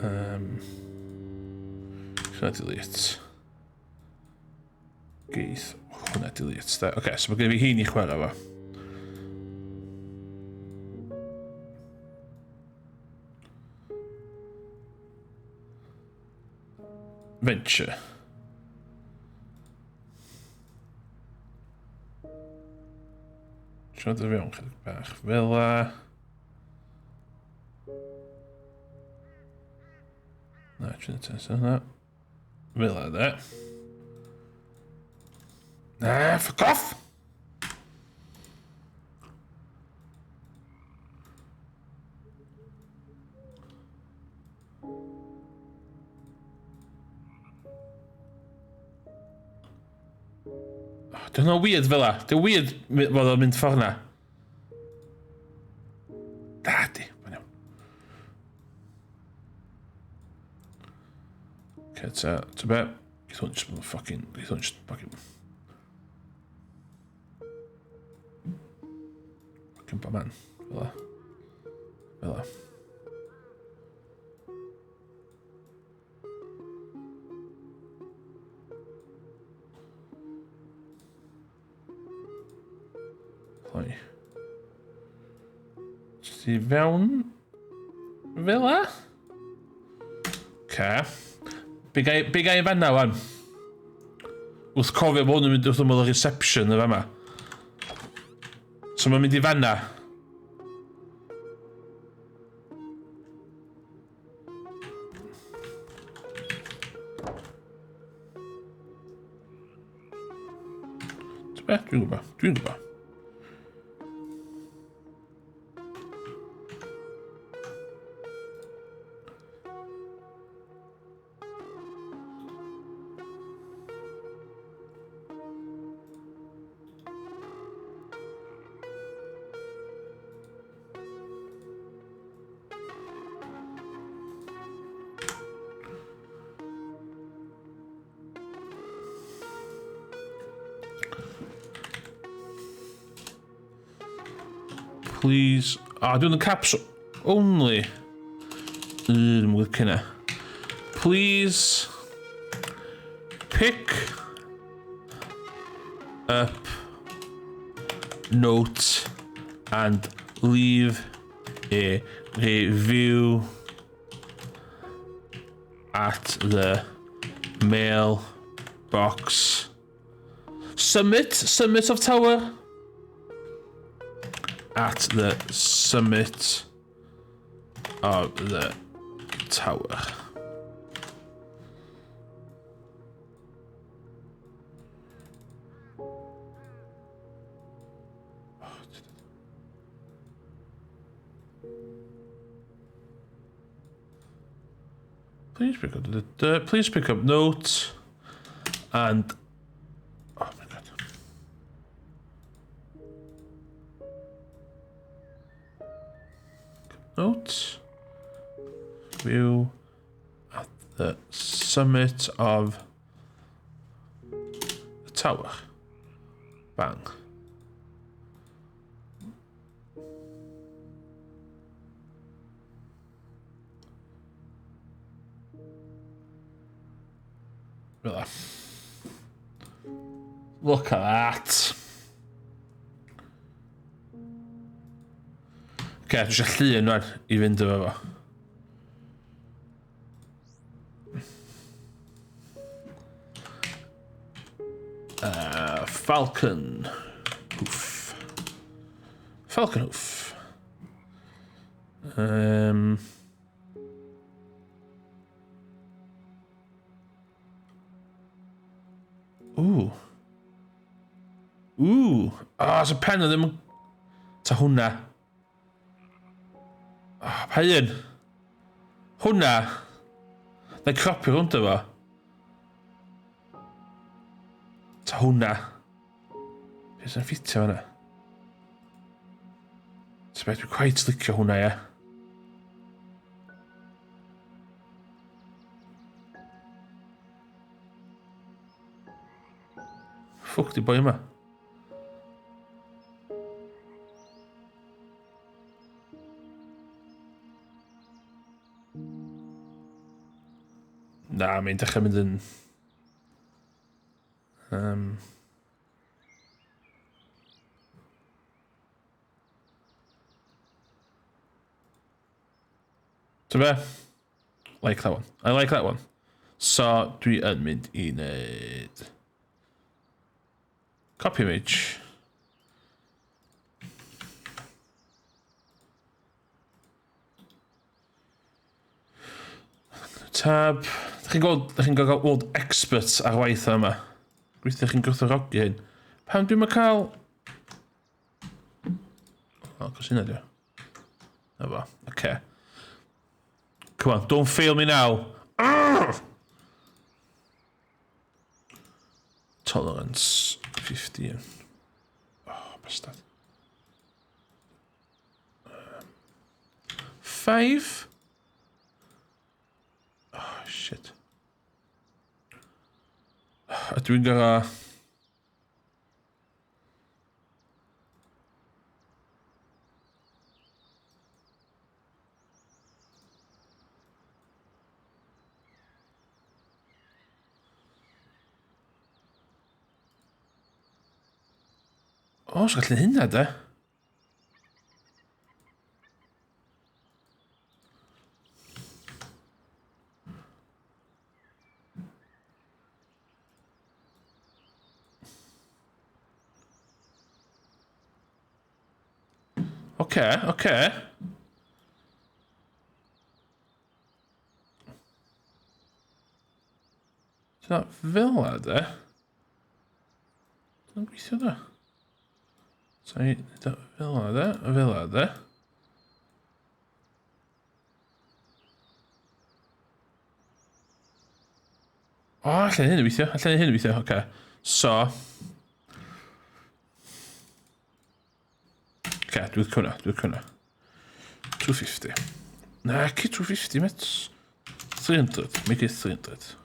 Hwnna delete. Geith hwnna delete. Oce, okay, so mae gen i fi hyn i chwarae fo. Venture. Siarad o fewn chydig bach fel la. Na, dwi'n test yna. Fel la, de. Na, fuck off! Dyna weird fel la. Dyna weird fod o'n mynd ffordd na. Da, di. Mae'n iawn. Okay, ta, ta be? Geith hwn just fucking... Geith hwn just fucking... Fucking bo man. Fel la. Fel la. Cloi. Jyst i fewn fel la. Ce. Be gai, be gai fanna wan? Wrth cofio bod hwn yn mynd wrth ymwyl y reception y fama. So mae'n mynd i fanna. Be? Dwi'n gwybod. Dwi'n gwybod. Please. Ah, oh, doing the caps only. Dwi'n licio na. Please pick up note and leave a review at the mailbox. Summit? Summit of tower? At the summit of the tower. God. Please pick up the, please pick up notes and oh my god. Notes. View at the summit of the tower. Bang. Look at that. Oce, dwi eisiau llun rwan i fynd efo fo. Falcon Hoof. Falcon Hoof. Ooh. Ooh. Ah, oh, so pen o ddim yn... Ta hwnna. Oh, pa un? Hwnna. Na cropio rhwnd efo. Ta hwnna. Beth sy'n ffitio hwnna? So beth dwi'n quite licio hwnna, ie. Ffwc di boi yma. Na, mae'n dechrau mynd yn... So be? Like that one. I like that one. So, dwi yn mynd i wneud... Copy image. Tab. Dych chi'n gweld, dych chi'n gael gweld experts ar waith yma. Gweithio chi'n gwrthorogi hyn. Pam dwi'n cael... O, cos hynna di. Na fo, oce. Okay. Come on, don't fail me now. Arrgh! Tolerance 15. Oh, bastard. 5. Oh, shit. A dwi'n gorau... O, os gallu hynna, de. Oce, oce. Dyna fel la, de. Dyna'n gweithio, de. Sorry, fel la, de. Fel la, de. O, allan hyn weithio, allan hyn weithio, oce. Okay. So... Oce, okay, dwi'n cwna, dwi'n cwna. 250. Na, ci 250, met. 300, make it 300.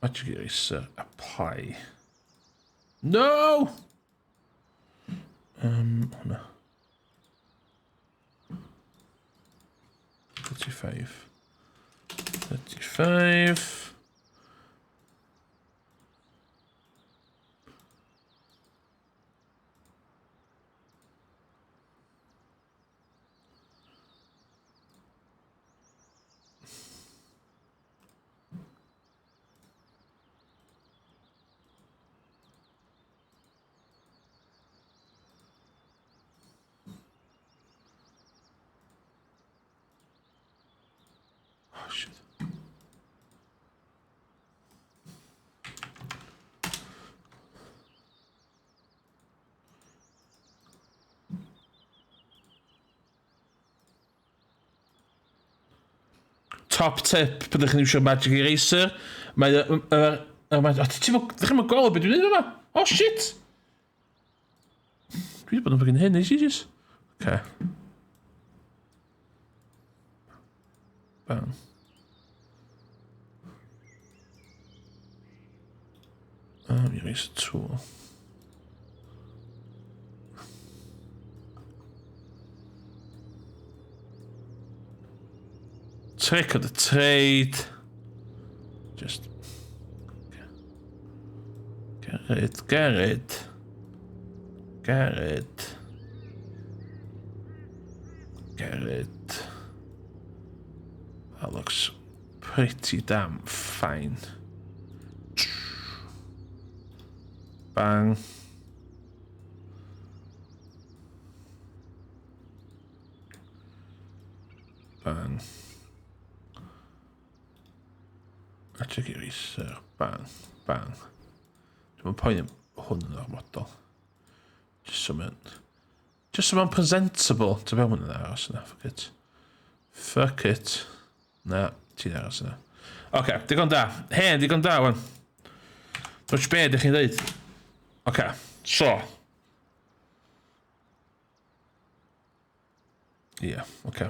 Magic eraser, apply. No! Hwnna. 35. 35. Oh, shit. Top tip, pan ydych chi'n iwsio Magic Eraser, mae... O, ti'n mynd gweld beth dwi'n neud yma? Oh, shit! Dwi wedi bod yn fucking hyn, Jesus. Okay. Bang. Eraser tool. Trick of the trade. Just... Get it, get it. Get it. Get it. That looks pretty damn fine. Bang. Bang. Magic eraser. Bang. Bang. Dwi'n poeni am hwn yn ormodol. Just so mae'n... Just so mae'n presentable. Ti'n meddwl hwn yn aros yna. Fuck it. Fuck it. Na, ti'n aros yna. Oce, okay, digon da. Hen, digon da, wan. Dwi'n be ydych chi'n dweud? Oce, okay, so. Ie, yeah, oce. Okay.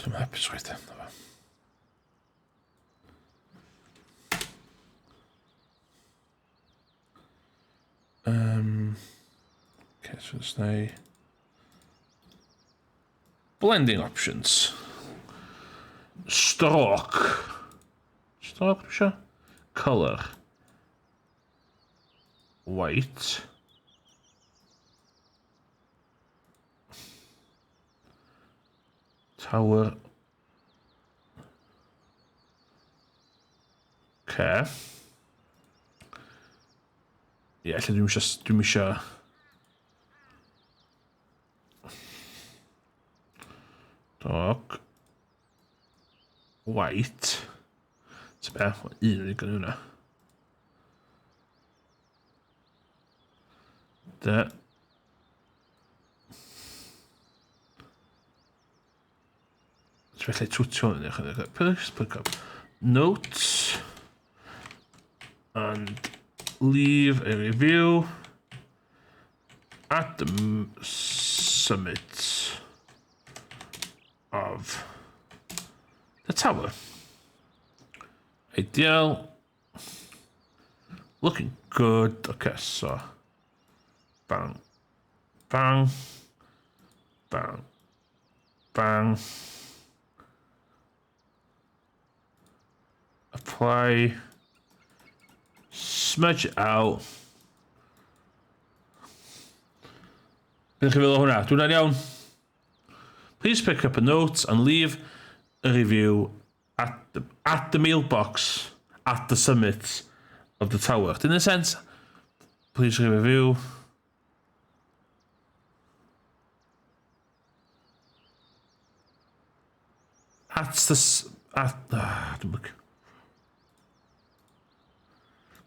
Dwi'n hapus chwaith. Okay, so let's now blending options. Stroke. Stroke, dwi'n siarad? Colour. White. Tower. Okay. Ie, yeah, lle dwi'n isio... Dwi'n isio... Dog. White. Ti'n be? Un yn unig hwnna. Da. Ti'n felly twtio hwn yn unig. Please pick up notes and leave a review at the summit of the tower. Ideal. Looking good. Okay, so bang, bang, bang, bang. Apply. Smudge it out. Beth chi'n feddwl o hwnna? Dwi'n iawn. Please pick up a note and leave a review at the mailbox at the summit of the tower. In a sense, please leave a review. At the... At, dwi'n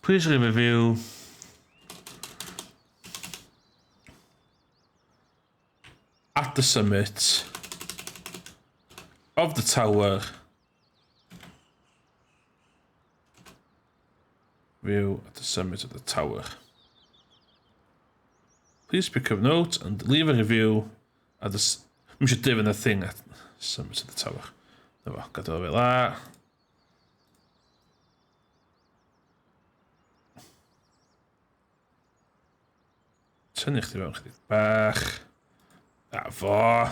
Please leave a review. At the summit of the tower. View at the summit of the tower. Please pick up note and leave a review at the... We should do the thing at the summit of the tower. Na fo, gadael fel la. Tynnu chdi fewn chydig bach. Na fo.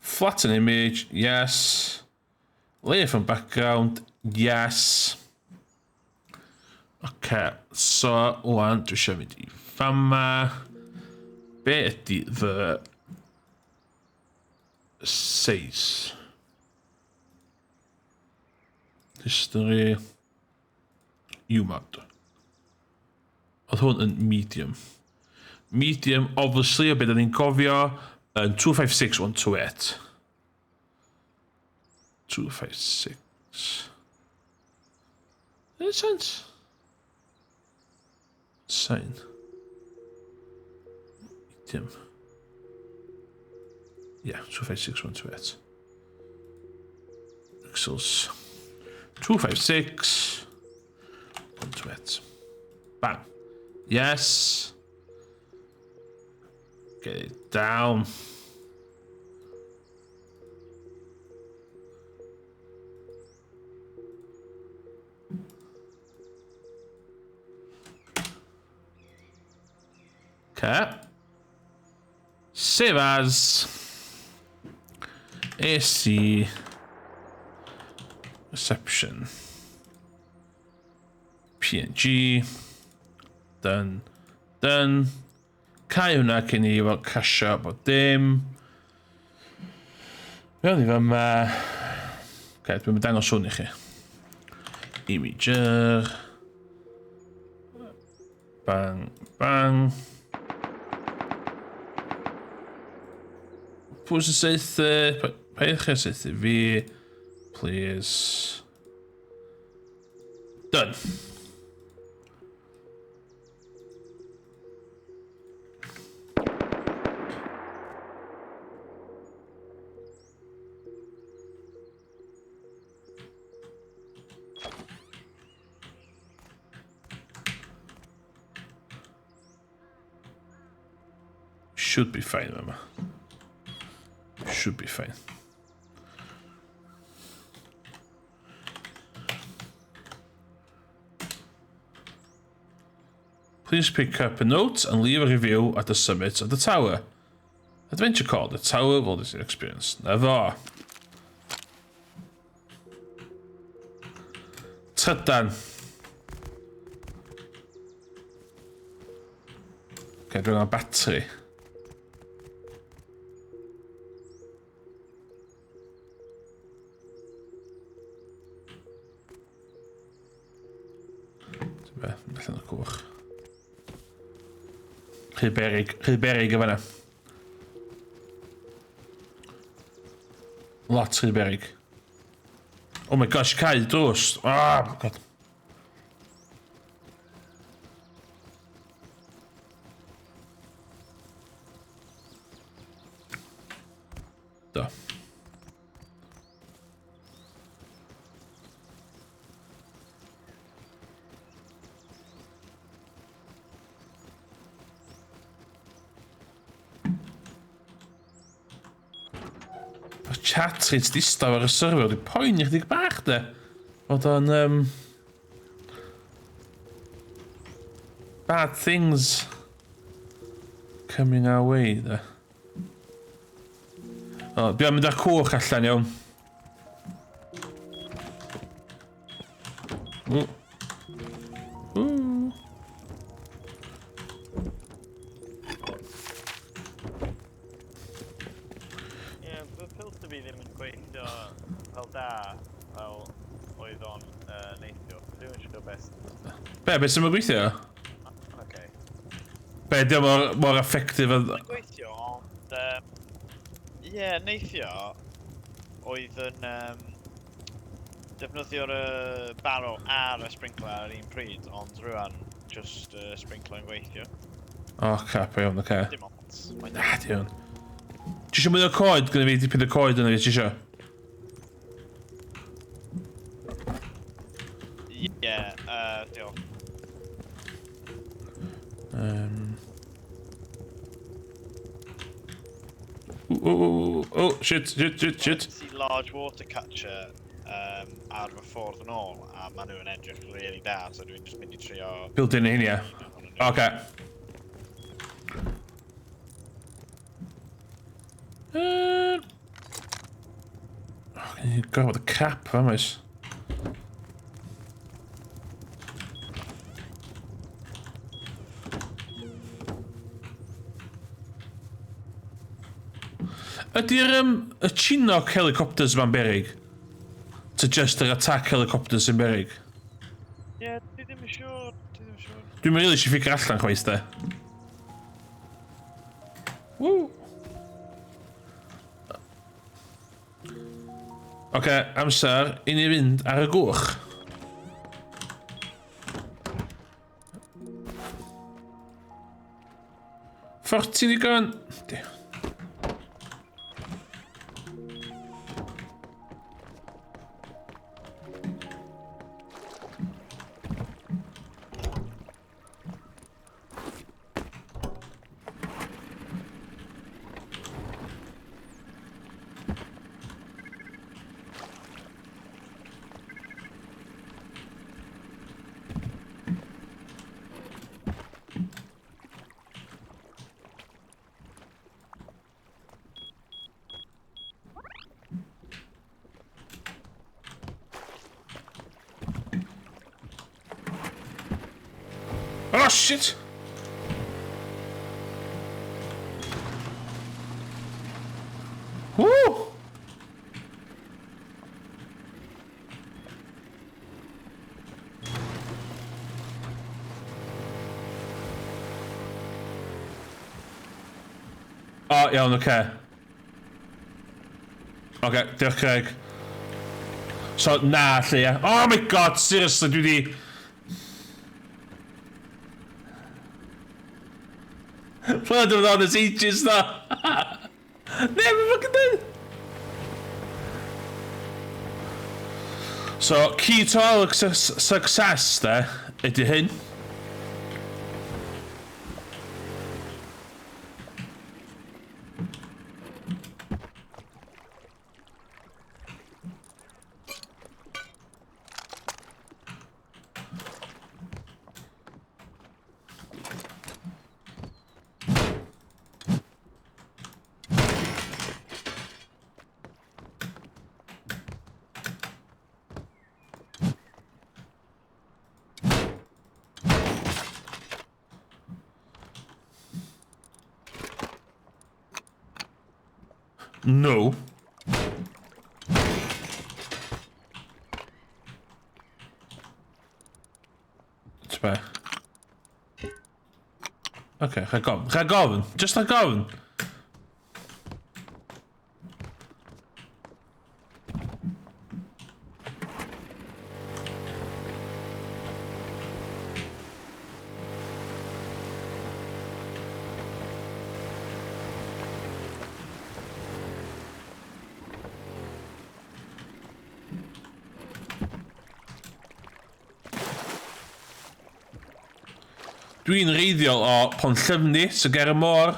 Flatten image, yes. Layer from background, yes. Okay, so wan dwi eisiau mynd i fama. Be ydy the size? History. UMod. Oedd hwn yn medium. Medium, obviously, o beth ni'n cofio, yn 256128. 256. Any sense? Sign. Dim. Yeah, 256, 128. Pixels. 256, 128. Bang. Yes. Get it down. Okay. Save as. AC. Reception. PNG. Done. Done. Cau hwnna cyn i fel crasio bod dim. Fewn i fyma. Okay, dwi'n mynd dangos hwn i chi. Imager. Bang, bang. Pwy sy'n saethu? Paid chi saethu fi? Please. Done. Should be fine, mama. Should be fine. Please pick up a note and leave a review at the summit of the tower. Adventure called the Tower of Odyssey Experience. Never. Trydan. Okay, dwi'n angen battery. Be, allan o'r cwch. Rhy berig, rhy berig y fanna. Lot rhy berig. Oh my gosh, cau drws. Oh my god. Do. Mae'r chat reit distaw ar y server, dwi'n poeni chdig bach de. Fod o'n... Um, bad things coming our way de. O, dwi am mynd â'r cwch allan iawn. Ww. Ww. Ie, yeah, bydd filter fi ddim yn gweithio fel da, fel oedd o'n uh, neithiwr. Dwi'n siŵr beth. Be, beth sy'n gweithio? Okay. Be, di o mor, mor effective oedd... Mae'n gweithio, ond... Um, Ie, yeah, neithio oedd yn um, defnyddio'r uh, barrel a'r y sprinkler ar un pryd, ond rwan just uh, sprinkler yn gweithio. O, oh, crap, iawn, oce. Dim ots. Mae'n Na, di iawn. Ti eisiau mwy o coed? Gynna fi dipyn o coed yna fi, ti eisiau? Ie, yeah, diolch. Ooh, ooh, ooh, oh, shit, shit, shit, shit. See large water catcher um, ar fy ffordd yn ôl, a maen nhw'n edrych really da, so dwi'n just mynd i trio... Building hyn, ie. Oce. Oh, gen i gorfod y crap fa, maes. Ydy'r um, y Chinook helicopters ma'n berig? To just yr attack helicopters sy'n berig? Ie, yeah, dwi ddim yn siŵr, dwi ddim yn siŵr. Dwi'n rili eisiau ffigur allan chwaith de. Woo! Oce, okay, amser i ni fynd ar y gwch. Ti'n ddigon? Di. Oh shit! Woo! O, oh, iawn, oce. Okay. Oce, okay, diolch Craig. So, na, lle, ia. Oh my god, seriously, dwi di... Played with all this ages na. Never fucking done. So, key to all success, de, ydy hyn. No. T'be? Oce, rhag ofn. Rhag ofn! Just rhag ofn! Dwi'n reiddiol o Ponllyfni, sy'n ger y môr.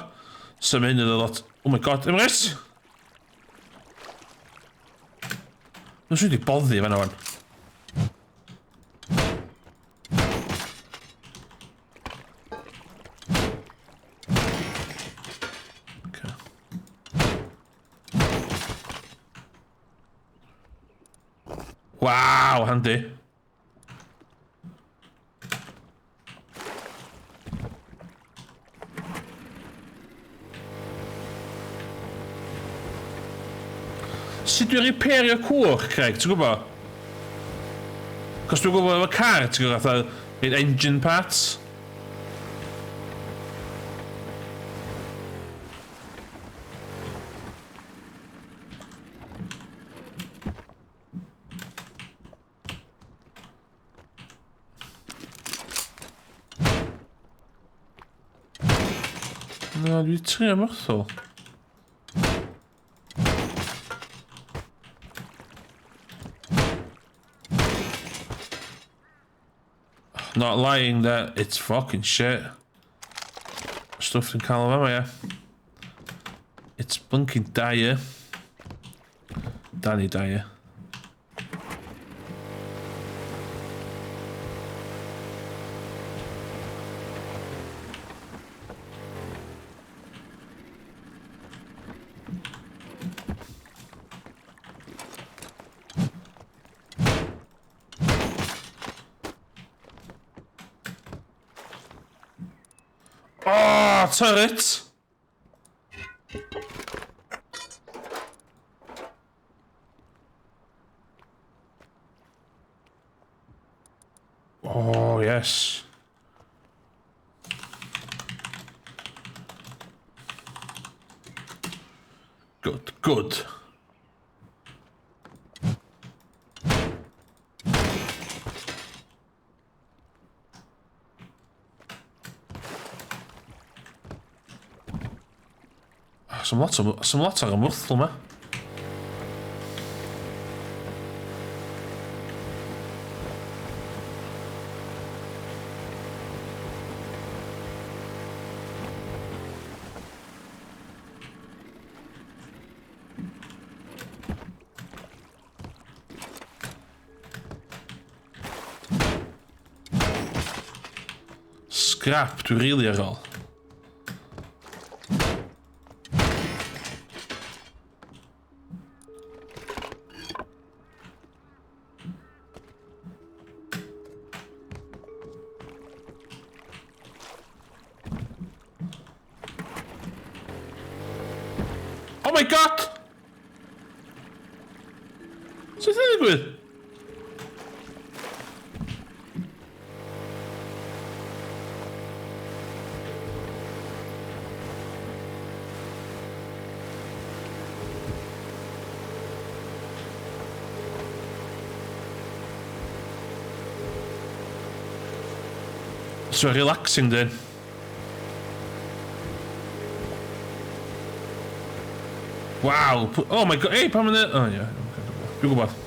So mae hyn yn lot... Oh my god, Emrys! Mae'n siŵr wedi boddi fan'na wan. Okay. Waw, handi. Sut dwi'n repairio cwch, Craig, ti'n gwybod? Cos dwi'n gwybod efo car, ti'n gwybod, fatha, engine parts. Na, dwi trio morthol. Not lying there, it's fucking shit. Stwff yn cael yma, ie. It's blinking dire. Danny Dyer. Oh, turret! Oh, yes. Good, good. Some lot o, some lot ar y mwrthwl yma. Scrap, dwi rili ar ôl. Oh my god! Sut yna digwydd? So relaxing then. Wow. Oh my god. Hey, pam yn... Oh, yeah. Dwi'n gwybod.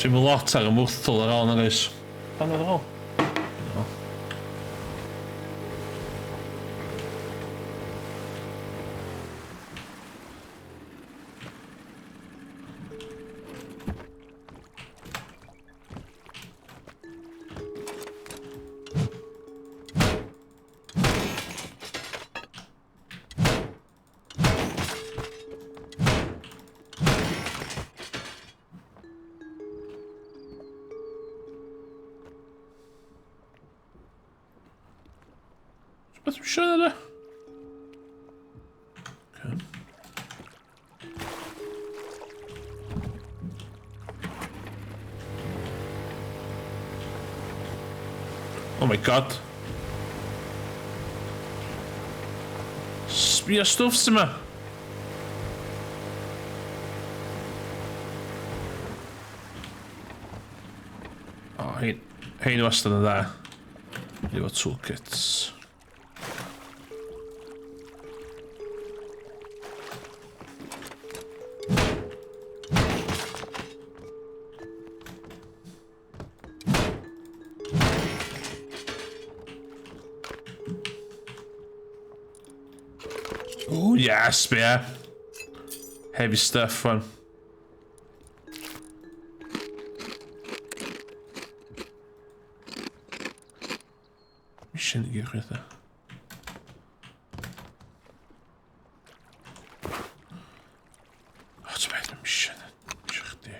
Sy'n lot ar y mwrthwl ar ôl, nag oes? Pan ar ôl? No. Beth dwi'n siarad yna? Okay. Oh my god. Sbio stwff sy'n yma. Oh, hein, hein wastad yn dda. Efo toolkits. Oh yes, yeah. Heavy stuff one. Mission i gyrraedd. O, ti'n beth, mission. Eisiau chdi.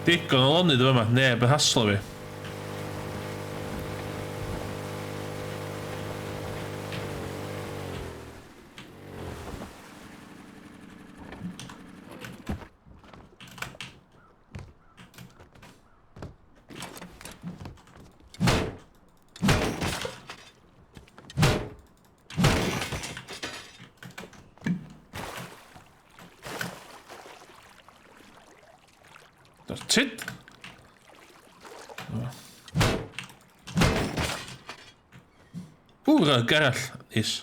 Digon o lonydd yma, neb yn haslo fi. That's it. Ww, rug arall. Neis.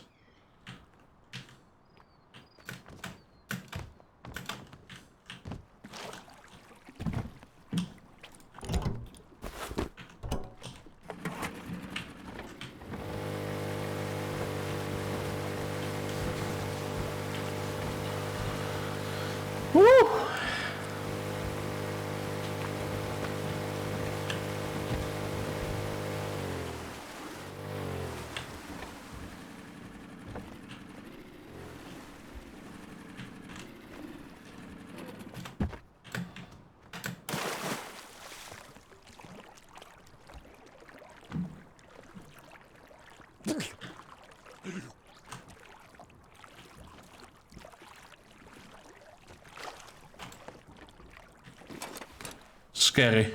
Scary.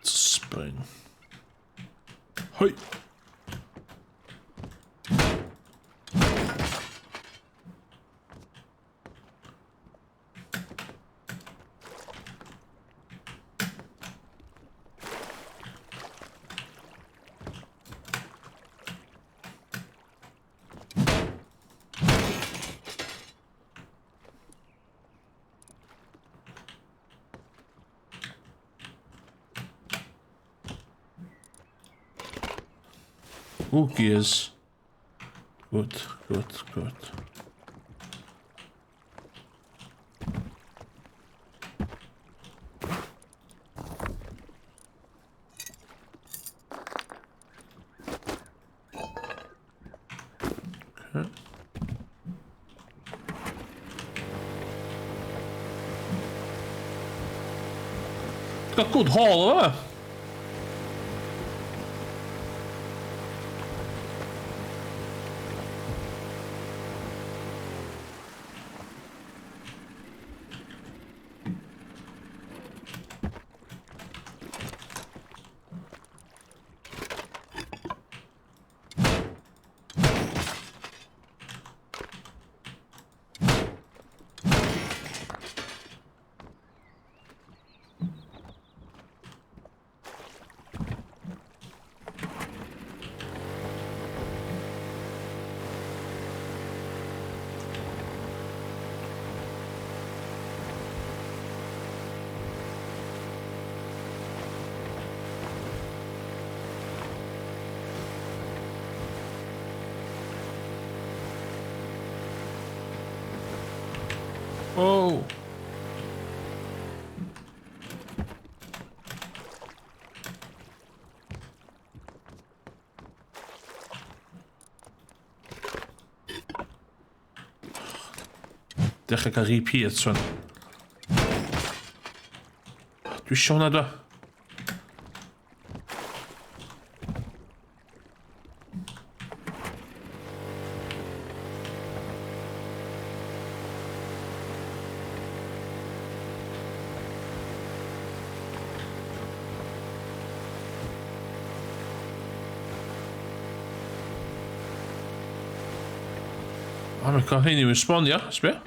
It's a spring. Hoi! Ooh, gears. Good, good, good. Okay. Got good haul yma. Oh. Dechrau cael repeat swn. Dwi eisiau hwnna dwi. Oh my god, hyn i'w esbonio, sbio.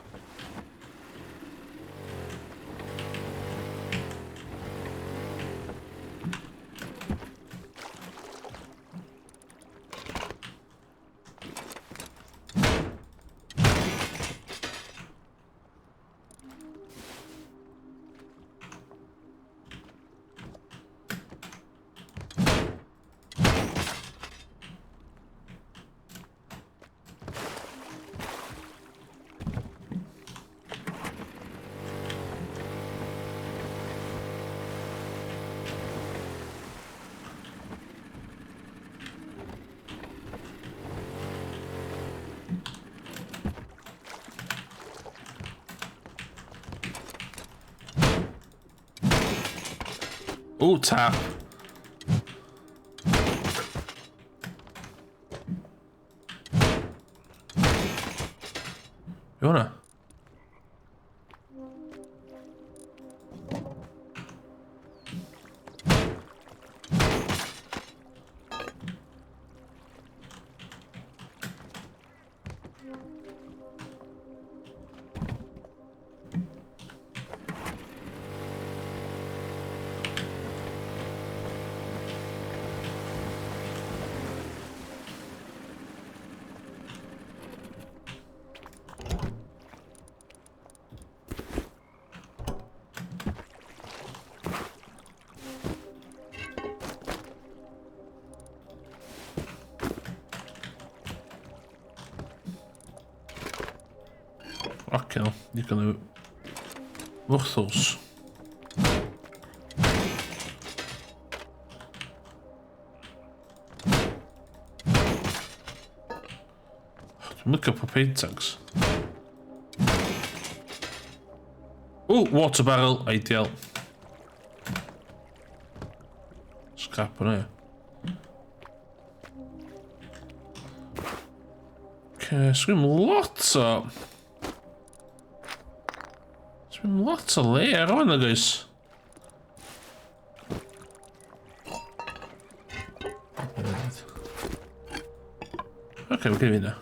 Ooh, tap. Be hwnna? Fucking hell, you're gonna... Wrthos. Dwi'n licio propane tanks. Ooh, water barrel, ideal. Scrap hwnna, ie. Okay, sgwyn lot o... Dwi'n lot o le ar hwn, guys. Oce, okay, mae'n hynna.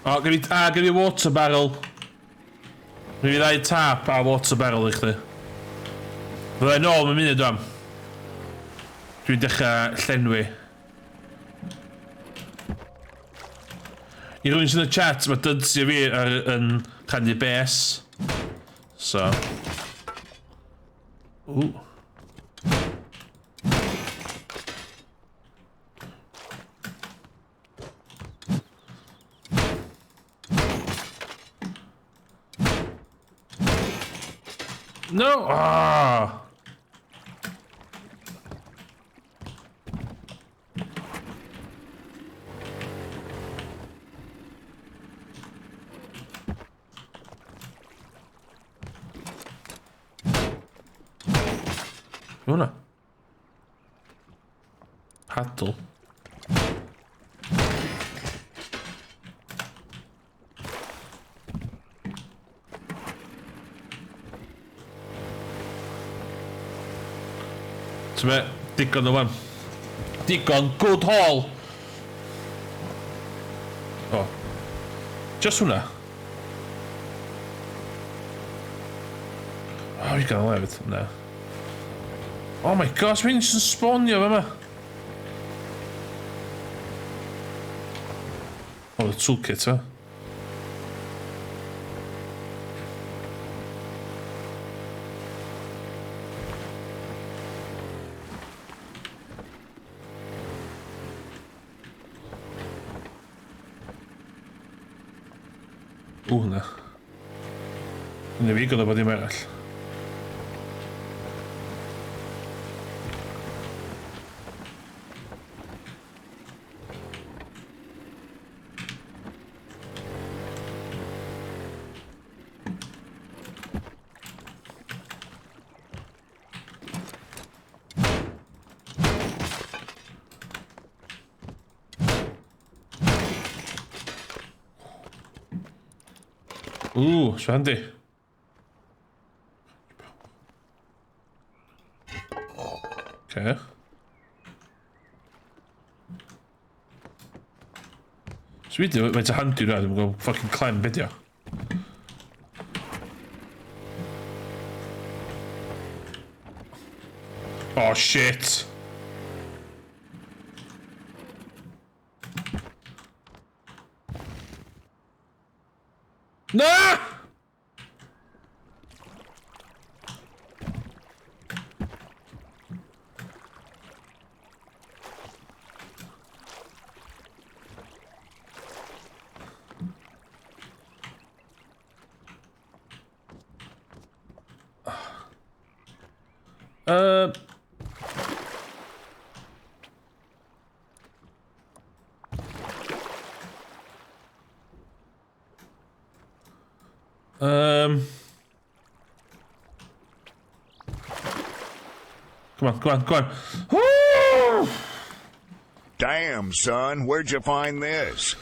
O, gen i, a, gen i water barrel. Gen i ddau tap a water barrel i chdi. Fydda i nôl mewn munud wan. Dwi'n dechrau llenwi. I rywun sy'n y chat, mae Dudsy fi ar, yn rhannu bes. So. Ooh. No! Ah! Be hwnna? Paddle. Ti'n be? Digon o wan. Digon. Good haul! O. Just hwnna. Oh, fi gael hefyd. Na. Oh my gosh, mae'n jyst yn spawnio fe yma. Oh, the toolkit, ha? O, hwnna. Yna fi gyda bod dim arall. Ooh, so handi. Okay. So fi di, mae'n handi nhw, dwi'n gwybod fucking clem beth o. Oh shit. Na! Come on, come on, come on. Woo! Damn, son, where'd you find this?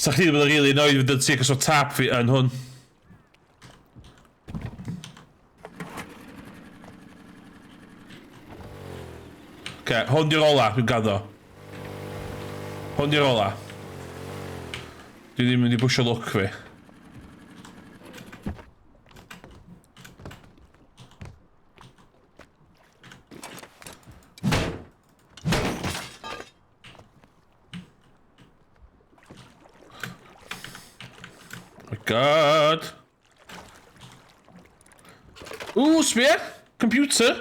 Sa chdi ddim yn rili annoyed fydd yn ti achos o tap fi yn hwn. Oce, hwn di'r ola, dwi'n gaddo. Hwn di'r ola. Dwi ddim yn mynd i bwysio lwc fi. My god. Ooh, sbia! Computer!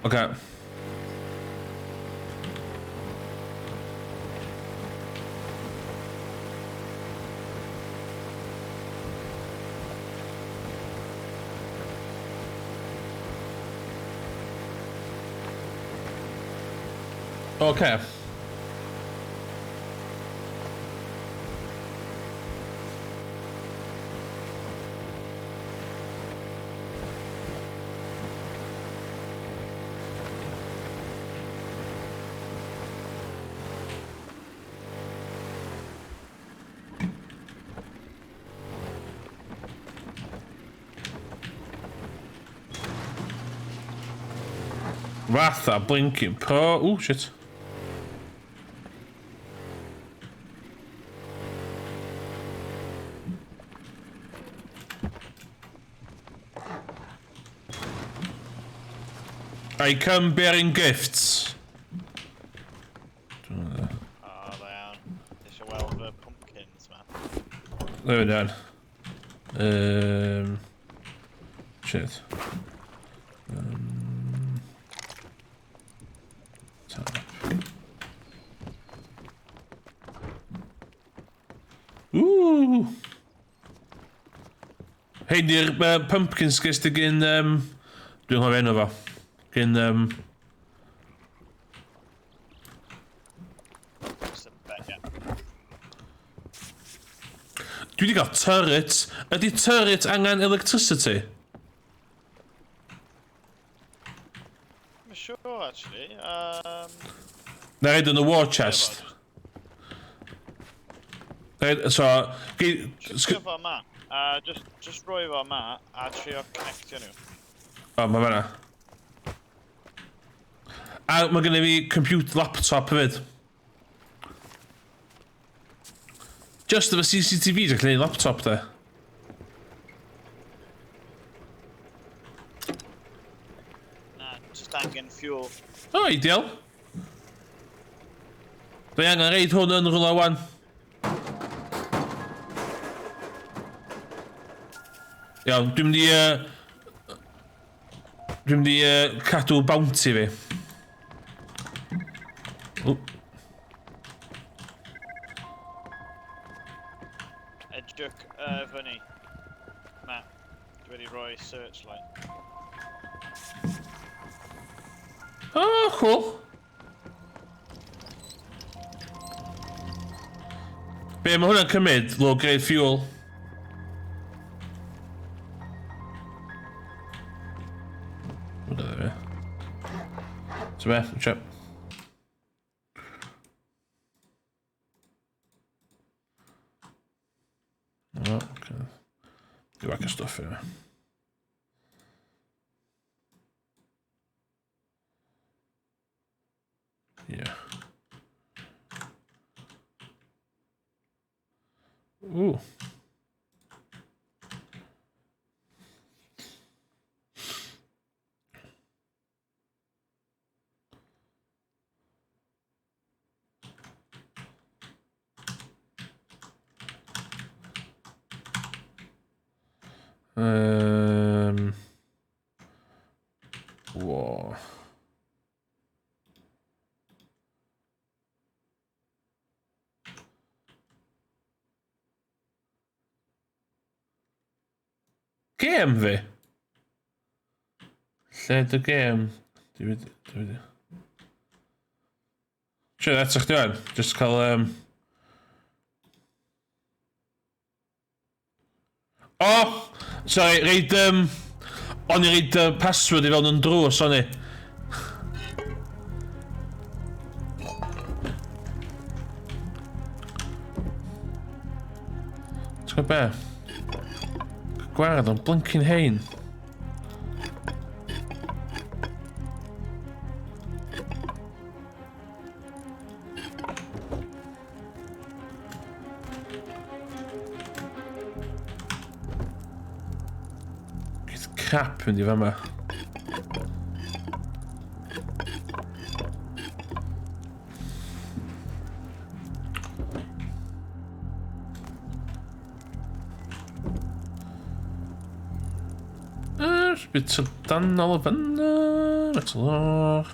Okay. Oce. Fatha blinking pro... Ooh, shit. I come bearing gifts. O, da iawn. Eisiau weld y pumpkins ma. There we go. Shit. Tap. Ooh! Hein di'r pumpkins ges di gyn... Dwi'n hoffi enw fo. Gyn... Just a bet, yeah. Dwi wedi cael turret. Ydy turret angen electricity? I'm sure, actually. Na rhaid yn y war chest. So... Trio fo ma. Just roi fo ma a trio connectio nhw. O, mae fanna. A mae gennym fi computer laptop hefyd. Just efo CCTV, dwi'n gallu laptop de. Na, just angen fuel. O, ideal. Dwi angen reid hwn yn rhywle wan. Iawn, dwi'n mynd i... Dwi'n mynd i cadw bounty fi. Ww. Edrych fyny. Matt, dwi wedi rhoi searchlight. Oh, cool. Be, mae hwnna'n cymryd? Low grade fuel. Hwna dde. So be, check. Oh, okay. Do whack of stuff here. Yeah. Ooh. Whoa. Game fi? Lle dy game? Dwi wedi... Sure, eto chdi wan. Just cael... Oh! Sorry, reid... O'n i reid password i fewn yn drws, o'n i. Ti'n gwybod be? Gwarad o'n blinking hein. Geith crap mynd i fama. Bit trydanol o fanna, metal ore.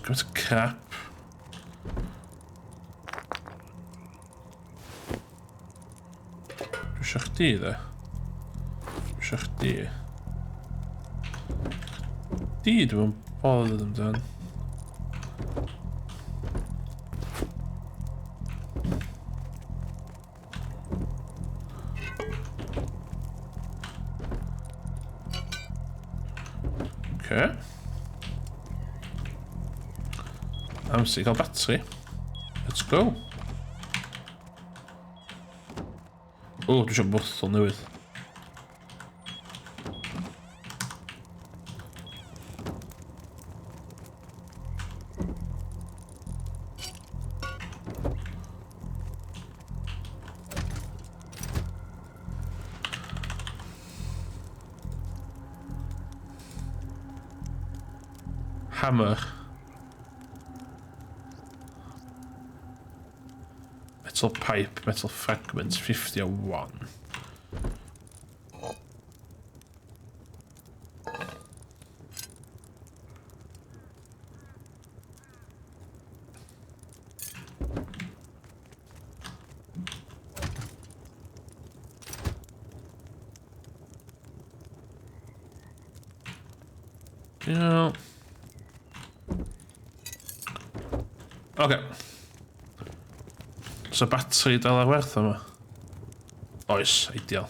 Gymaint o crap. Dwi eisiau chdi, dde. Dwi eisiau chdi. Chdi, dwi'n bothered amdan. Okay. Amser i gael batri. Let's go. O, dwi eisiau bwthol newydd. Hammer. Metal pipe, metal fragments, 51. Yeah. Okay. So battery dal ar werth yma? Oes, ideal.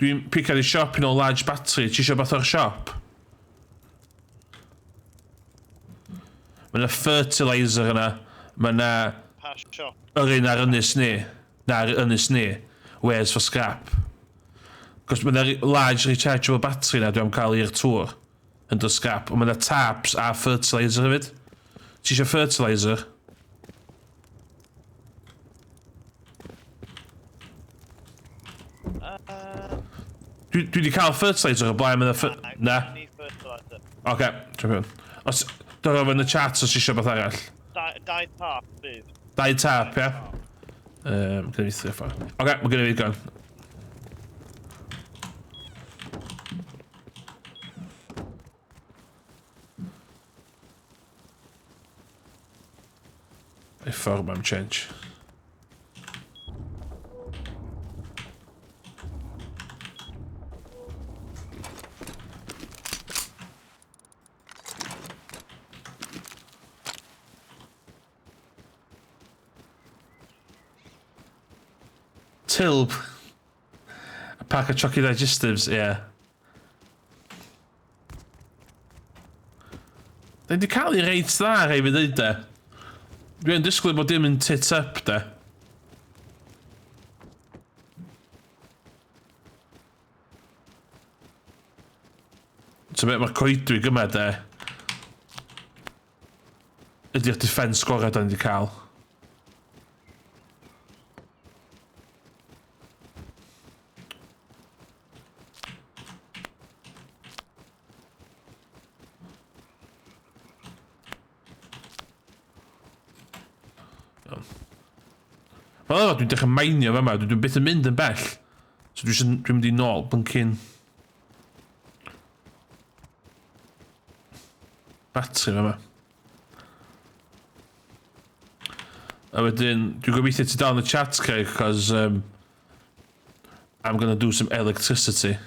Dwi'n picio i siop i nôl large battery. Ti eisiau beth o'r siop? Mae yna fertilizer yna. Mae yna... Pa siop? Yr un ar ynys ni. Na, ar ynys ni. Where's for scrap? Cos mae yna large rechargeable battery na dwi am cael i'r tŵr. Yn dy scrap. Ond mae yna taps a fertilizer hefyd. Ti eisiau fertilizer? Dwi, dwi wedi cael fertilizer o blaen, mae'n Na. Oce, okay, champion. Os, dyro yn y chat os eisiau beth arall. Dau tap, bydd. Dau tap, ie? Um, Gynna fi 3 4. Oce, okay, mae gynna fi digon. Ei ffordd mae'n change. Tilb. A pack of chocolate digestives, yeah. Da ni wedi cael ei reit dda, rhaid fi ddeud de. Dwi'n disgwyl bod dim yn tit up de. So beth mae'r coedwig yma de. Ydy'r defence gorau da ni wedi cael. Fel arfer dwi'n dechrau mainio fa yma, dwi'n byth yn mynd yn bell. So dwi'n dwi mynd i nôl byncyn. Batri fa yma. A wedyn, dwi'n gobeithio ti dal yn y chat, Craig, cos I'm gonna do some electricity.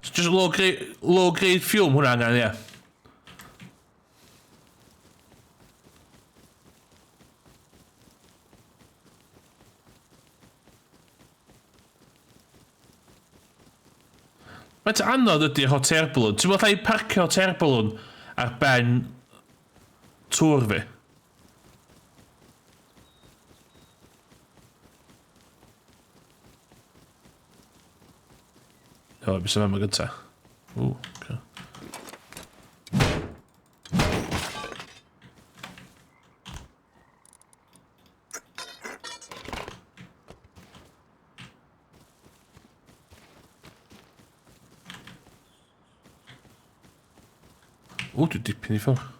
So just low grade fuel hwnna angen, ie. Yeah. Faint o anodd ydy hot air balloon? Ti'n meddwl allai parcio hot air balloon ar ben tŵr fi? O, bys yma gynta. Ww, okay. O, dwi dipyn i ffwrdd.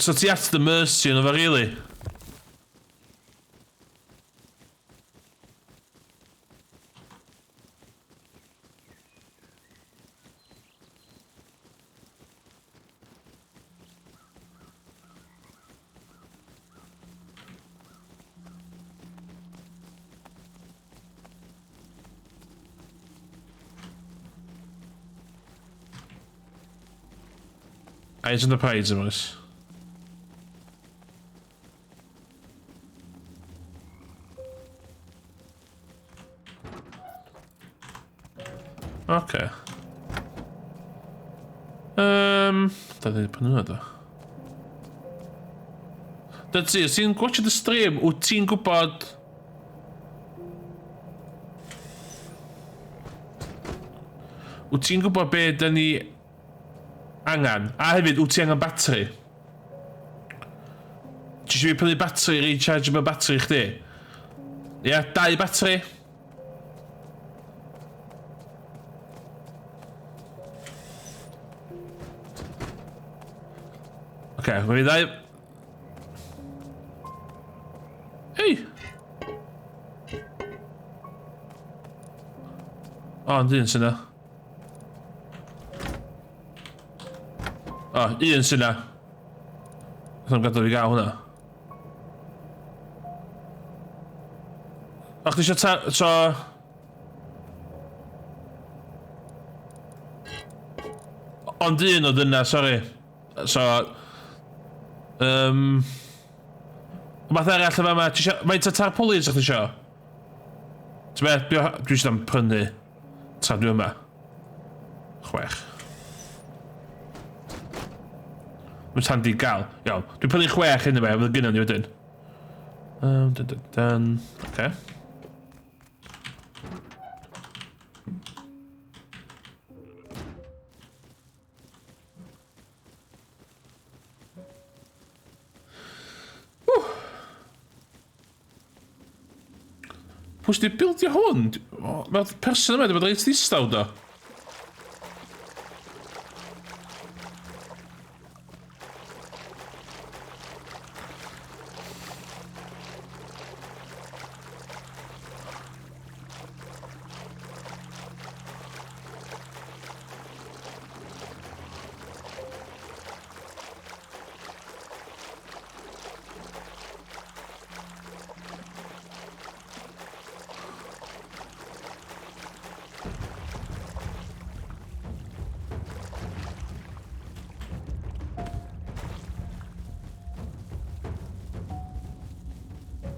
So ti at the mercy yno fo, really? Eyes on the prize, ymwys. Oce. Um, da ddim pan yna do. That's it, os ti'n watch the stream, wyt ti'n gwybod... Wyt ti'n gwybod be da ni angen? A hefyd, wyt ti angen batri? Ti eisiau fi prynu batri, rechargeable batri i chdi? Ia, yeah, dau batri. Oce, okay, mae fi ddau... Hei! O, ond un sy'n na. O, un sy'n na. Nath o'n gadael fi gael hwnna. O, chdi eisiau ta... So... Ond un oedd yna, sori. So... Um, Rhywbeth arall yn fama. Ti isio... Faint o tarpaulins o'ch ti isio? Ti'n be? Dwi dwi eisiau am prynu tra dwi yma. Chwech. Mae'n handi gael. Iawn. Dwi'n prynu chwech hyn yma, fydd gynnon ni wedyn. Um, dun, dun, dun. Okay. Pwy sydd wedi bildio hwn? Mae'r person yma wedi bod reit ddistaw do.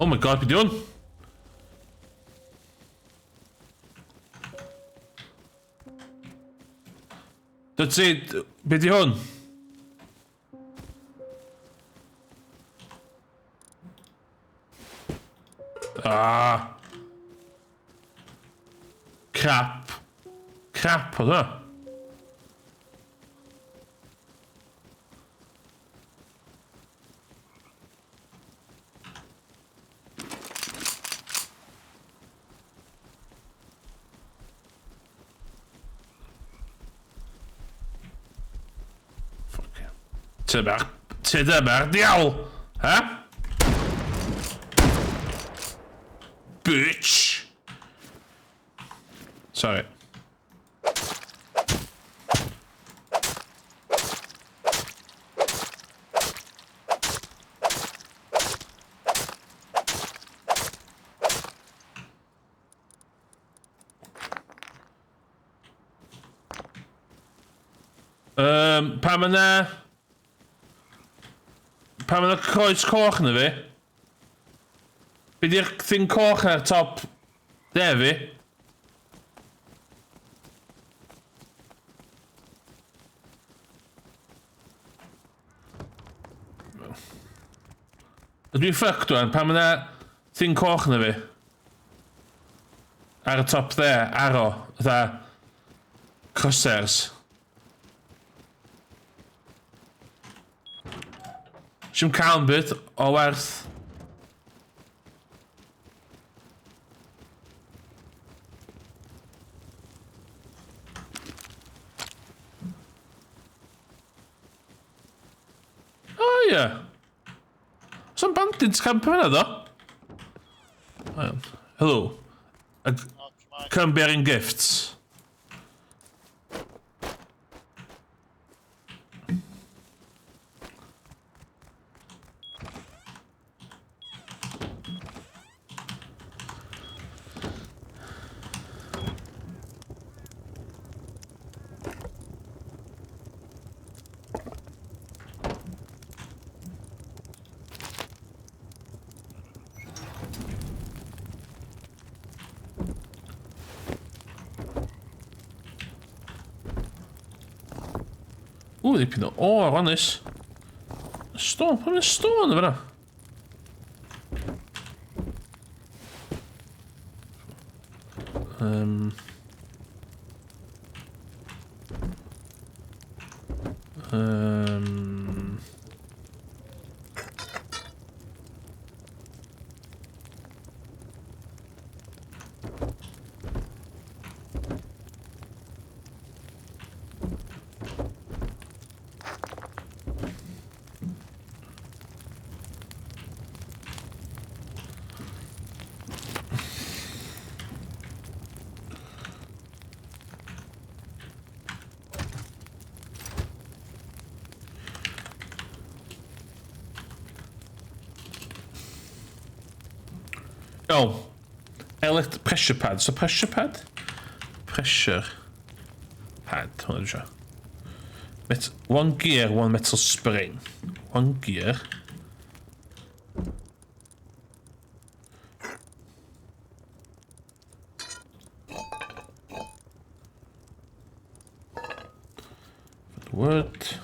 Oh my god, be di hwn? That's it. Be di hwn? Ah. Crap. Crap oedd hwnna. Fuck. Tyma'r... Tyma'r diawl! Ha? Bitch! Sorry. Um, pam yna... Pam yna coes coch na fi? Be di'r thing coch ar top de fi? Ydw i'n fucked wan, pam yna thing coch na fi? Ar y top there, arrow, fatha crosshairs. Siwm cael yn byd o werth. ia. Oes am bandits camp yna, ddo? Hello. Come bearing gifts. Ww, dipyn o o'r honest. Stone, pam yw'n stone yma? Um, Oh, elect pressure pad. So pressure pad? Pressure pad. Hwnna dwi eisiau. Met one gear, one metal spring. One gear. Wood.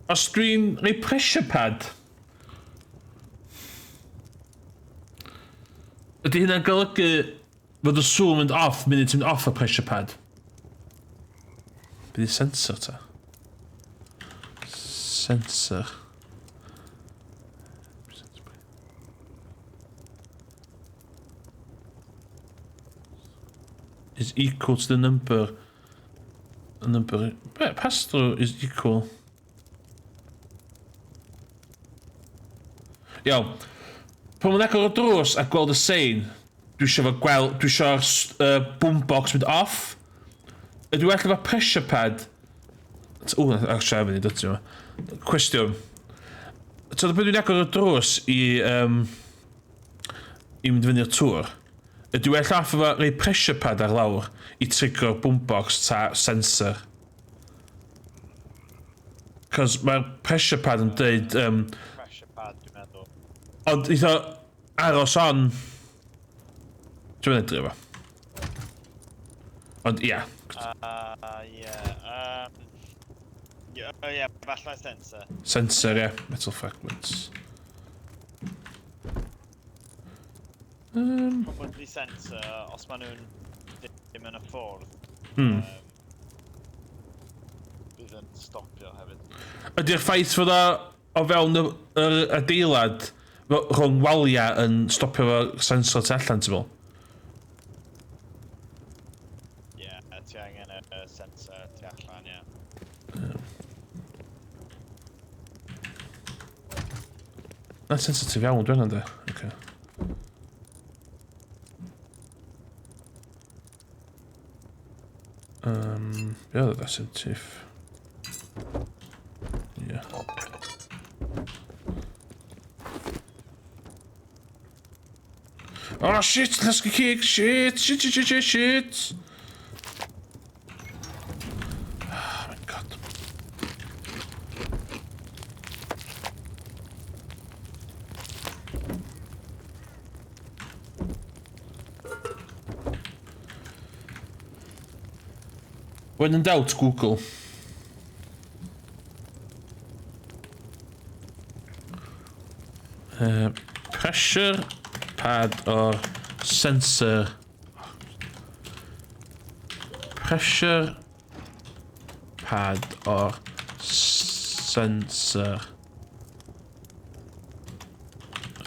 Os dwi'n rhoi pressure pad, ydy hynna'n golygu fod y sŵn mynd off, munud ti'n mynd off y pressure pad? Be di sensor ta? Sensor. Is equal to the number. The number. Pass through is equal. Iawn. Pan mae'n agor y drws a gweld y sein, dwi eisiau fo gweld, dwi eisiau'r boombox mynd off. Ydw i well efo pressure pad? O, actually, I'm yn dod yma. Cwestiwn. So, pan dwi'n agor y drws i, um, i mynd fyny'r tŵr, ydw i well off efo rhoi pressure pad ar lawr i trigger boombox ta sensor? Cos mae'r pressure pad yn deud... Um, pressure pad, dwi'n meddwl. Ond eitha aros on... Dwi'n edrych efo. Ond ia. Ie. Ie, falle sensor. Sensor, ie. Yeah. Metal fragments. Probably sensor, os maen nhw'n ddim yn y ffordd. Bydd yn stopio hefyd. Ydy'r ffaith fod o o fewn yr, yr adeilad rhwng waliau yn stopio fo sensor tu allan, ti'n meddwl? Ie, yeah, ti angen y sensor tu allan, ie. Yeah. Na sensitif iawn, dwi'n hynny. Okay. Be oedd o sensitif? Yeah. Oh shit, llasgu cig, shit, shit, shit, shit, shit, shit. Oh my god. When in doubt, Google. Pressure pad or sensor. Pressure pad or sensor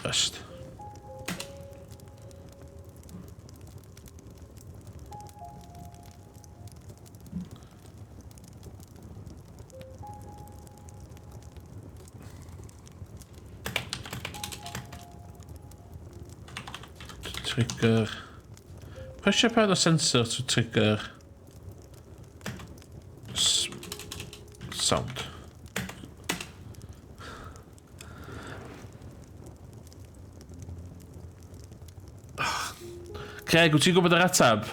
rust. Trigger. Pressure pad or sensor to trigger sound. Craig, wyt ti'n gwybod yr ateb?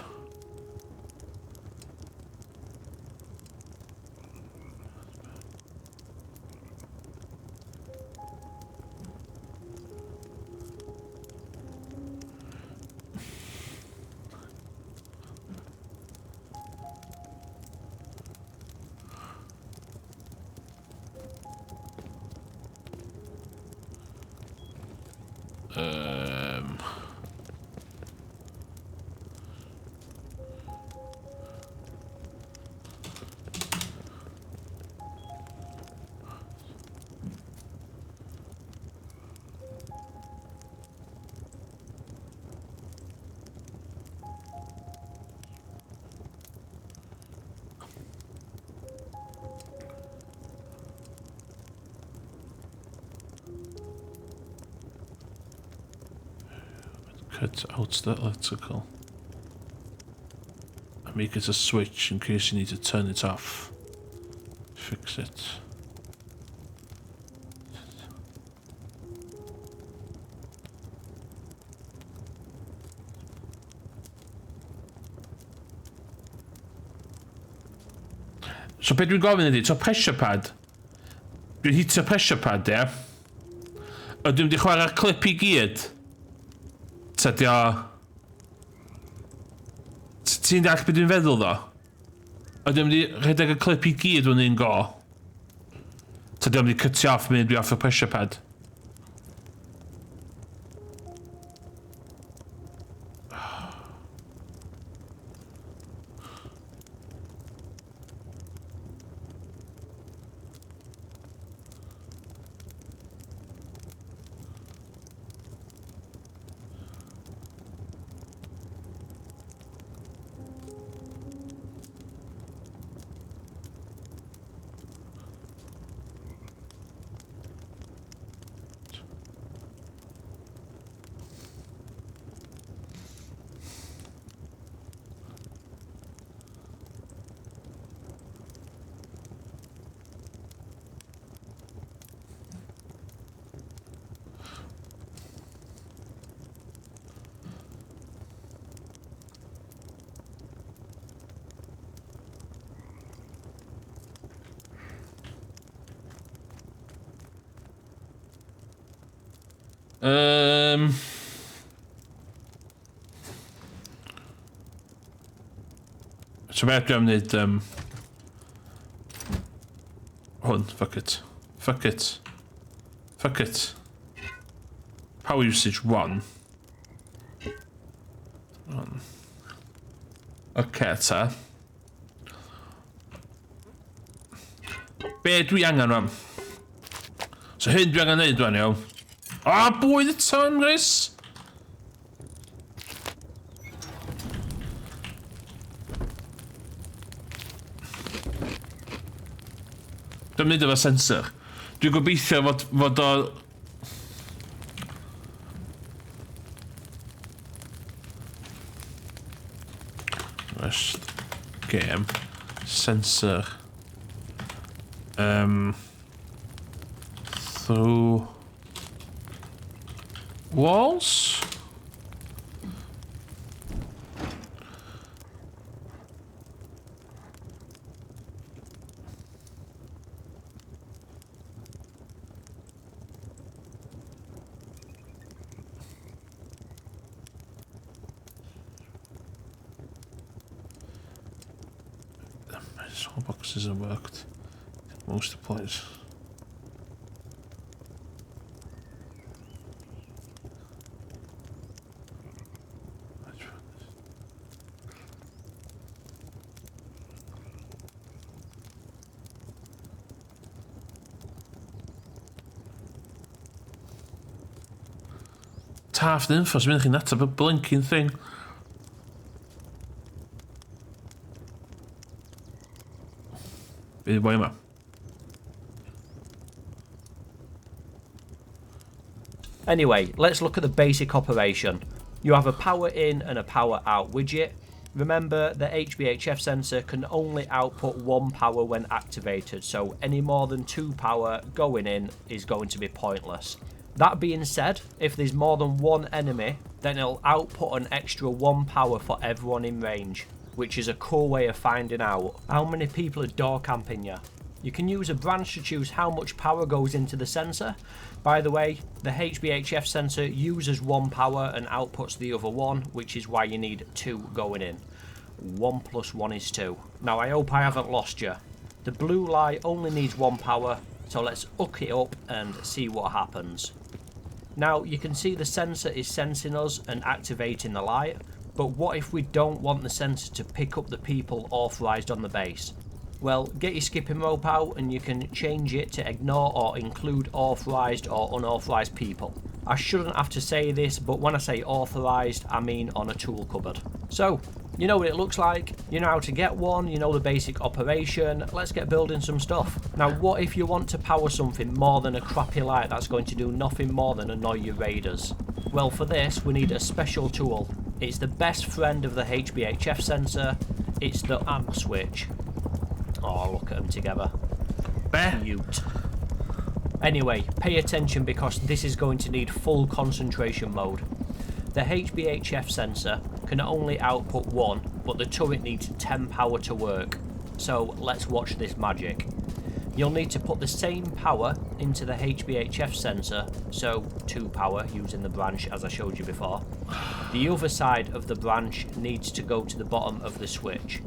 Cut out the electrical and make it a switch in case you need to turn it off. Fix it. So be dwi'n gofyn ydy, to pressure pad. Dwi'n hitio pressure pad, ie? Ydw i'n mynd i chwarae'r clip i gyd? Tydi o... Ti'n deall beth dwi'n feddwl ddo? Ydw i'n mynd i rhedeg y clip i gyd yn un go? Tydi o'n mynd i cutio off mynd dwi off y pressure pad? So beth dwi am wneud... Hwn, fuck it. Fuck it. Fuck it. Power usage 1. 1. Oce, ta. Be dwi angen rwan? So hyn dwi angen neud rwan, iawn. O, bwyd eto, Emrys! Dwi'n mynd efo sensor. Dwi'n gobeithio fod o... Rest game. Sensor. Through walls? This whole box hasn't worked. Most of the place. Taff the info, sy'n mynd chi'n ateb y blinking thing. Be boi yma? Anyway, let's look at the basic operation. You have a power in and a power out widget. Remember, the HBHF sensor can only output 1 power when activated, so any more than 2 power going in is going to be pointless. That being said, if there's more than 1 enemy, then it'll output an extra 1 power for everyone in range, which is a cool way of finding out how many people are door camping you. You can use a branch to choose how much power goes into the sensor. By the way, the HBHF sensor uses 1 power and outputs the other 1, which is why you need 2 going in. 1 plus 1 is 2. Now I hope I haven't lost you. The blue light only needs 1 power, so let's hook it up and see what happens. Now you can see the sensor is sensing us and activating the light, but what if we don't want the sensor to pick up the people authorised on the base? Well, get your skipping rope out and you can change it to ignore or include authorised or unauthorised people. I shouldn't have to say this, but when I say authorised, I mean on a tool cupboard. So, you know what it looks like, you know how to get one, you know the basic operation. Let's get building some stuff. Now, what if you want to power something more than a crappy light that's going to do nothing more than annoy your raiders? Well, for this, we need a special tool. It's the best friend of the HBHF sensor. It's the AND switch. Oh, look at them together. Cute. Anyway, pay attention because this is going to need full concentration mode. The HBHF sensor can only output 1, but the turret needs 10 power to work. So let's watch this magic. You'll need to put the same power into the HBHF sensor, so 2 power using the branch as I showed you before. The other side of the branch needs to go to the bottom of the switch.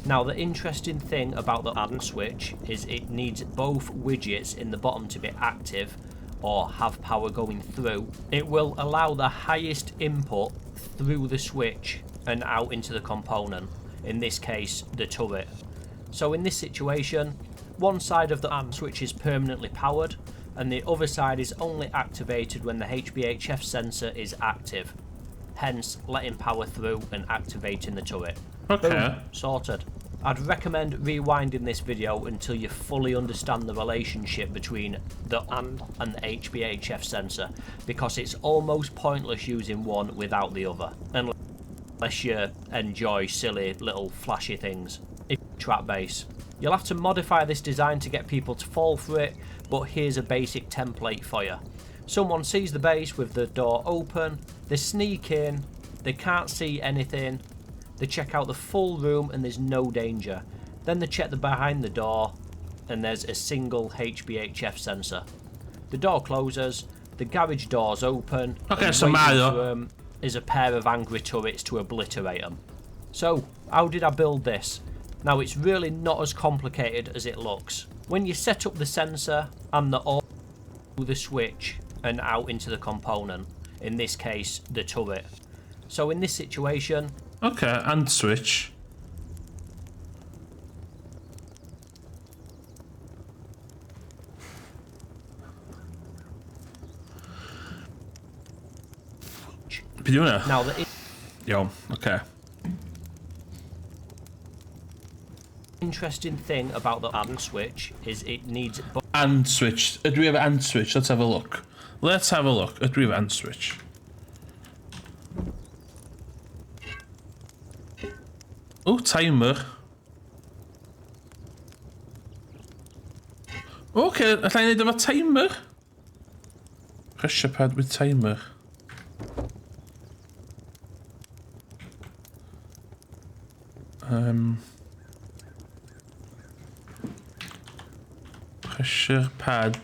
Now the interesting thing about the AND switch is it needs both widgets in the bottom to be active or have power going through. It will allow the highest input through the switch and out into the component, in this case the turret. So in this situation, one side of the AND switch is permanently powered and the other side is only activated when the HBHF sensor is active, hence letting power through and activating the turret. Okay. Boom, sorted. I'd recommend rewinding this video until you fully understand the relationship between the AND and the HBHF sensor, because it's almost pointless using one without the other, unless you enjoy silly little flashy things. If trap base. You'll have to modify this design to get people to fall for it, but here's a basic template for you. Someone sees the base with the door open, they sneak in, they can't see anything, they check out the full room and there's no danger. Then they check the behind the door and there's a single HBHF sensor. The door closes, the garage door's open, Okay, and so waiting Mario. for them is a pair of angry turrets to obliterate them. So, how did I build this? Now it's really not as complicated as it looks. When you set up the sensor and the the switch and out into the component, in this case the turret. So in this situation, Okay, and switch. Be doing it? Now the Iawn, okay. interesting thing about the AND switch is it needs AND switch. Ydw i efo AND switch? Let's have a look. Let's have a look. Ydw i efo AND switch? Oh, timer. Okay, allai neud efo timer. Pressure pad with timer. Pressure pad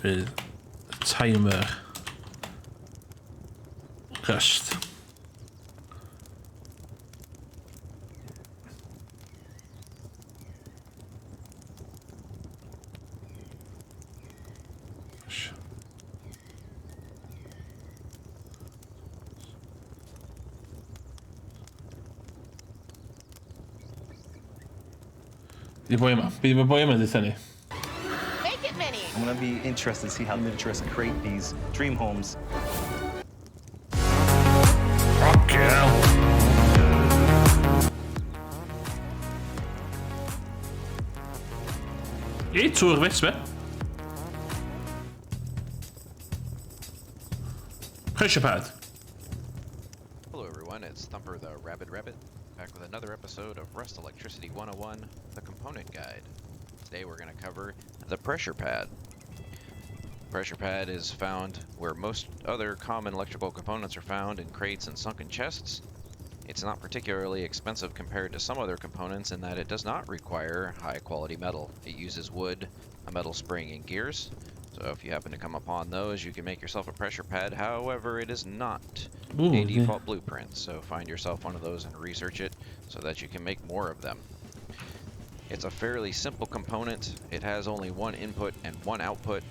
with timer. Rust. Di boi yma. Be di boi yma dweud ni? Make it many. I'm gonna be interested to see how miniaturists create these dream homes. Fuck hell. I tŵr fes, be? Pressure pad. Hello everyone, it's Thumper the Rabid Rabbit, back with another episode of Rust Electricity 101, the Component Guide. Today we're going to cover the pressure pad. Pressure pad is found where most other common electrical components are found, in crates and sunken chests. It's not particularly expensive compared to some other components in that it does not require high quality metal. It uses wood, a metal spring, and gears. So if you happen to come upon those, you can make yourself a pressure pad. However, it is not Ooh, a yeah. default blueprint, so find yourself one of those and research it so that you can make more of them. It's a fairly simple component. It has only one input and one output.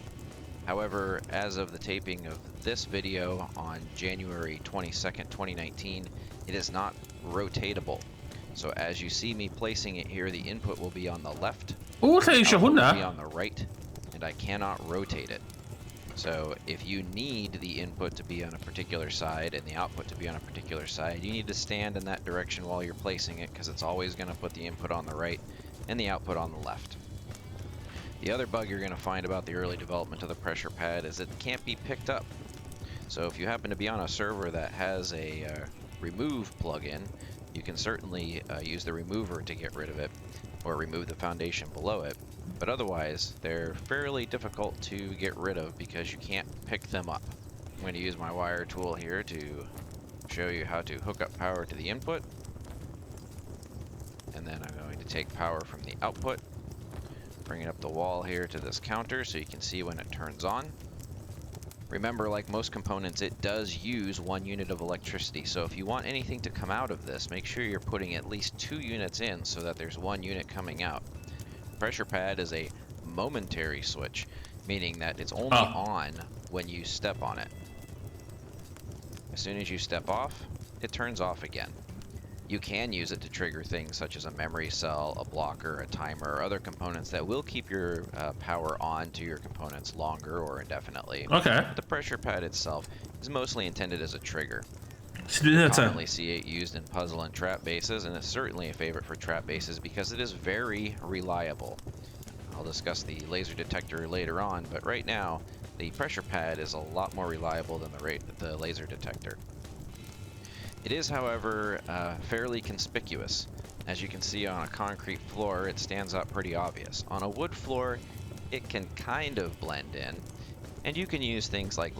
However, as of the taping of this video on January 22nd, 2019, it is not rotatable. So as you see me placing it here, the input will be on the left, O, lle eisiau output will hwnna? be on the right, and I cannot rotate it. So if you need the input to be on a particular side and the output to be on a particular side, you need to stand in that direction while you're placing it, because it's always going to put the input on the right and the output on the left. The other bug you're going to find about the early development of the pressure pad is it can't be picked up. So if you happen to be on a server that has a remove plugin, you can certainly use the remover to get rid of it or remove the foundation below it. But otherwise, they're fairly difficult to get rid of because you can't pick them up. I'm going to use my wire tool here to show you how to hook up power to the input. And then I'm going to take power from the output, bring it up the wall here to this counter so you can see when it turns on. Remember, like most components, it does use 1 unit of electricity. So if you want anything to come out of this, make sure you're putting at least 2 units in so that there's 1 unit coming out. Pressure pad is a momentary switch, meaning that it's only on when you step on it. As soon as you step off, it turns off again. You can use it to trigger things such as a memory cell, a blocker, a timer, or other components that will keep your power on to your components longer or indefinitely. Okay. But the pressure pad itself is mostly intended as a trigger. Sut dwi'n You te? commonly see it used in puzzle and trap bases, and it's certainly a favorite for trap bases because it is very reliable. I'll discuss the laser detector later on, but right now, the pressure pad is a lot more reliable than the laser detector. It is, however, fairly conspicuous. As you can see on a concrete floor, it stands out pretty obvious. On a wood floor, it can kind of blend in, and you can use things like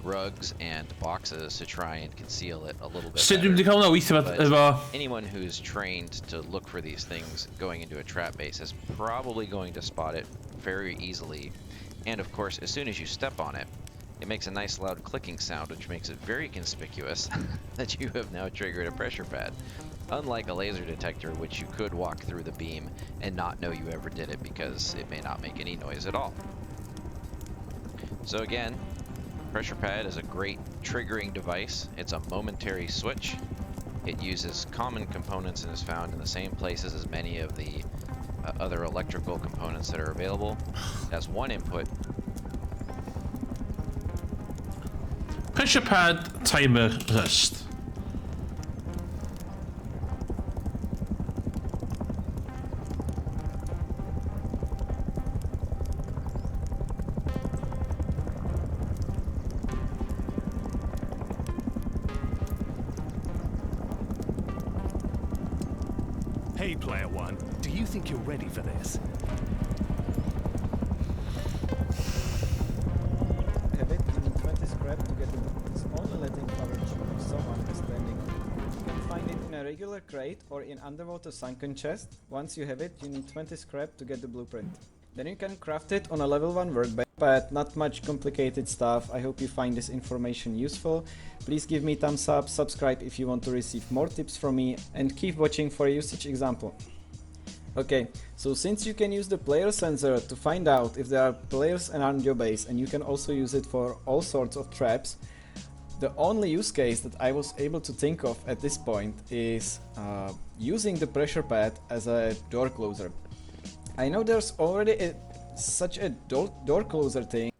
rugs and boxes to try and conceal it a little bit Sut dwi'n better. mynd i cael hwnna weithio But efo... anyone who's trained to look for these things going into a trap base is probably going to spot it very easily. And of course, as soon as you step on it, it makes a nice loud clicking sound, which makes it very conspicuous that you have now triggered a pressure pad. Unlike a laser detector, which you could walk through the beam and not know you ever did it because it may not make any noise at all. So again, pressure pad is a great triggering device. It's a momentary switch. It uses common components and is found in the same places as many of the other electrical components that are available. It has one input. Pressure pad, timer, rust. Hey, Player One, do you think you're ready for this? Have it, you need 20 scrap to get the it's only letting power through if someone is standing on it. You can find it in a regular crate or in underwater sunken chest. Once you have it, you need 20 scrap to get the blueprint. Then you can craft it on a level 1 workbench, but not much complicated stuff. I hope you find this information useful. Please give me thumbs up, subscribe if you want to receive more tips from me, and keep watching for a usage example. Okay, so since you can use the player sensor to find out if there are players around your base, and you can also use it for all sorts of traps, the only use case that I was able to think of at this point is using the pressure pad as a door closer. I know there's already a such a door closer thing.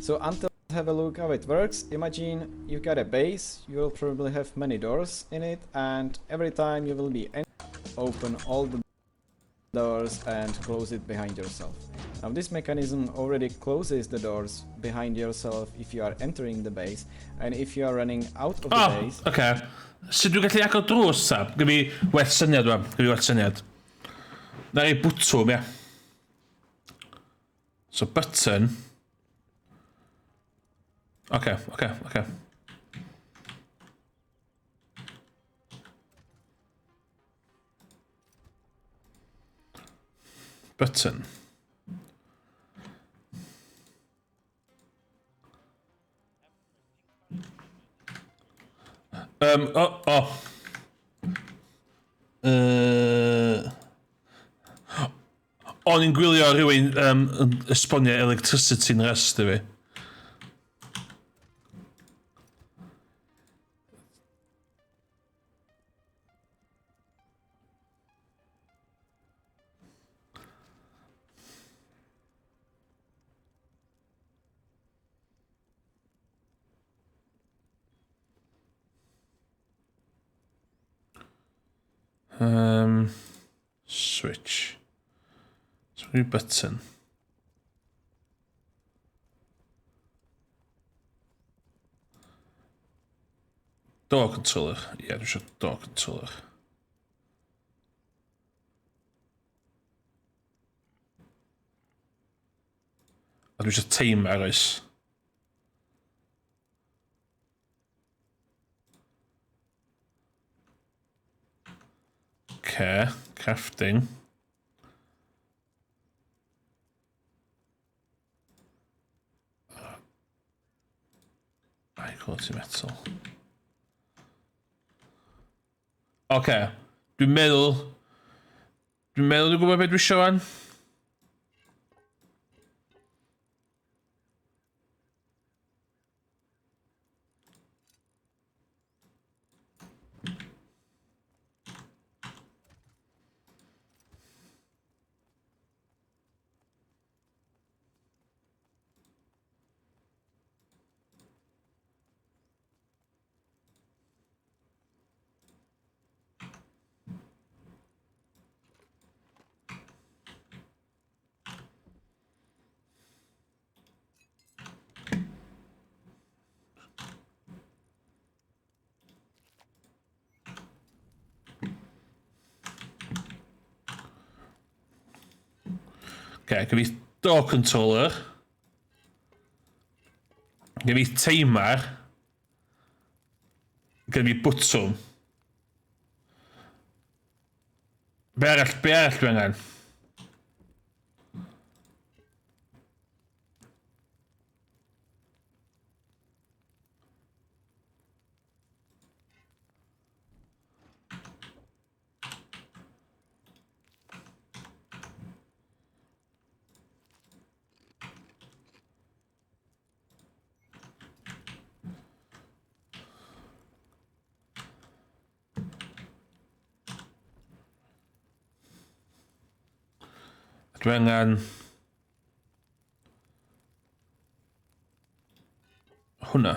So until have a look how it works. Imagine you've got a base, you will probably have many doors in it, and every time you will be open all the doors and close it behind yourself. Now this mechanism already closes the doors behind yourself if you are entering the base, and if you are running out of the Oh, base. Oce. Sut dwi'n gallu agor drws ta? Gynna fi well syniad wan. Gynna fi well syniad. Na i bwtwm, ia. So button. Oce. Button. O. O'n i'n gwylio rhywun yn esbonio electricity yn Rust i fi. Switch. So button. Door controller. Ie, yeah, dwi eisiau door controller. A dwi eisiau timer oes. Okay, crafting. High quality metal. Okay, dwi'n meddwl dwi'n gwybod beth dwi eisiau wan. Okay, gyda fi door controller. Gyda fi timer. Gyda fi bwtwm. Be arall dwi angen? Dwi angen hwnna.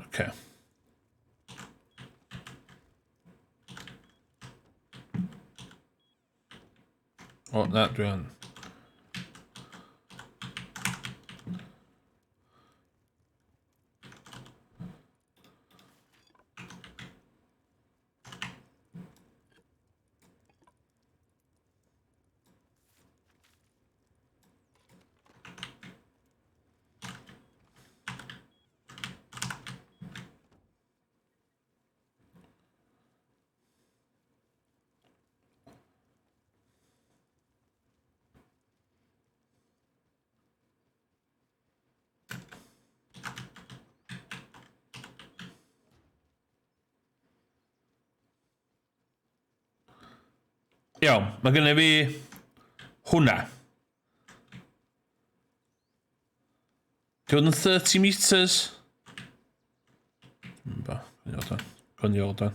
Okay. O, na, dwi yn. Iawn, mae gennym fi hwnna. Di hwn yn 30 metres? Ba, gwni o dan.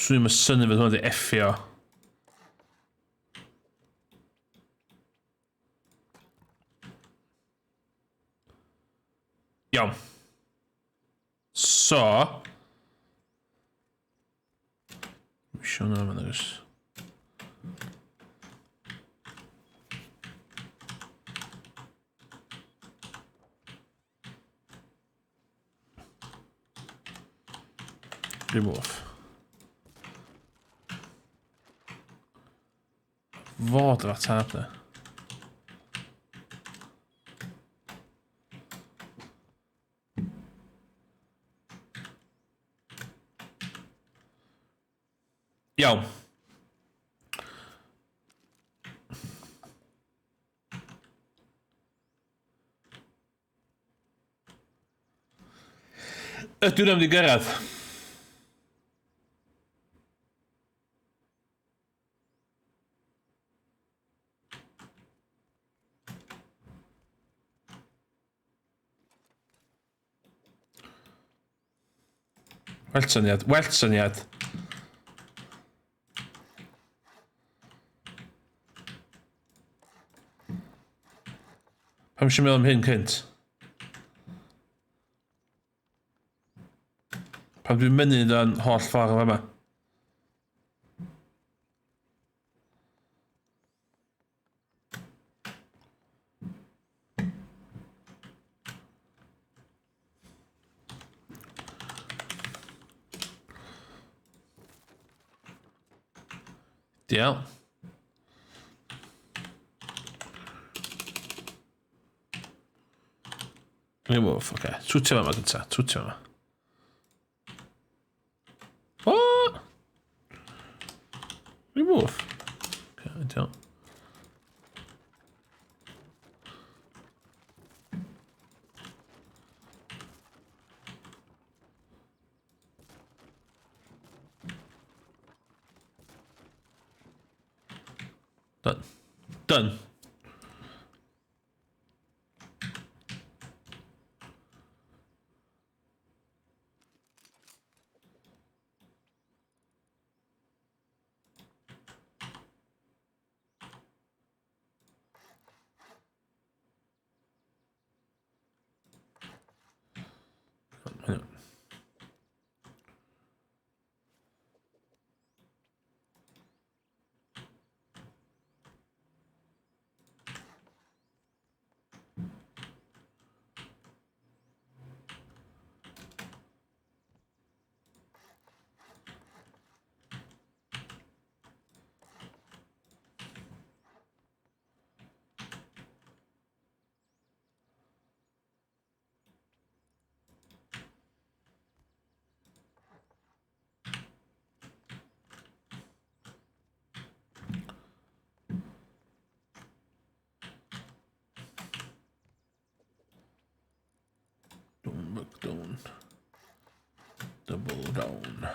Swn i'n syni fydd hwnna wedi effio. Iawn. So... Isio hwnna fan agos. Remove. Fod efo tab na. Iawn. Ydw i'n mynd i gyrraedd? Well syniad, well syniad. Pam eisiau meddwl am hyn cynt? Pam dwi'n mynnu yn holl ffordd yma? Diolch. Remove, oce. Okay. Twtio fama gynta, twtio fama. What? Remove. Okay, I don't. Done. Done. Don't look down. Double down.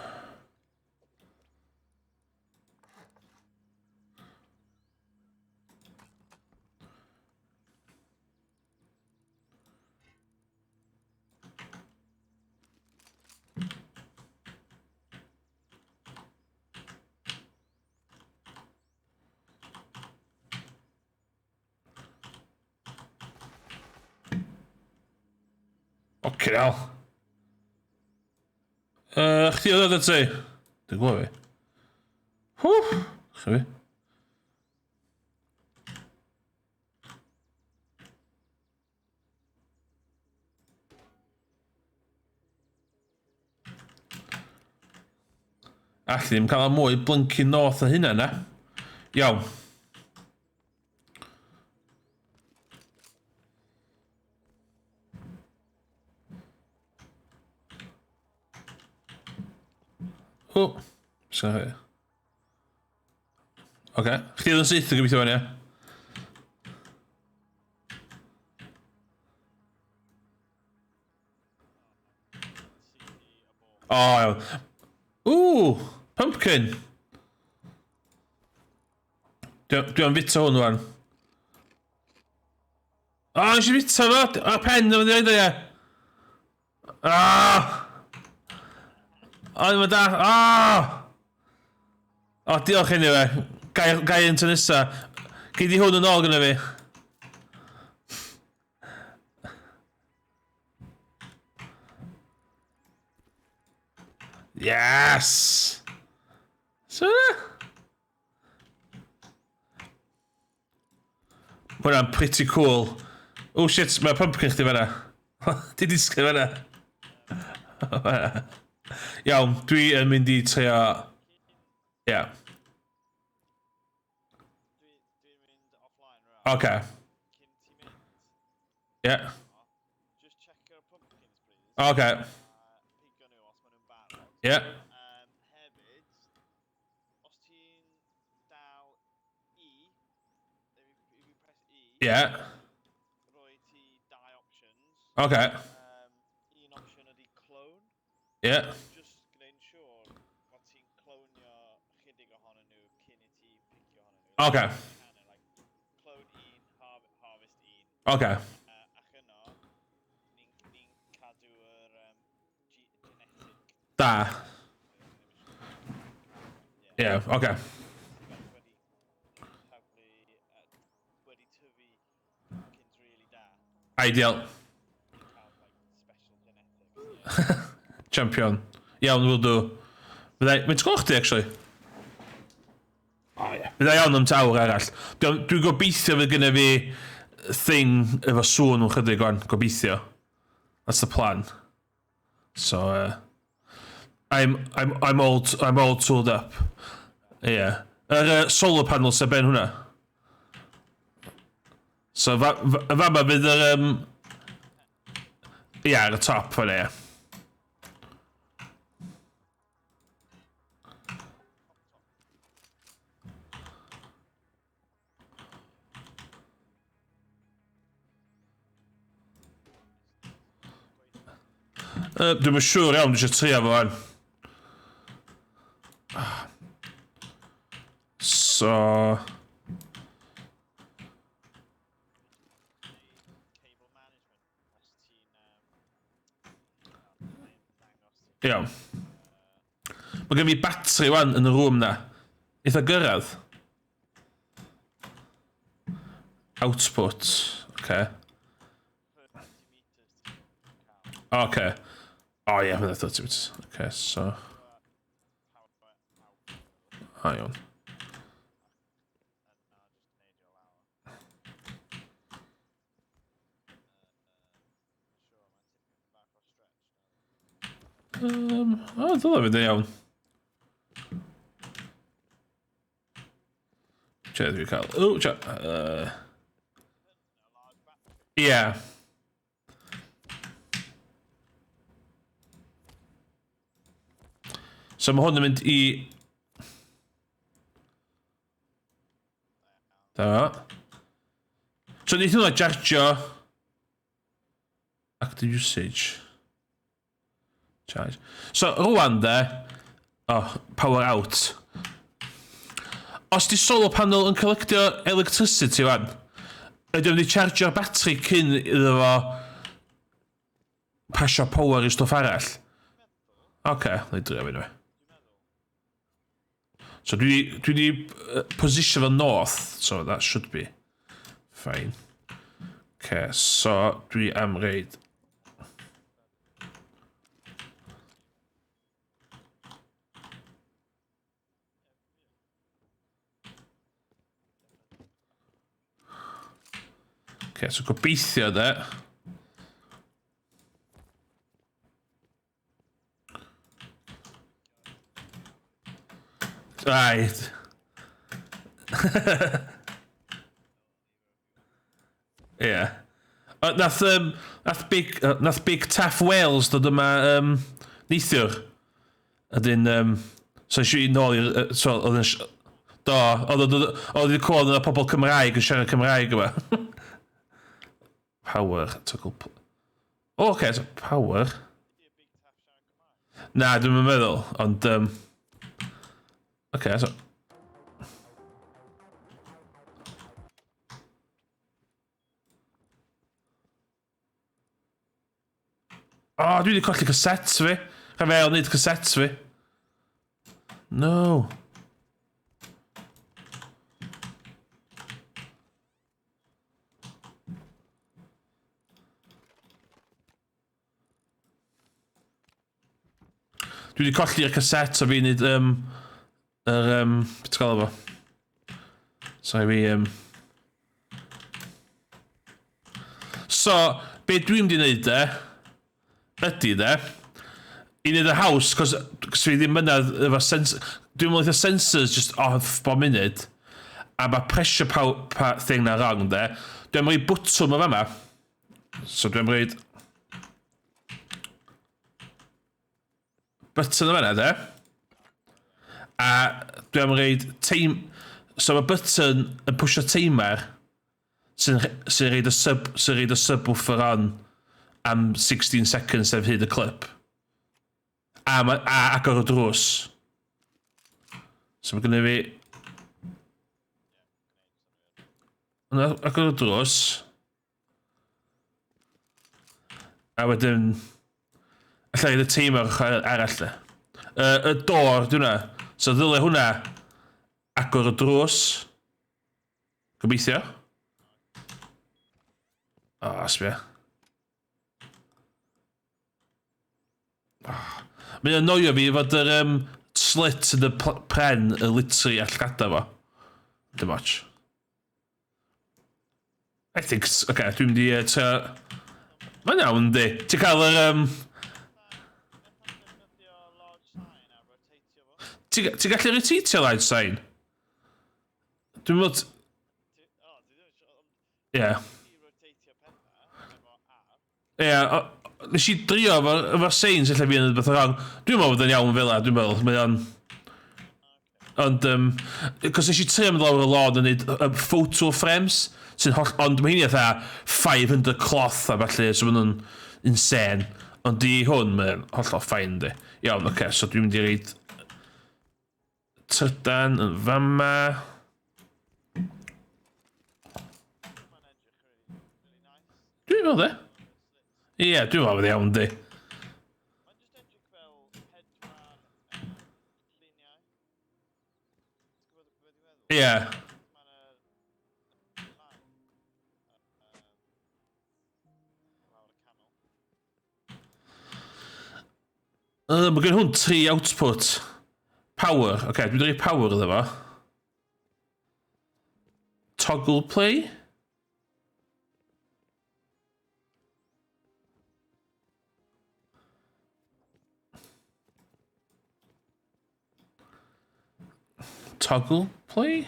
Ocê, al. Chdi oedd o ti? Dwi'n gwybod fi. Hwff! Chdi fi. Alli ddim cael mwy blinky north na hynna, na. Iawn. O, Sorry. Oce. Okay. Chdi oedd yn syth yn gobeithio fan, ie? O, oh, iawn. Ww, pumpkin. Dwi, dwi am fita hwn rwan. O, oh, nes i fita fo! O, pen, o'n i'n ie. Ah! O, ddim yn da. Ah! O, diolch anyway. Gai, gai un tro nesa. Gei di hwn yn ôl gyda fi. Yes! So Hwnna'n pretty cool. Oh shit, mae pumpkin chdi fanna. Di disgyn fanna. Iawn, dwi yn mynd i trio... Ie. Yeah. Oce. Ie. Oce. Ie. Ie. Oce. Ie. Oce. Oce. Da. Ie, yeah, oce. Okay. Ideal. Champion. Iawn, will do. Fydda i... Mae'n sgwch chdi, actually? O, ie. Fydda iawn am tawr arall. Dwi'n dwi gobeithio fydd genna fi thing efo sŵn yn chydig o'n gobeithio. That's the plan. So, I'm, I'm, I'm, all, I'm all tooled up. Yeah. Yr solar panel sy'n ben hwnna. So, fa, fa, fama fydd yr... Ie, yeah, ar y top fan ie. Dwi'm yn siŵr iawn, dwi eisiau trio fo fan. So... Iawn. Mae gen fi batri wan yn y rŵm na. Eitha gyrraedd. Output. Okay. Okay. Oh yeah, mae'n 30 meters. Okay, so... Ah, iawn. O, dylai fynd yn iawn. Che, dwi'n cael... O, che... Ie. So mae hwn yn mynd i... Da. So wneith hwnna jarjio... Active usage. Charge. So rwan de... Oh, power out. Os di solar panel yn collectio electricity wan, ydy o'n mynd i chargio'r battery cyn iddo fo pasio power i stwff arall? Oce, okay, na i drio fi anyway. So dwi dwi di position fo north, so that should be fine. Okay, so dwi am reid Okay, so gobeithio de. Right. Ie. Yeah. Nath, nath, Big, nath Big Taff Wales dod yma neithiwr. A dyn, So eisiau i nôl i'r... So, oedd yn... Do, oedd oedd wedi clywed yna pobl Cymraeg yn siarad Cymraeg yma. Power, toggle... O, oh, okay, so power. Na, dwi'n meddwl, ond... Okay, so... O, oh, dwi wedi colli cassettes fi. Rhaid fi ail wneud cassettes fi. No. Dwi wedi colli'r cassette o fi wneud, yr, beth ti'n gael efo? Sorry fi, So, be dwi'n mynd i wneud de, ydy de, i wneud y haws, cos, cos fi ddim mynadd efo sens... Dwi'n meddwl eitha sensors just off bob munud, a mae pressure pow, pa, thing na wrong de. Dwi'n rhoi bwtwm o fama. So dwi'n rhoi button o fanna de. A dwi'n rhoi teim... So mae button yn pwysio timer sy'n sy rhaid y sub, sy'n rhaid y subwoofer on am 16 seconds sef hyd y clip. A, ma, a agor y drws. So mae gynnu fi... Yna agor y drws. A wedyn... Alla i y timer ochr arall de. Y door, di hwnna. So ddyle hwnna agor y drws. Gobeithio. O, oh, sbia. Oh. Mae'n annoio fi fod yr slit yn y pren y literally allgada fo. Dim ots. I think, okay, dwi'n mynd i trio... Mae'n iawn, yndi. Ti'n cael yr... Ti'n ti gallu rotatio large sign? Dwi'n meddwl... Ie. Ie, nes i drio efo signs lle fi yn beth wrong. Dwi'n meddwl bod yn iawn fel la, dwi'n meddwl. Mae o'n... Ond, cos nes i trio mynd lawr y lôn yn neud photo frames, sy'n holl... Ond mae hynny fatha 500 cloth a falle, so maen nhw'n insane. Ond di hwn, mae'n hollol fine, di. Iawn, oce, okay, so dwi'n mynd i reid trydan yn fama. Dwi'n meddwl, de. Ie, dwi'n meddwl bod iawn, di. Ie. Mae gen hwn tri output. Power. Oce, okay, dwi'n dweud power iddo fo. Toggle play. Toggle play?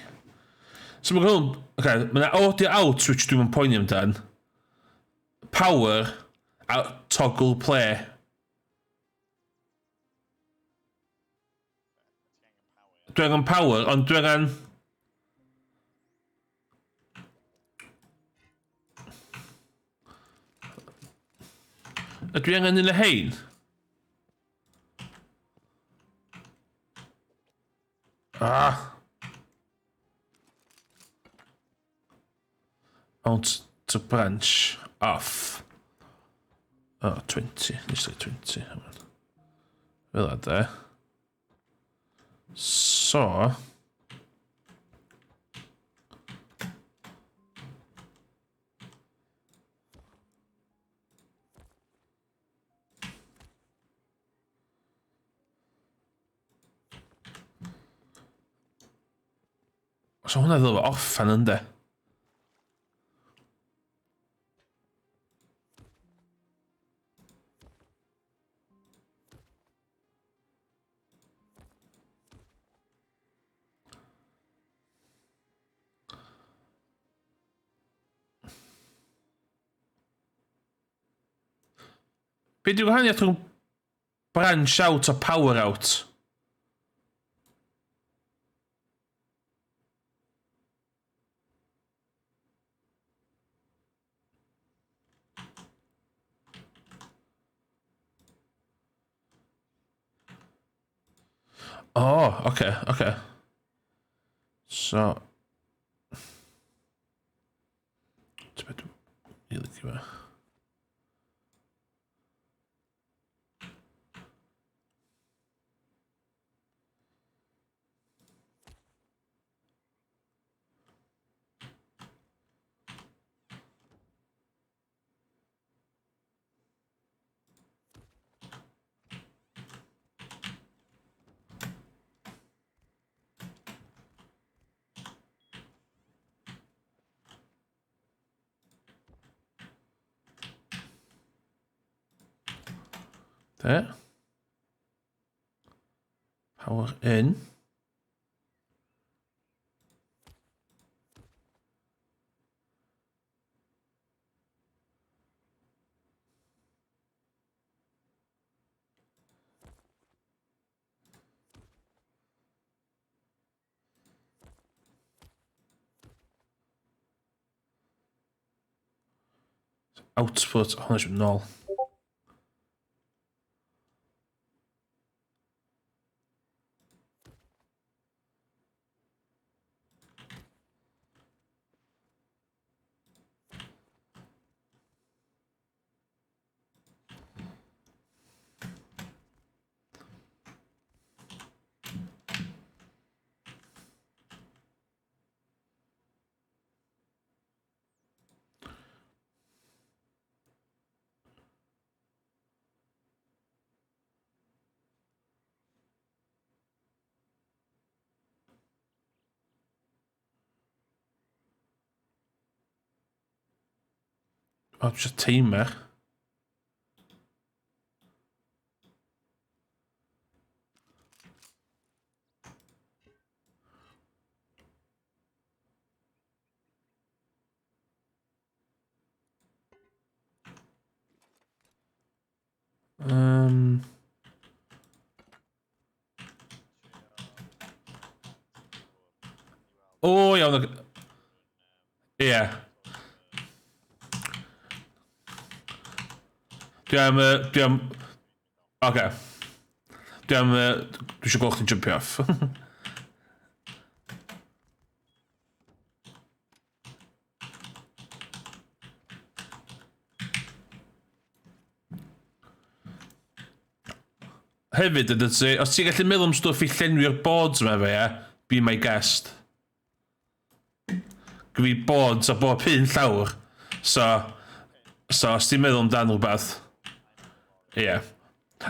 So mae hwn... Okay, mae yna audio out, which dwi'n poeni amdan. Power, a toggle play. Dwi angen power, ond dwi angen... Ydw i angen un o hein? Ah! Mount to branch off. Oh, 20. Nes i 20. Fel de. So... So hwnna ddylai orffan ynddo. Be di'r gwahaniaeth rhwng branch out a power out? O, oh, oce, okay, oce. Okay. So... Ti'n beth dwi'n licio fe? There. Power in. Output, oh, hwnna eisiau nôl. O, dwi eisiau timer. Um... O, iawn. Ie. Yeah. Dwi am... Dwi am... Oce. Okay. Dwi am... Dwi eisiau gweld chdi'n jumpio off. Hefyd, ydy ti, os ti'n gallu meddwl am stwff i llenwi'r boards yma fe, ie, be my guest. Gwy boards a bob un llawr. So, so os ti'n meddwl amdan rhywbeth, ie. Yeah.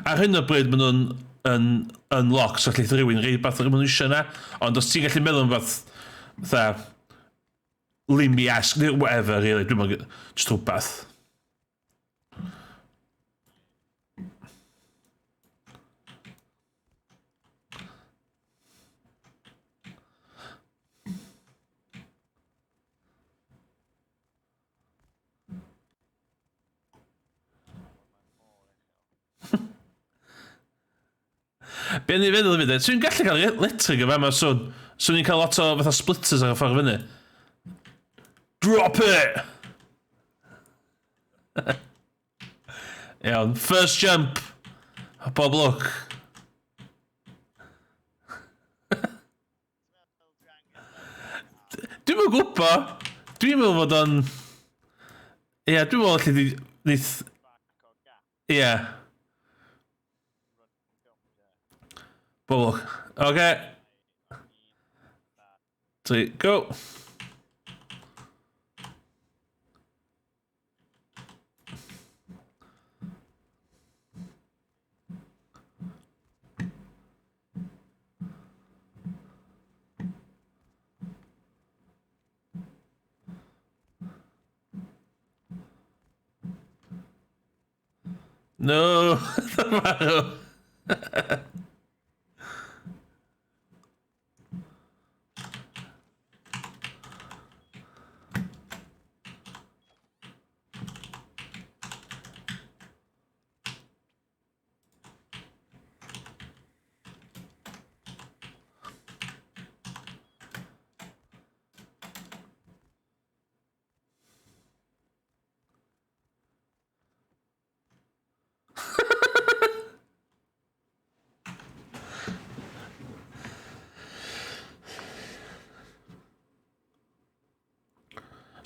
Ar hyn o bryd, maen nhw'n yn unlock, so allith rhywun rei beth maen nhw eisiau yna. Ond os ti'n gallu meddwl am rhywbeth, fatha, Limby-esque, neu whatever, really, dwi'n meddwl, just rhywbeth. Be o'n i'n feddwl hefyd, swn i'n gallu cael electric yn fama, swn. Swn i'n cael lot o fatha splitters ar y ffordd fyny. Drop it! Iawn, first jump. Bob lwc. Dwi'm yn gwybod. Dwi'n meddwl fod o'n... Ie, yeah, dwi'n meddwl allu di... Neith... Ie. Yeah. Bob lwc. Oce. Okay. 3, go. No, marw.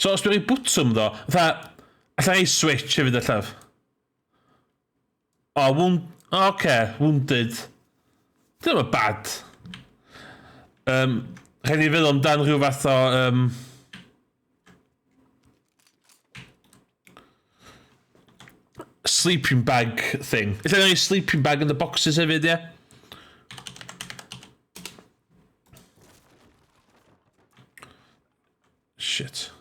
So os dwi'n rhoi bwtwm ddo, fatha, allai rhoi switch hefyd allaf. O, oh, wound... Oh, okay, wounded. Ddim yn bad. Um, rhaid ni feddwl amdan rhyw fath o... Um, sleeping bag thing. Ella ni sleeping bag in the boxes hefyd, ie? Yeah? Shit.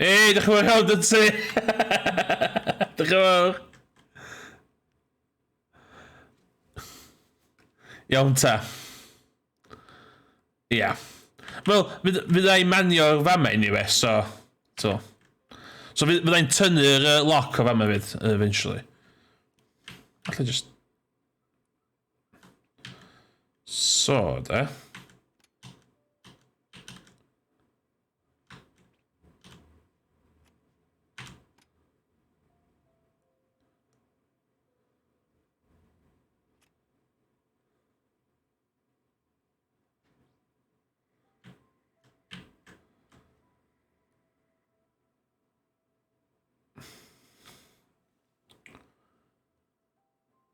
Ei, dych chi'n fawr iawn, dyn ti! Dych chi'n fawr. Iawn ta. Ia. Wel, fydda i'n manio'r fama anyway, so... So, so fydda i'n tynnu'r lock o fama fydd, eventually. Alla just... So, de.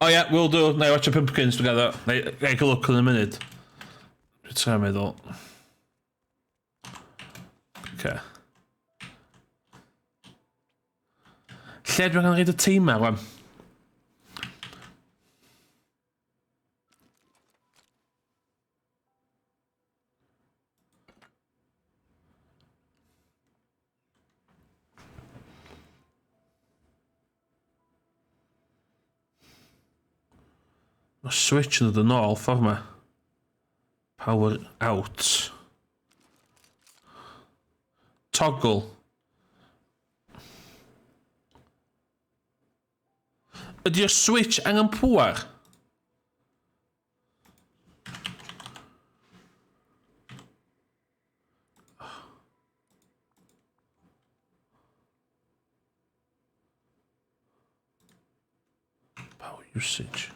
Oh yeah, will do. Na i watch Pumpkins together. Na i gael look in a minute. Dwi'n trio meddwl. Okay. Lle dwi'n angen rhaid y teimau, rwan? Mae switch yn dod yn ôl ffordd ma. Power out. Toggle. Ydy'r switch angen pŵer? Power usage.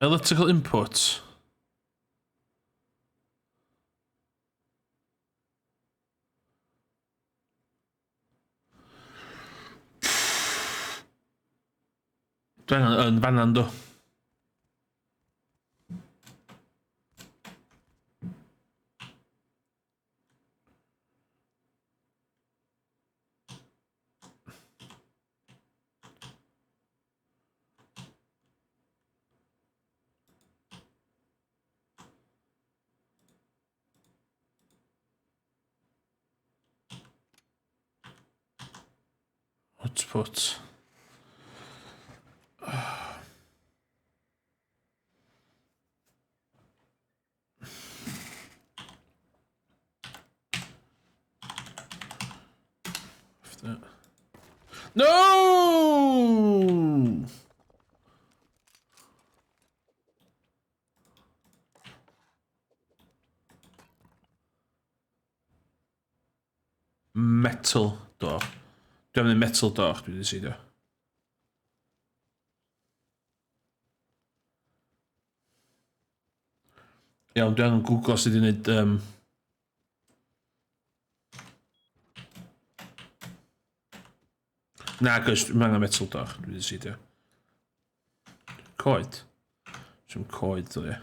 Electrical input. Dwi angen yn fanna yndw. Output. No! Metal door. Dwi'n mynd metal door, dwi wedi seidio. Iawn, dwi angen Google sut i wneud... Um... Na, gos, dwi'n angen metal door, dwi wedi seidio. Coed. Dwi'n coed, dwi.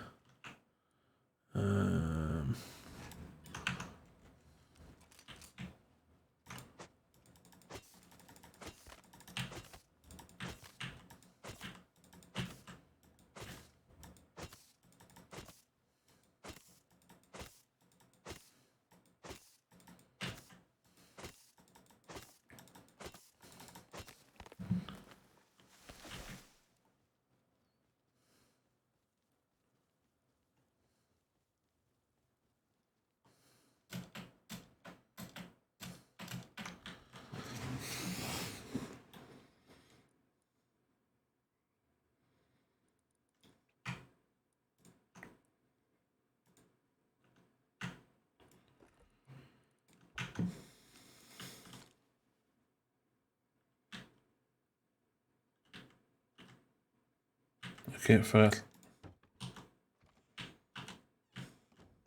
Okay, ffordd.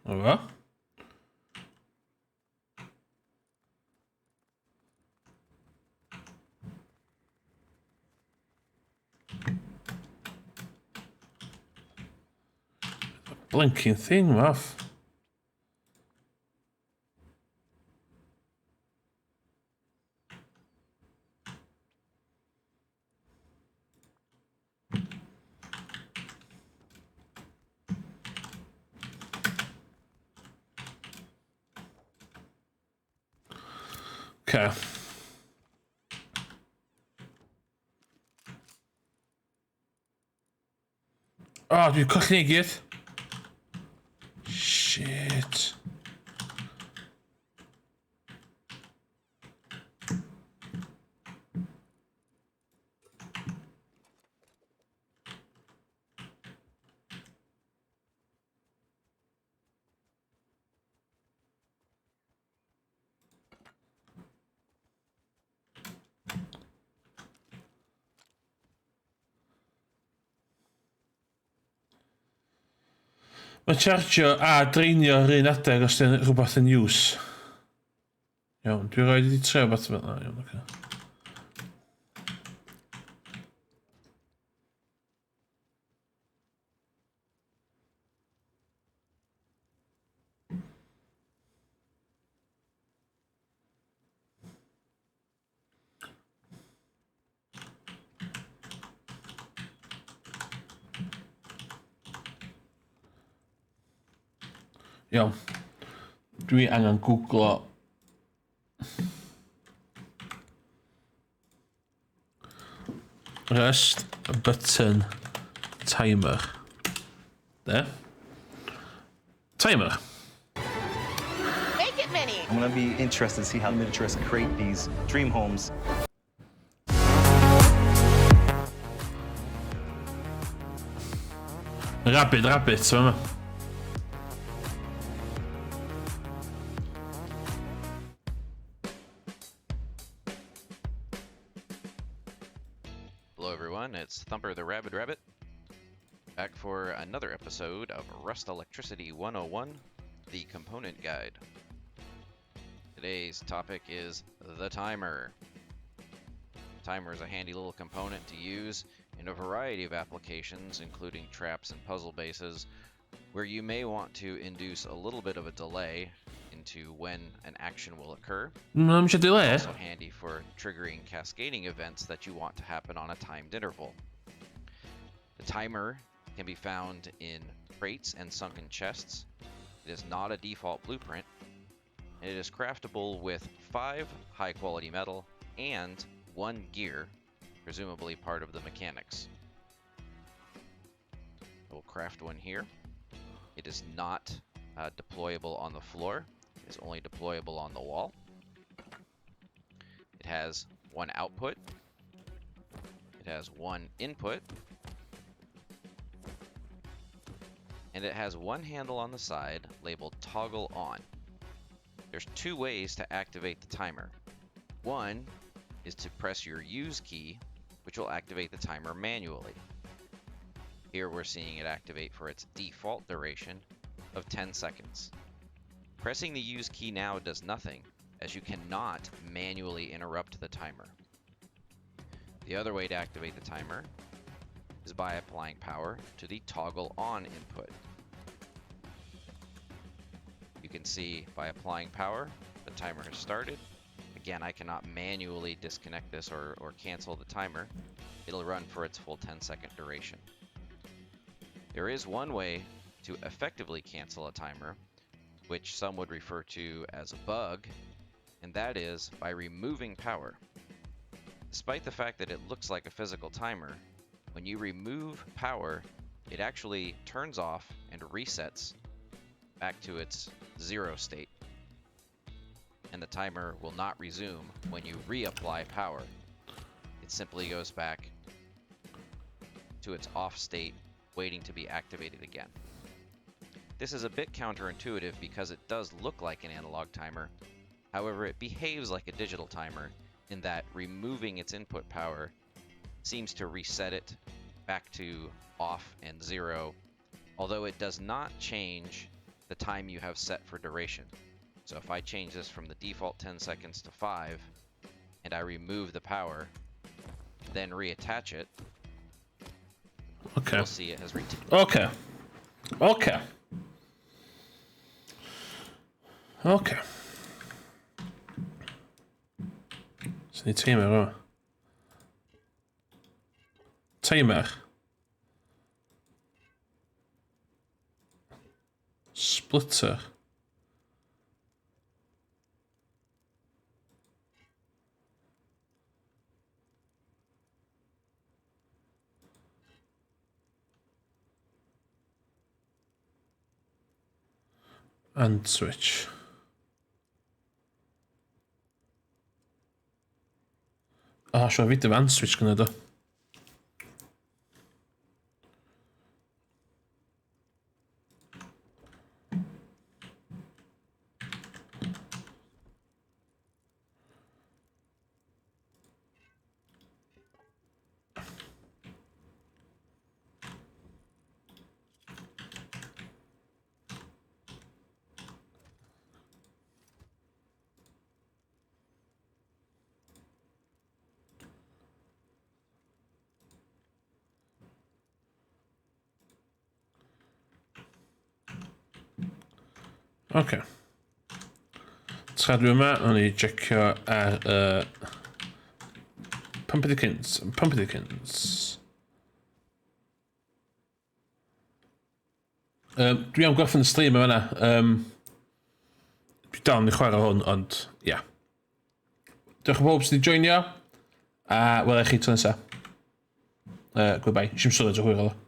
O fo. Blinking thing, off. Okay. O, oh, dwi'n colli ni gyd. Shit. Mae chargio a drainio yr un adeg os dyn rhywbeth yn use. Iawn, dwi'n rhoi wedi trio beth fel yna. Iawn, oce. Iawn. Dwi angen googlo Rust button timer. There. Timer. Make it mini. I'm gonna be interested to see how miniaturists create these dream homes. Rabbit, rabbit, yma. Hello everyone, it's Thumper the Rabid Rabbit, back for another episode of Rust Electricity 101, the Component Guide. Today's topic is the timer. Timer is a handy little component to use in a variety of applications, including traps and puzzle bases, where you may want to induce a little bit of a delay into when an action will occur. Mae'n eisiau delay. Also handy for triggering cascading events that you want to happen on a timed interval. The timer can be found in crates and sunken chests. It is not a default blueprint, and it is craftable with 5 high quality metal and 1 gear, presumably part of the mechanics. We'll craft one here. It is not deployable on the floor. It is only deployable on the wall. It has 1 output. It has 1 input. And it has 1 handle on the side labeled toggle on. There's 2 ways to activate the timer. One is to press your use key, which will activate the timer manually. Here we're seeing it activate for its default duration of 10 seconds. Pressing the use key now does nothing, as you cannot manually interrupt the timer. The other way to activate the timer is by applying power to the toggle on input. You can see by applying power, the timer has started. Again, I cannot manually disconnect this or cancel the timer. It'll run for its full 10-second duration. There is one way to effectively cancel a timer, which some would refer to as a bug, and that is by removing power. Despite the fact that it looks like a physical timer, when you remove power, it actually turns off and resets back to its 0 state. And the timer will not resume when you reapply power. It simply goes back to its off state, waiting to be activated again. This is a bit counterintuitive because it does look like an analog timer. However, it behaves like a digital timer in that removing its input power seems to reset it back to off and 0, although it does not change the time you have set for duration. So if I change this from the default 10 seconds to 5, and I remove the power, then reattach it, Okay. you'll see it has retained. Okay. Okay. Okay. Sy'n ni timer yma. Timer. Splitter. And switch. Ah, siwr fideo fan switch gyda do. Oce. Tra dwi yma, o'n i checio ar y... Pumpedicins. Pumpedicins. Um, dwi am gorffen y stream yma yna. Um, dwi dal yn chwarae hwn, ond ia. Yeah. Diolch yn bob sydd wedi joinio, a welai chi tro nesaf. Goodbye. Sim sôn o hwyr oedd o.